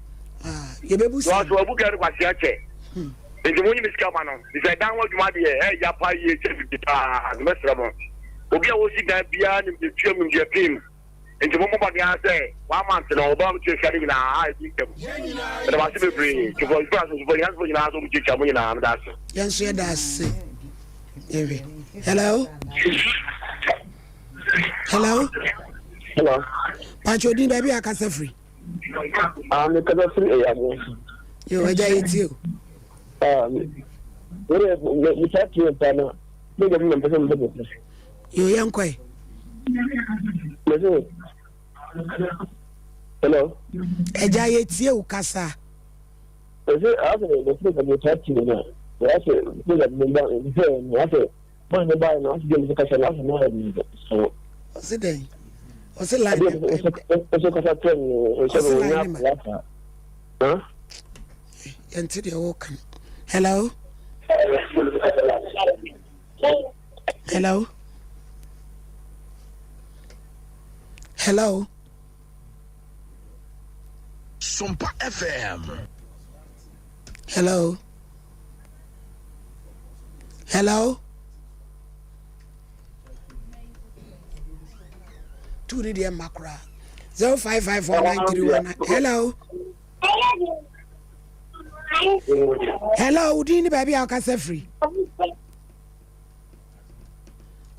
Yɛbɛbu sa. Wɔse wabu gari kwasi akyɛ. Nti mo nyi me sika ma no. Sɛ dan ho adwuma deɛ ɛyɛ pa yie kyɛ bibi paa. Mɛsrɛ mo. Obi a wɔsi dan biara nim deɛ tua mu nim deɛ pim. Nti mo mmɔ mmɔden ara sɛ one month no ɔba abɛtua sika no nyinaa a ɛdi ntɛm. Meda mo ase bebree. Tufo tufo tufo nyinaa tufo nyinaa so mo kyiakyia mo nyinaa meda ase. Yɛn nso yɛda ase. Yɛhwɛ. Hello. Hello. Hello. Pacho din baabi a kasa firi. Ah, me kasa firi Eyabo. Yo, agya yɛ tie o. Ah, me me me me ta tie pa na. Me de me mpɛ sɛ me bɛ. Yo, yɛn kɔɛ. Me se. Hello. Agya yɛ tie o kasa. Me se ase me se me ta tie na. Ase me me ba me se ase Bɔn ne bae no, ɔse deɛ mese kasa no asɛ na ɔyɛ me so. Ɔse dɛn? Ɔse line ne Ɔse kasa kyerɛ me no, ɔsɛ me ɔnya akwadaa saa. Huh? Yɛnte deɛ wɔka no. Hello? Hello? Hello. Sompa FM. Hello. Hello. Tu ni deɛ mma koraa. 05549319. Hello. Hello, wodin ne baabi a wokasa firi.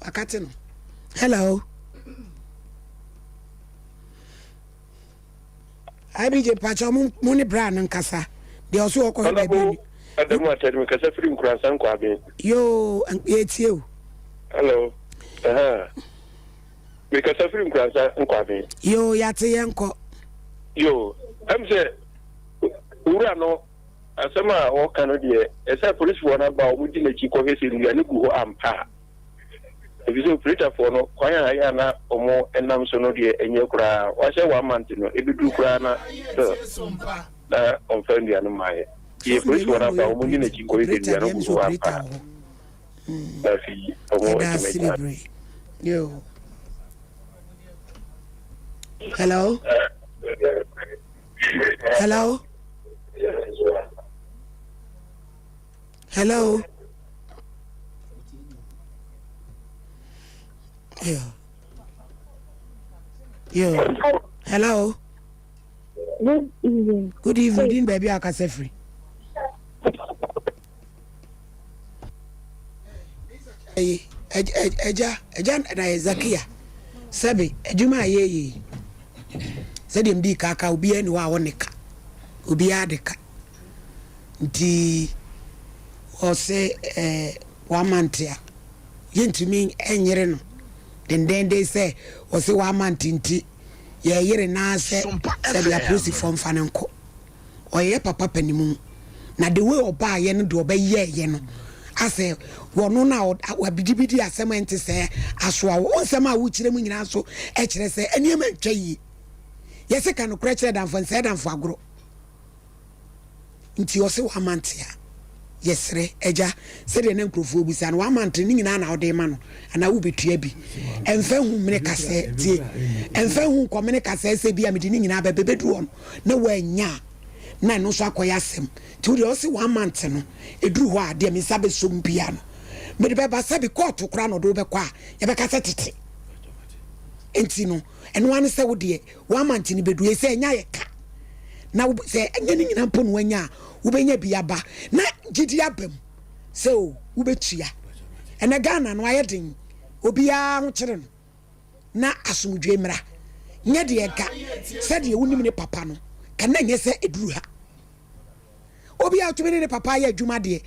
Wakate no. Hello. IBJ mpakyɛ mo mo ne bra no nkasa. Deɛ ɔso ɔkɔhwɛ baabi ani. Adamu Atɛde mekasa firi Nkuransa Nkwaben. Yoo, yɛtie o. Hello. Uh-huh. Mekasa firi Nkuransa Nkwaben. Yoo, yɛate yɛn kɔ. Yoo, ɛm sɛ wura no asɛm a ɔka no deɛ ɛsɛ polisifoɔ no aba a wɔdi n'akyi kɔhwɛ sɛ nnua no gu hɔ ampa a. Efisɛ opiretafoɔ no, kwan a ɛyɛ a na wɔnam so no deɛ ɛnyɛ koraa. Wahyɛ one month no, ɛbɛduru koraa na still na ɔmfa nnua no mmaeɛ. Nti apolisifoɔ no aba a, wɔnni n'akyi nkɔhwɛ sɛ nnua no gu hɔ ampa a. Na afei Yɛda ase wɔatumi agyaa. bebree. Yo. Hello. Hello. Hello. Yo. Yo. Hello. Good evening. Good evening. Din baabi a akasa firi. Ɛgya ɛgya na yɛ Zakia sɛbe adwuma a yɛyɛ yi sɛdeɛ mdi kaka obiara ni hɔ a ɔne ka obiara de ka Nti ɔse eh, wamante a, yɛntumi nyere no dendenden sɛ ɔse wamante nti yɛyere no ara sɛ sɛdeɛ apolisifoɔ mfa no nkɔ. Ɔyɛ papa panimu na the way ɔbaayɛ no deɛ ɔbɛyɛɛyɛ no asɛ wɔno no a wabidibidi asɛm a ɛnte sɛɛ asoa wo. Wo nsɛm a wokyerɛ mu nyinaa nso kyerɛ sɛ nneɛma ntwa yie. Yɛse ka nokorɛ kyerɛ damfo nsɛe damfo agorɔ. Nti ɔse wamante a, yɛsrɛ, Agya, sɛdeɛ na nkurɔfoɔ bisa no, wamante ne nyinaa na wode rema no anaa wobɛtua bi? Ɛmfa hu mene kasɛɛ, tie, ɛmfa hu nkɔ mene kasɛɛ sɛ bi a mede ne nyinaa bɛba, ɛbɛduru hɔ no na woannya a, na ɛno nso akɔyɛ asɛm. Nti wodeɛ ɔse wamante no, ɛduru hɔ a, deɛ me nsa bɛsɔ mu biara no, mede bɛba. Sɛbe kɔɔto koraa na ɔde wo bɛkɔ a, yɛbɛka sɛ tete. Nti no, ɛno ara ne sɛ wodeɛ, W'amante no bɛduru sɛ ɛnyɛ ayɛ ka na sɛ ɛnyɛ ne nyina mpo na wanya a wobɛnya bi aba na gyidi aba mu sɛ o wobɛtua. Ɛnɛ Ghana no ayɛ den obiara ho kyere no na asomdwoe mmra nyɛ deɛ ɛga sɛdeɛ wonim ne papa no ka na ɛnyɛ sɛ ɛduru ha. Obi a otumi ne ne papa ayɛ adwuma deɛ,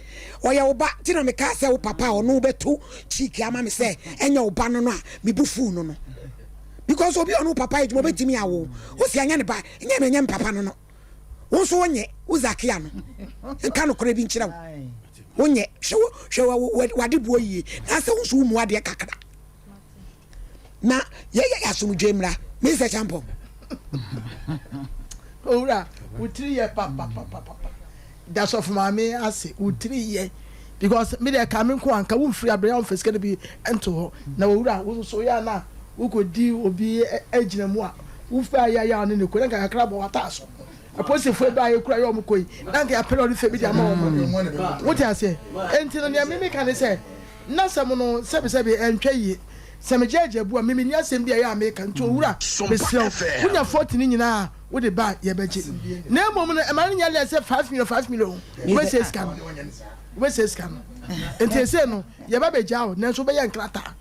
ɔyɛ wo ba. Nti na mekaa sɛ wo papa a ɔno wobɛto cheek ama me sɛ ɛnyɛ wo ba no no a, me bo fuu no no. Because obi a ɔne wo papa yɛ adwuma obɛtumi awo wo. Wo se ɛnyɛ ne ba, ɛnyɛ me, ɛnyɛ me papa no no. Wo nso wonyɛ, wo Zakia no. Nka nokorɛ bi nkyerɛ wo. Wonyɛ, hwɛ wo, hwɛ w'adeboɔ yie. Na sɛ wo nso wo mu adeɛ kakra. na yɛyɛ asomdwe mmra Mr. Champon. Owura, wo tiri yɛ papapapapa. Da sɔfo maame ase, wo tiri yɛ. Because me deɛ ka me nko anka wo mfiri abere a womfa sika no bi nto hɔ. Na owura, wo nso yɛ na wokɔdi obi agyina mu a, wofa ayɛ ayɛ a ne ne kɔ na nka kakra bɔ w'ataa so. Apolisifoɔ ba a yɛkura yɛ wɔn kɔ yi, na nka yɛapɛ lɔre fɛ bi de ama wɔn. Wote aseɛ? Enti no nea me meka ne sɛ, N'asɛm no, sɛbesɛbe, ɛntwa yie. Sɛ megyaagyaa bu a, me menni asɛm bi a ɛyɛ a meka. Nti owura, mesrɛ wo, wonya 40 no nyinaa a, wode ba a, yɛbɛgye. Na mmom no, mma no nyɛ less sɛ 5 million, 5 million. Wobɛsɛe sika no. Wobɛsɛe sika no. Nti seesei no, yɛba bɛgyaa wo, nanso wobɛyɛ nkrataa.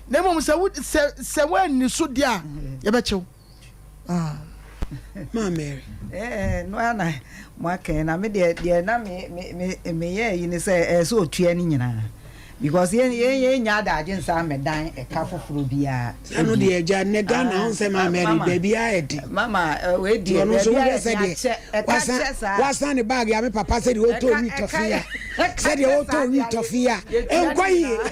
Na mmom sɛ wo, sɛ, sɛ woanni so deɛ a, yɛbɛkye wo. Ah. Maa Mary. Eh, no ara na moaka yi na me deɛ deɛ na me me me meyɛ yi ne sɛ ɛyɛ sɛ otua ne nyinaa because yɛn yɛn yɛn nya adagye nsa amɛdan ɛka foforɔ biara. Ɛno deɛ agya nnɛ Ghana ho nsɛm a Mary baabi a ɛde. Mama wei deɛ ɔno nso baabi wohwɛ a sɛ yɛde deɛ akyɛ ɛka wasan kyɛ saa. wasan ne baage a me papa sɛ deɛ ɔtɔ Ɛka wi ɛka tɔfe a ɛka sɛdeɛ kyɛ ɔtɔ saa wi deɛ tɔfe a yɛtua ɛnkɔ ne yie. nyinaa.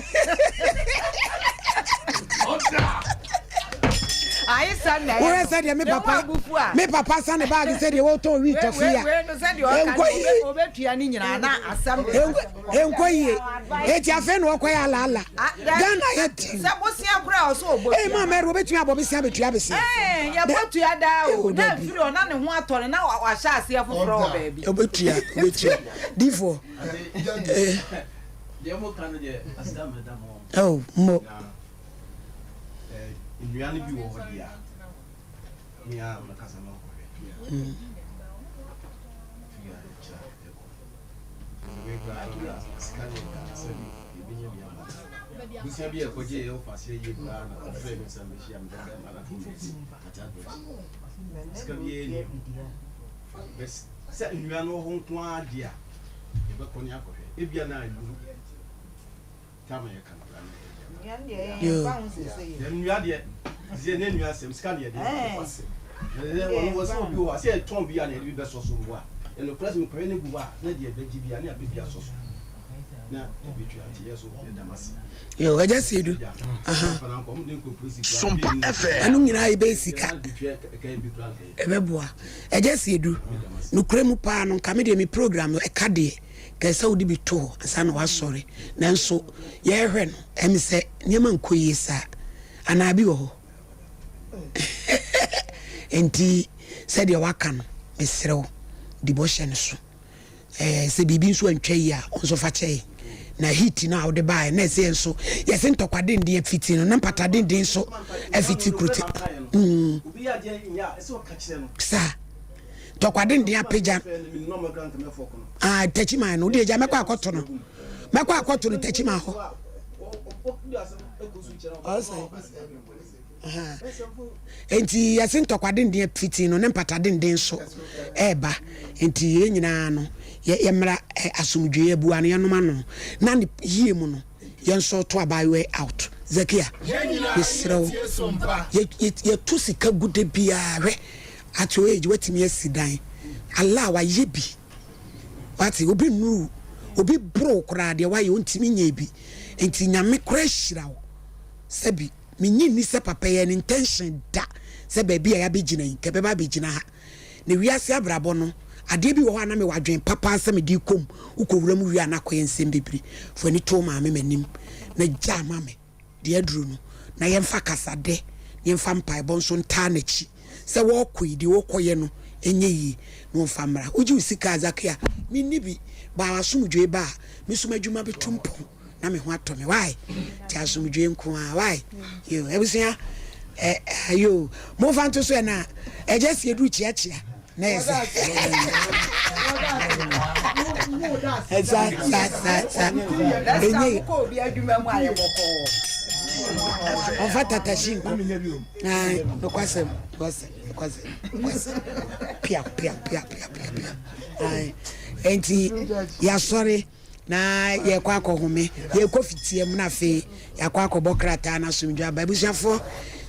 Wohwɛ sɛdeɛ me papa me papa sa ne baage sɛdeɛ wɔtɔn wii tɔfe a ɛnkɔ yie ɛnkɔ yie. Eti afei na ɔkɔyɛ alaala. Ghana yɛ den. Sɛ bosia koraa ɔsɛ ɔbɔ tua. Ee maa Mary obetumi abɔ besia betua besia. Ɛɛ yɛbɔ tua daa o. Na mfiri hɔ na ne ho atɔ no na wahyɛ aseɛ foforɔ wɔ baabi. Obetua obetua. Difoɔ. Deɛ mo ka no deɛ aseda mɛda mo. Oh mo. Nnua no bi wɔ hɔ deɛ a. Me ara mɛkasa na ɔkɔhwɛ. Fie a yɛkyerɛ ɛkɔ. Wei koraa no na sika ne nka sɛ bi yɛbɛnya bi ama. Busua bi a ɛkɔgye yɛ wofa aseɛ yie koraa na ɔfrɛ me sɛ mbɛhyia me dɛdɛ ma na fo mmiɛnsa kata bridge. Sika biara nni hɔ. Bɛs sɛ nnua no wɔ hɔ nko ara deɛ a yɛbɛkɔ ne akɔhwɛ. Ebia na nnuru. Nnua deɛ sɛ ne nnua asɛm sika ne yɛde wɔ sɛ obi wɔ hɔ sɛ yɛtɔn bi a na yɛde bi bɛsɔ so mpo a ɛnokorɛ sɛ mekɔyɛ no gu hɔ a na deɛ ɛbɛgye bi a ne abɛ bi asɔ so na ɛbɛtua nti yɛ so yɛda m ase. Yo, ɛgya si edu. Sompa FM. Ɛno nyinaa yɛbɛyɛ sika. Ɛbɛboa. Ɛgya si edu. Nokorɛ mu paa no nka me deɛ me program no ɛka deɛ. Kae sɛ wode bi to hɔ ansa na woasɔre. Nanso yɛrehwɛ no, ɛyɛ me sɛ nneɛma nkɔ yie saa. Anaa bi wɔ hɔ? Enti sɛdeɛ woaka no, mesrɛ wo, di bɔhyɛ no so. Ɛɛ, sɛ biribi nso antwa yie a, wo nso fa kyɛ yɛn. Na heat no a wode baeɛ, na ɛsɛ yɛn nso yɛse ntɔkwa denden afiti no, na mpata denden nso afiti kuroti. Mm. Saa. Tɔkwa denden apagya. Ah, takyiman no, wode agya mɛkɔ akɔto no. Mɛkɔ akɔto no takyiman hɔ. Nti yɛse ntɔkwa denden fiti no ne mpata denden so ɛɛba. Nti yɛn nyinaa no yɛmmra asomdwoeɛ abua no yɛnom ano na ne yie mu no yɛn nso to abaayewa yi out. Zakia, mesrɛ wo, yɛto sika gu da biara hwɛ At your age watumi asi dan. Allah wayɛ bi. Wate obi nnuru obi boro koraa deɛ wayɛ ontumi nyɛ bi. Nti Nyame koraa hyira wo. Sɛbi menye nni sɛ papa yɛ ne intention da sɛ baabi a yɛabɛgyina yi nka ɛbɛba abɛgyina ha. Na wiase abrabɔ no adeɛ bi wɔ hɔ a na mewɔ adwene papa sɛ mede rekɔ mu wokɔwura mu wie a na akɔyɛ nsɛm bebree. Fa w'ani to wo maame m'anim na gyaa ma me. deɛ aduru no, na yɛmfa kasadɛ na yɛmfa mpaebɔ nso ntaa n'akyi sɛ wɔrekɔ yi, deɛ ɔrekɔyɛ no nyɛ yie na ɔmfa mmra. Wogye wo sika a, Zakia, menni bi, but asomdwoe ba a, me nso m'adwuma bɛtu mpɔn na me ho atɔ me. Why? Nti asomdwoe nko ara. Why? Yo, abusua, eh, eh, yo, momfa nto so ɛna ɛgya si aduru kyeakyea. Na yɛ sɛ sa sa sa sa enye yi ɔfa tatahyi nkɔ ayi nokwasɛm nokwasɛm nokwasɛm nokwasɛm pia pia pia pia pia pia ayi nti yasɔre. Na yɛrekɔ akɔhome, yɛrekɔ fitia mu na afei yɛakɔ akɔbɔ krataa no asomdwoe aba. Abusuafoɔ,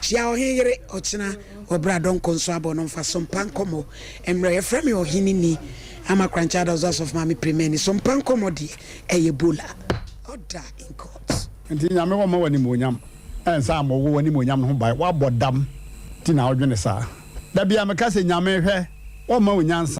hyia ɔhen yere ɔkyena wɔ berɛ a dɔnkɔ nso abɔ no mfa so mpa nkɔmmɔ mmerɛ. Yɛfrɛ me ɔhene ni ama Korankye Adɔso Asɔfo Maame Premani. So mpa nkɔmmɔ deɛ ɛyɛ Bola. Order in court. Nti Nyame wɔmma wo animuonyam ɛnsa ammɔ wo w'animuonyam no ho ban, woabɔ dam nti na wodwene saa. Da biaa meka sɛ Nyame hwɛ wɔmma wo nyansa.